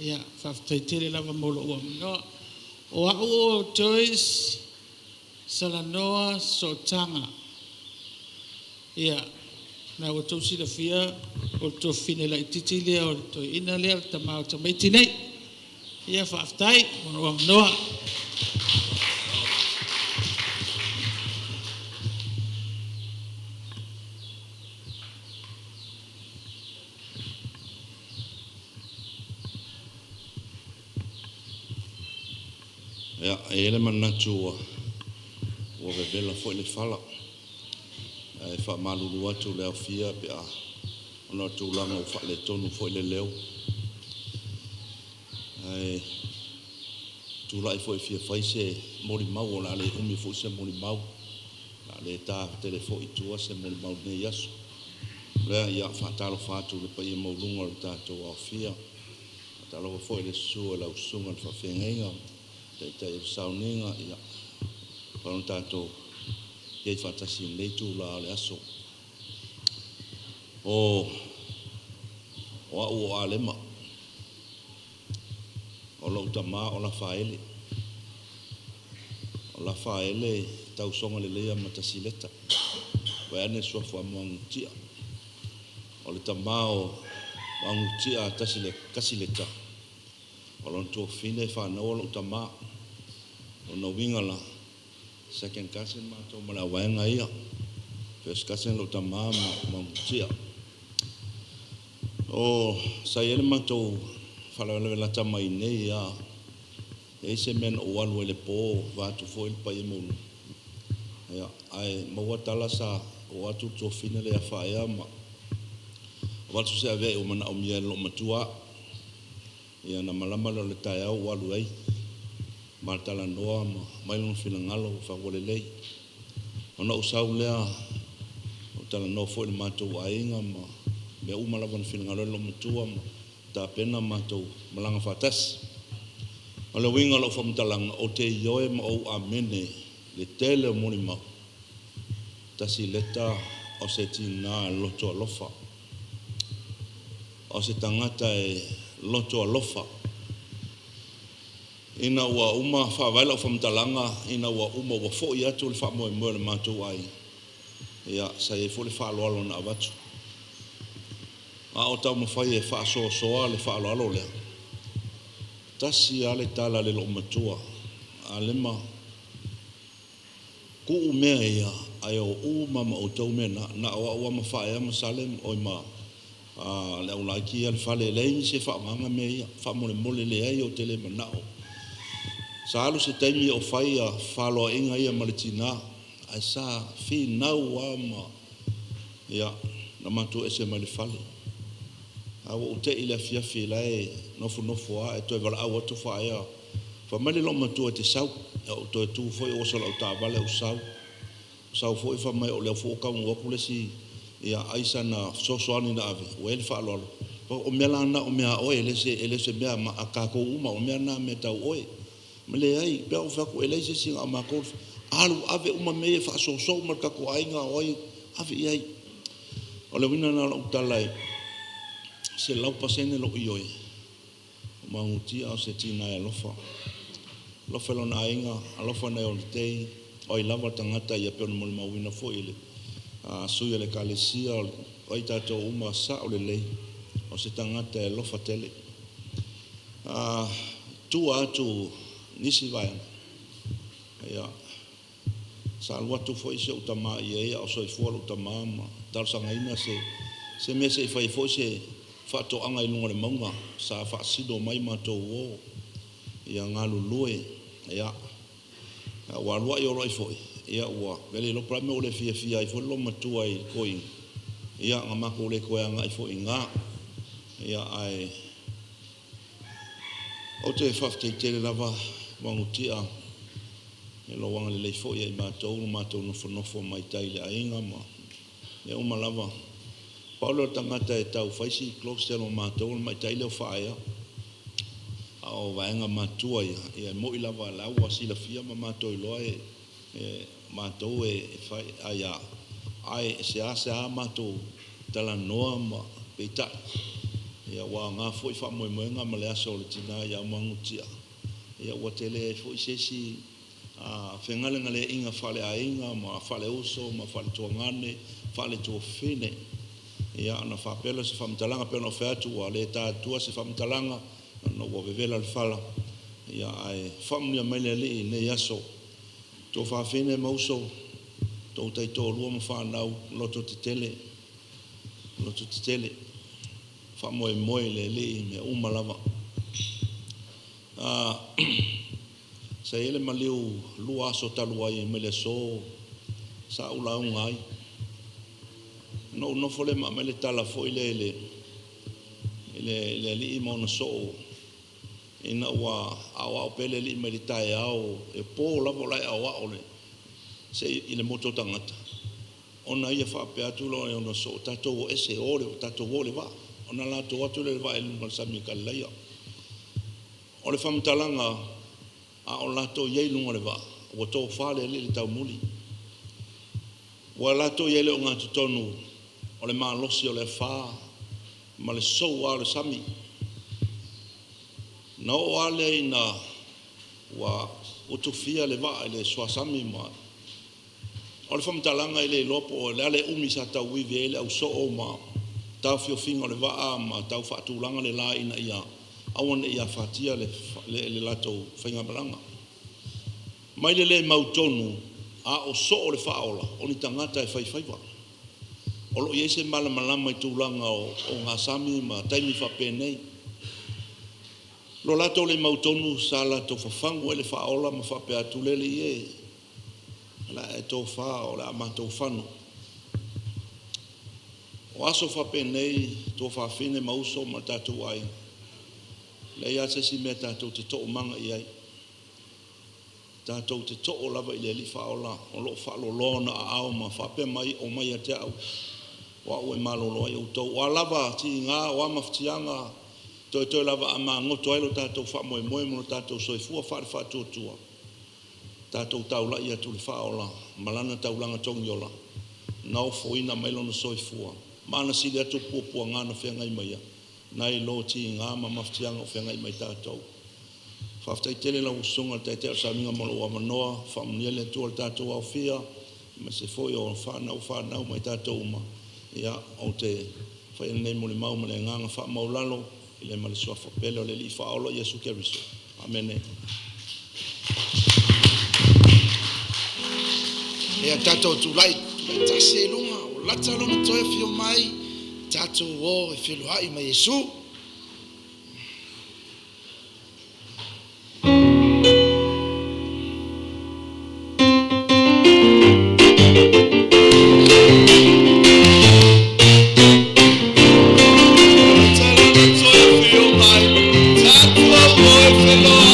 Ia faafetai tele lava mo lou avanoa. O au o Joyce Salanoa Sootaga. Ia, lena ua outou silafia o le tuafafine laitiiti lea o le toeaina lea o le tama o tamaiti nei. Ia faafetai mo lou avanoa. Ia, e i ai le manatu ua vevela foi le fala, ae faamalulu atu i le aofia pe a ona o tulaga ua faaletonu foi le leo. Ae tulai foi e fia fai se molimau, o le a le umi foi se molimau, o le a le ta tele foi i tua se molimau i lenei aso. O lea, ia, faatalofa atu i le paia maualuga o le tatou aofia. Faatalofa foi i le susu o lau susuga i le faafeagaiga, taitai o le sauniga, ia, ua ona tatou i ai faatasi i lenei itula o le aso. O au o Alema, o lou tama o Lafaele. O Lafaele e tausoga lelei ma Tasileta, vaeane le suafa o Muagututia. O le tama o Muagututia Tasileta, o lona tuafafine e fanauina lou tama. O lona uiga la, second cousin matou ma le au vaega ia. First cousin lou tama ma Muagututia. O sa i ai le matou faalavelave lata mai i inei lava. E i ai se mea na ou alu ai i le po vaeatu foi le paia maualuga, ia, ae maua tala sa oo atu le tuafafine lea ia Faaea ma avatu se aveai ua manaomia e le loomatua au. Ia ona malama lea o le taeao ou alu ai ma talanoa ma aumai lona finagalo ua fai atu ua lelei. Ona ou sau lea ou talanoa foi i le matou aiga ma mea uma lava na finagalo ai le loomatua ma tapena matou malaga faatasi. O le uiga o lau faamatalaga, ou te ioe ma ou amene i le tele o molimau, tasi leta o se tina loto alofa, o se tagata e loto alofa. Ina ua uma faavae lau faamatalaga, ina ua uma ua foi atu le faamoemoe o le matou aiga, ia sa i ai foi le faaaloalo na avatu. A o taumafai e faasoasoa le faaaloalo lea, tasi lava le tala a le loomatua, Alema, Ku'u mea ia, ae o uma ma outou mea na, na o a'u a ma Faaea ma Sale oi ma le au laiti ia le fale, e leai nisi e faaaogaina mea ia, faamolemole leai ou te le mana'o. Sa alu se taimi o fai ia fefaloaiga ia ma le tinā, ae sa finau a ma ia na matou ese mai le fale. Ae ua ou te'i i le afiafi la e nofonofo a ae toe valaau atu Faaea, fai mai le loomatua e te sau. Ia ou toe tu foi ou oso i lau taavale ou sau. Sau foi fai mai o lea foi ua taunuu atu le isi ia ai sana fesoasoani na ave, ua i ai le faaaloalo. O mea la na o mea a oe, e le o se mea a tatou uma, o mea na o mea tau oe. Ma leai, pei ona ou fai atu, e leai se isi na o matou. Alu ave uma mea ia faasoso uma i le tatou aiga o ai, ave i ai. O le uiga lena o lau tala e 100% lou ioe, o Magutia o se tina e alofa. Alofa i lona aiga, alofa i nai ona tei, o ai lava le tagata ia pei ona molimauina foi e le sui o le Ekalesia, o ai tatou uma sa'o lelei, o se tagata e alofa tele. Tua atu nisi vaega, ia, sa alu atu foi si ou tama i ai a o soifua lou tama ma talosagaina se mea se i fai ai foi se faatoaga i luga o le mauga sa faasino mai matou uo ia galulue ia ua alu ai o alu ai foi ia ua le iloa po o le a le mea ua le fiafia ai foi le loomatua i toeaiina ia na matou le toe agai foi i ina ia ae ou te faafetai tele lava Magutia i lou agalelei foi ia i matou le matou nofonofo mai tai i le aiga ma mea uma lava. Pau lea o le tagata e tau fai si close tele ma matou o le tamaitai lea o Faaea. A o vaega matutua ia, ia e moni lava o la ua silafia ma matou iloa e matou e fai aia, ae seasea matou talanoa ma peitai, ia ua aoga foi faamoemoega ma le aso o le tina ia Muagututia, ia ua tele ai foi se isi fegalegaleaiga faaleaiga ma faaleuso ma faaletuagane, faaletuafafine. Ia ona faapea lea o se faamatalaga, pei ona ou fai atu ua le ta atua se faamatalaga ona ua vevela le fala, ia ae faamanuia mai le Alii i lenei aso. Tuafafine ma uso, tou taitoalua ma fanau, lototetele, lototetele, faamoemoe i le Alii i mea uma lava. Sa i ai le maliu 2 aso talu ai mai le aso sa ou lauga ai. Ona ou nofo lea ma aumai le tala foi lea i le alii ma ona soo ina ua aoao pea le alii mai le taeao, e po lava o la e aoao i le motu o tagata, ona ia faapea atu lea i ona soo, tatou o ese, tatou o i le vaa. Ona latou o atu lea i le vaa i luga o le sami o Kalilaia. O le faamatalaga, a o latou i ai i luga o le vaa, ua tofa le Alii i le taumuli. Ua latou i ai i le ogatotonu o le malosi o le afa ma le soua o le sami. Na oo lava lea ina ua utufia le vaa i le suasami ma o le faamatalaga e le iloa po o le a le umi sa tauivi ai le ausoo ma taofiofiga o le vaa ma tau faatulaga le la ina ia aua ne i afatia le latou faigamalaga. Mai le le mautonu a o soo le faaola o ni tagata e faifaiva. O lo o i ai se malamalama i tulaga o ogasami ma taimi faapenei. Lo latou le mautonu sa latou fafagu ai le faaola ma faapea atu, le Alii e, o le a e tofa o le a matou fano. O aso faapenei, tuafafine ma uso ma tatou aiga, leai lava se isi mea tatou te toomaga i ai. Tatou te too lava i le Alii Faaola o lo o faaloaloa ona aao ma faapea mai, omai ia te au, o au e malolo ai outou. O a lava tiga, o a mafatiaga, toetoe lava a magoto ai lo tatou faamoemoe ma lo tatou soifua faale-faatuatua, tatou taulai atu i le Faaola ma lana taulaga togiola, na ofoina mai lona soifua, ma ana sili atu puapuaga na feagai ma ia, nai lo tiga ma mafatiaga o feagai ma i tatou. Faafetai tele lau Susuga i le Taitai o le Sauniga mo lou avanoa, faamanuia le Atua i le tatou aofia, aemaise foi o fanau ma i tatou uma. Ia, ou te faia lenei molimau ma le agaga faamaualalo i le ma le suafa pele o le Alii Faaola Iesu Keriso. Amene. Ia tatou tulai tulai tasi ai i luga, ua lata lona toe afio mai, tatou o e feloai ma Iesu. Praise the Lord.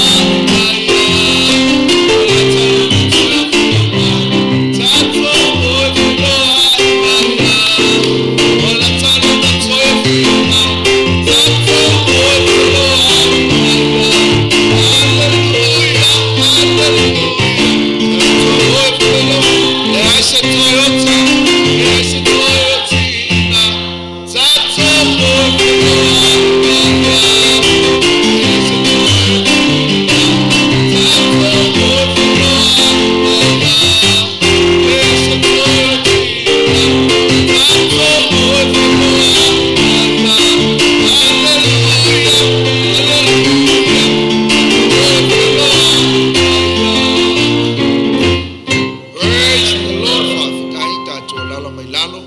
Faafetai tatou alala mai lalo,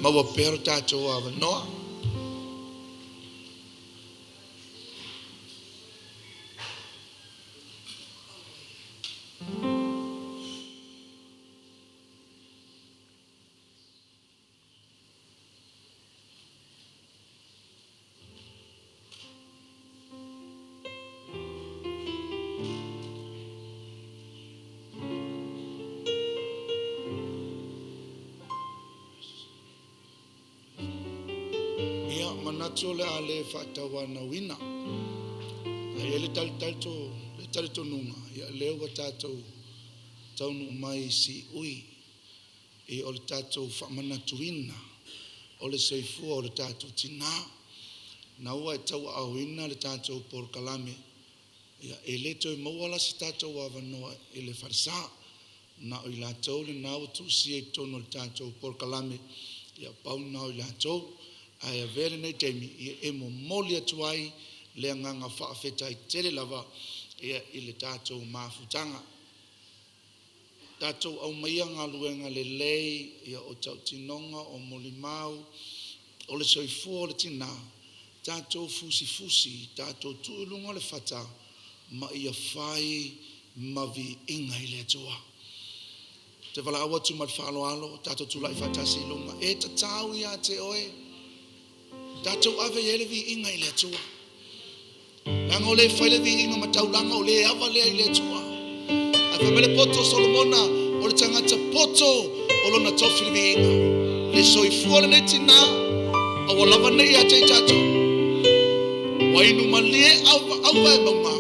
maua pea lo tatou avanoa. Ia, manatu o le a le faatauanauina. Ae i ai le le talitonuga, ia lea ua tatou taunuu mai i siui i o le tatou faamanatuina o le soifua o le tatou tinā. Na ua e tauaaoina le tatou polokalame, ia e le toe maua la se tatou avanoa i le falesa. Na o i latou lena ua tusia i totonu o le tatou polokalame, ia pau lena o i latou. Ae avea lenei taimi ia e momoli atu ai le agaga faafetai tele lava ia i le tatou mafutaga. Tatou aumaia galuega lelei ia o tautinoga o molimau o le soifua o le tinā, tatou fusifusi, tatou tuu i luga o le fata ma ia fai ma viiga i le Atua. Ou te valaau atu ma le faaaloalo, tatou tulai faatasi i luga. E tatau ia te oe, tatou ave i ai le viiga i le Atua. Leaga o le fai le viiga ma taulaga o le ava lea i le Atua. Ae fai mai le poto o Solomona, o le tagata poto o lona tofi le viiga. Le soifua lenei tinā, aua lava nei ia te i tatou. Ua inu malie auvae mauga,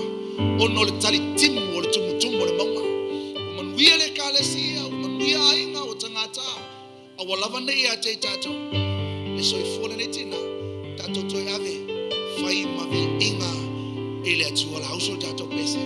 ona o le talitimu o le tumutumu o le mauga. Ua manuia le ekalesia, ua manuia aiga, ua tagata, aua lava nei ia te i tatou. Le soifua lenei tinā, tatou toe ave, fai ma viiga i le Atua. O le a uso le tatou pese.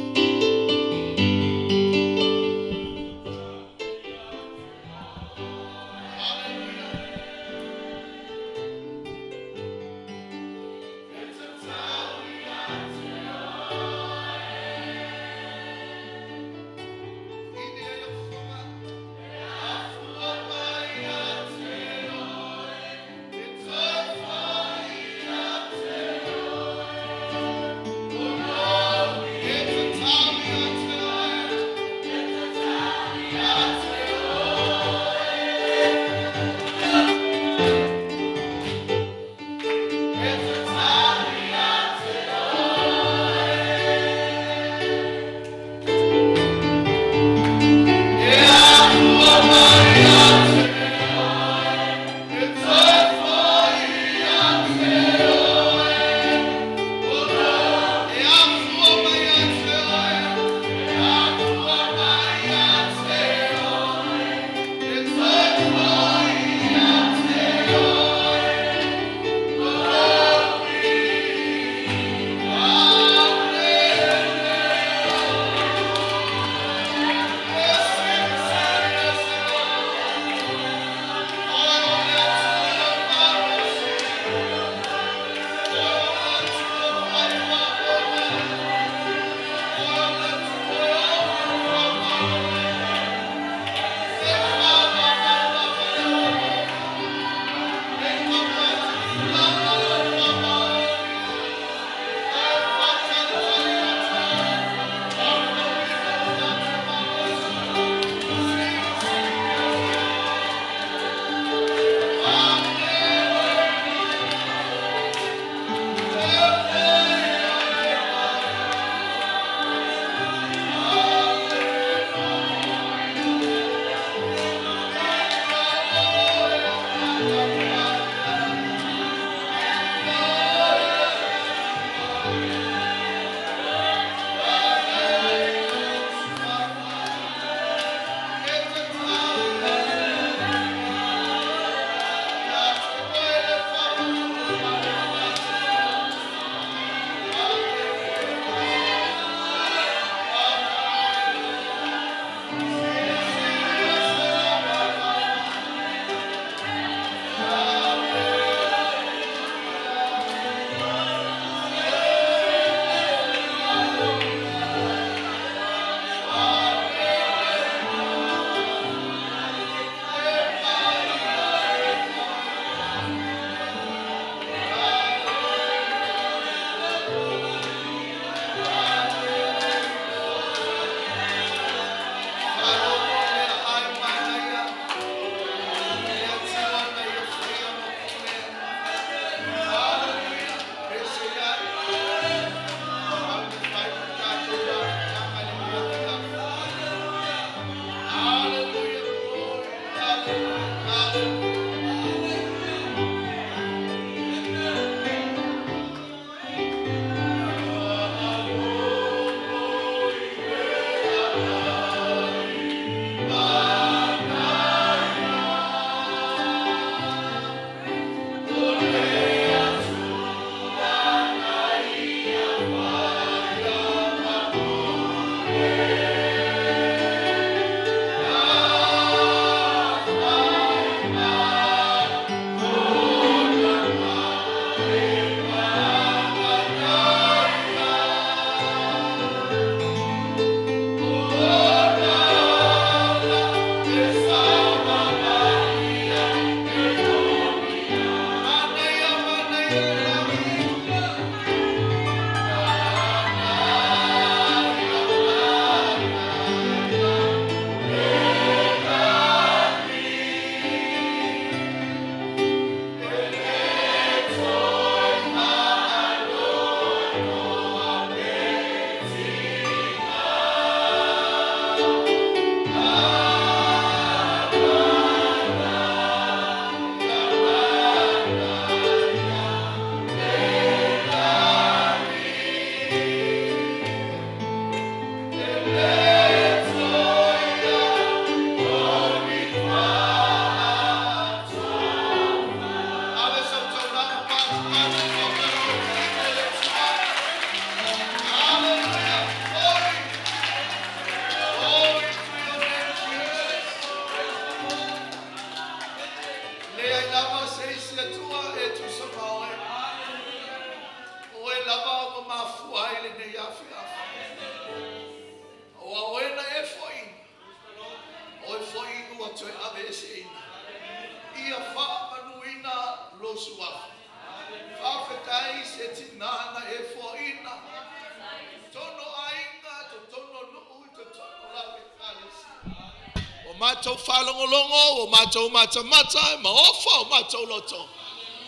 Matou faalogologo ua matou matamata e maofa o matou loto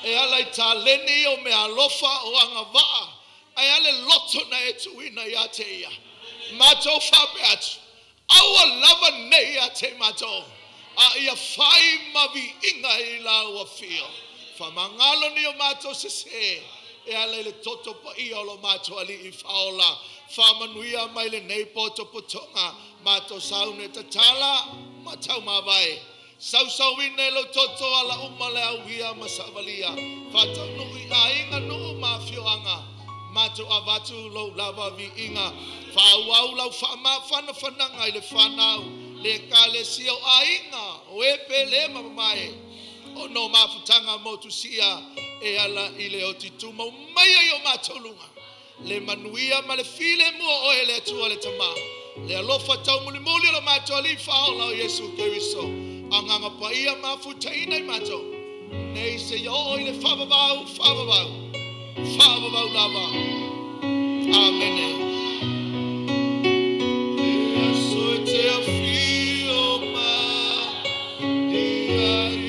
e ala i taleni o meaalofa o agavaa ae a le loto na e tuuina ia te ia. Matou faapea atu, aua lava ne i ia te matou, a ia fai ma viiga i lau afio. Faamagalo ni o matou sesē e ala i le toto paia o lo matou Alii Faaola. Faamanuia mai lenei potopotoga, matou sauni e tatala ma taumavae. Sausauina i lou toto ala uma le auia ma savalia. Faataunuu i aiga, nuu ma afioaga. Matou avatu lou lava viiga. Faaauau lau faamafanafanaga i le fanau, le ekalesia o aiga, o e pele ma mamae, ona o mafutaga motusia e ala i le oti tumau mai ai o matou luga. Le manuia ma le filemu o oe le Atua le Tama, le alofa taumulimuli o lo matou Alii Faaola o Iesu Keriso, Agaga Paia mafutaina i matou, nei seia oo i le faavavau, faavavau, faavavau lava. Amene. Le aso e te afio mai ai.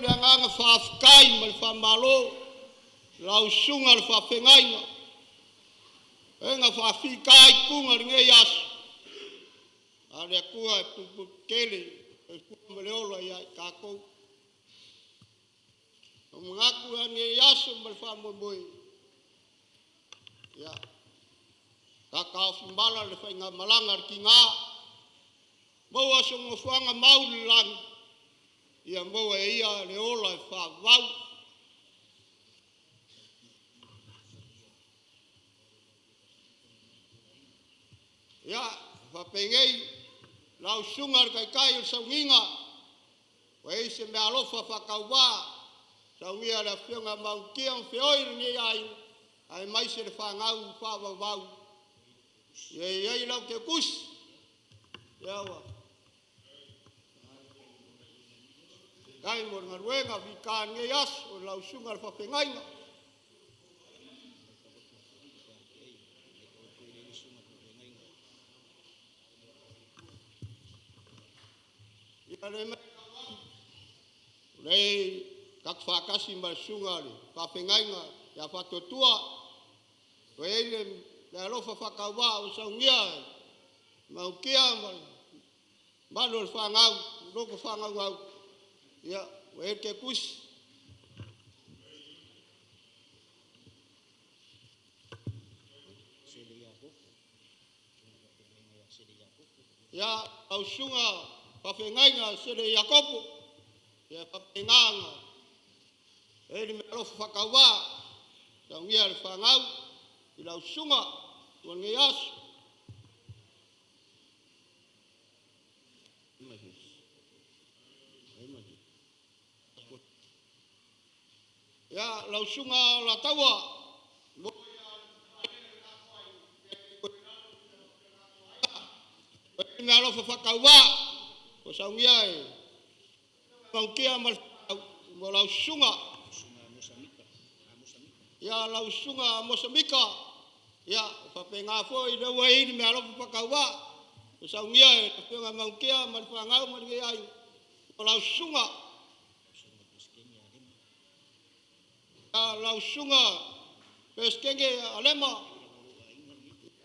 le agaga faafetai ma le faamalo lau susuga i le faafeagaiga e na faafitaituga i lenei aso, a le Atua e puipui tele le soifua ma le ola ia i tatou. O manatu i lenei aso ma le faamoemoe, ia tataofi mala le faigamalaga a le tina, maua sona nofoaga mau i le lagi, ia maua e ia le ola e faavavau. Ia, faapenei lau susuga i le Taitai o le Sauniga, ua i ai se meaalofa faatauvaa saunia e le Afioga ia Malutia ma Feoi i lenei aiga aemaise le fanau faavauvau. Ia e i ai lau teutusi, ia ua faafetai mo le galuega fita i lenei aso i lau susuga i le faafeagaiga. Ia le lei tatou faatasi ma le susuga i le faafeagaiga ia Faatuatua, ua i ai le meaalofa faatauvaa ua saunia e Malutia ma le mamalu o le fanau loto faanaunau, ia ua i ai le tetusi. Ia, lau susuga faafeagaiga Sele Iakopo, ia faapena ona i ai le meaalofa faatauvaa saunia e le fanau i lau susuga mo lenei aso. Ia, lau susuga Alataua, ua i ai le meaalofa faatauvaa ua saunia e Malutia ma le fanau mo lau susuga. Ia, lau susuga Mosa Mika, ia faapena foi lea ua i ai le meaalofa faatauvaa ua saunia e le afioga ia Malutia ma le fanau ma lenei aiga mo lau susuga. Ia, lau susuga Peresetene Alema,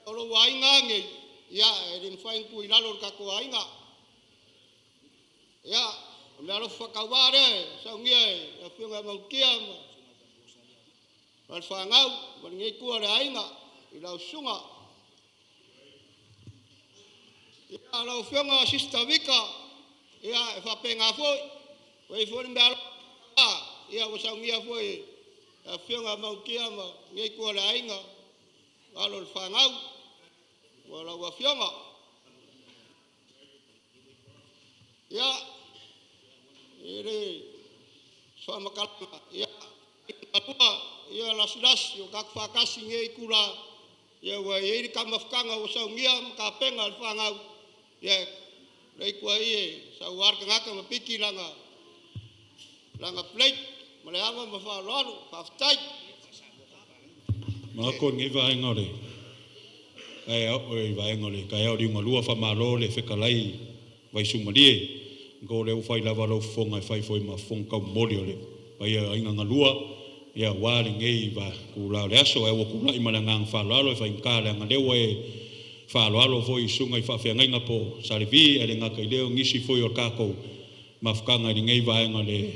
o lou aiga lava nei, ia e le mafai ona tuu i lalo le tatou aiga. Ia, o le meaalofa faatauvaa lea e saunia e le afioga ia Malutia ma le fanau ma lenei itu o le aiga i lau susuga. Ia, lau afioga Sister Vika, ia e faapena foi, ua i ai foi le meaalofa faatauvaa ia ua saunia foi e le afioga ia Malutia ma lenei itu o le aiga, alo o le fanau mo lau afioga. Ia, e le faamatalaga, ia, ia lasilasi ua tatou faatasi i lenei itula, ia ua i ai le taumafataga ua saunia ma tapena e le fanau, ia le itu ai e sau lava le tagata ma piki lana plate ma le ava ma faaaloalo. Faafetai. Ma ko ngi vaenga o le taeao o le vaega o le taeao o liugalua faamalo le fetalai Vaisumalie go le ua fai lava lou fofoga e fai foi ma fofoga taumoli o le paia o aiga galua ia aua lenei itula o le aso ae ua tulai ma le agaga faaaloalo e faigata leaga o lea ua e faaaloalo foi i susuga i faafeagaiga po o Salevi ae le gata i lea o nisi foi o tatou mafutaga i lenei vaega o le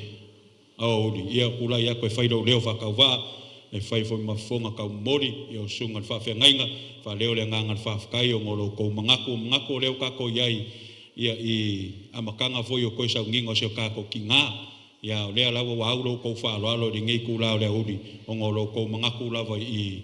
aoauli. Ia ua tulai atu e fai lou leo faatauvaa e fai foi ma fofoga taumomoli o susuga i le faafeagaiga, faaleo le agaga o le faafetai ona o lo outou manatu, manatu o lea ua tatou i ai i amataga foi o toe sauniga o si o tatou tina. Ia o lea lava ua au lo outou faaaloalo i lenei itula o le aoauli ona o lo outou manatu lava i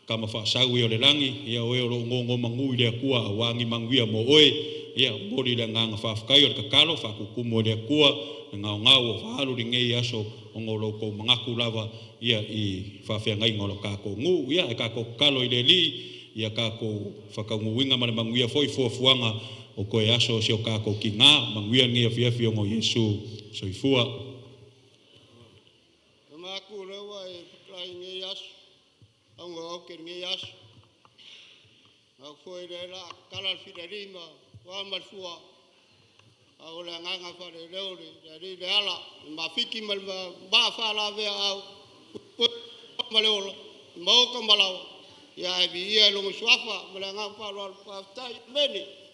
Tama Faasau e o le lagi, ia o e o lo o nonomanu i le Atua aua ni manuia mo oe. Ia momoli le agaga faafetai. O le tatalo, faatutumu e le Atua le gaogao ua faaalu i lenei aso ona o lo outou manatu lava ia i faafeagaiga o le tatou nuu. Ia ae tatou tatalo i le Alii ia tatou faataunuuina ma le manuia foi fuafuaga o toe aso o si o tatou tina. Manuia lenei afiafi ona o Iesu. Soifua. E manatu o lea ua e fetalai i lenei aso, auga o aute i lenei aso. Manatu foi o lea o le a tatala le filialii ma fua ma le fua. A o le agaga faaleleo o le Alii le ala, le mafiti ma le vaa faalavea au, ma le ola, maota ma laoa, ia ae viia i lona suafa ma le agaga faaaloalo. Faafetai. Amene.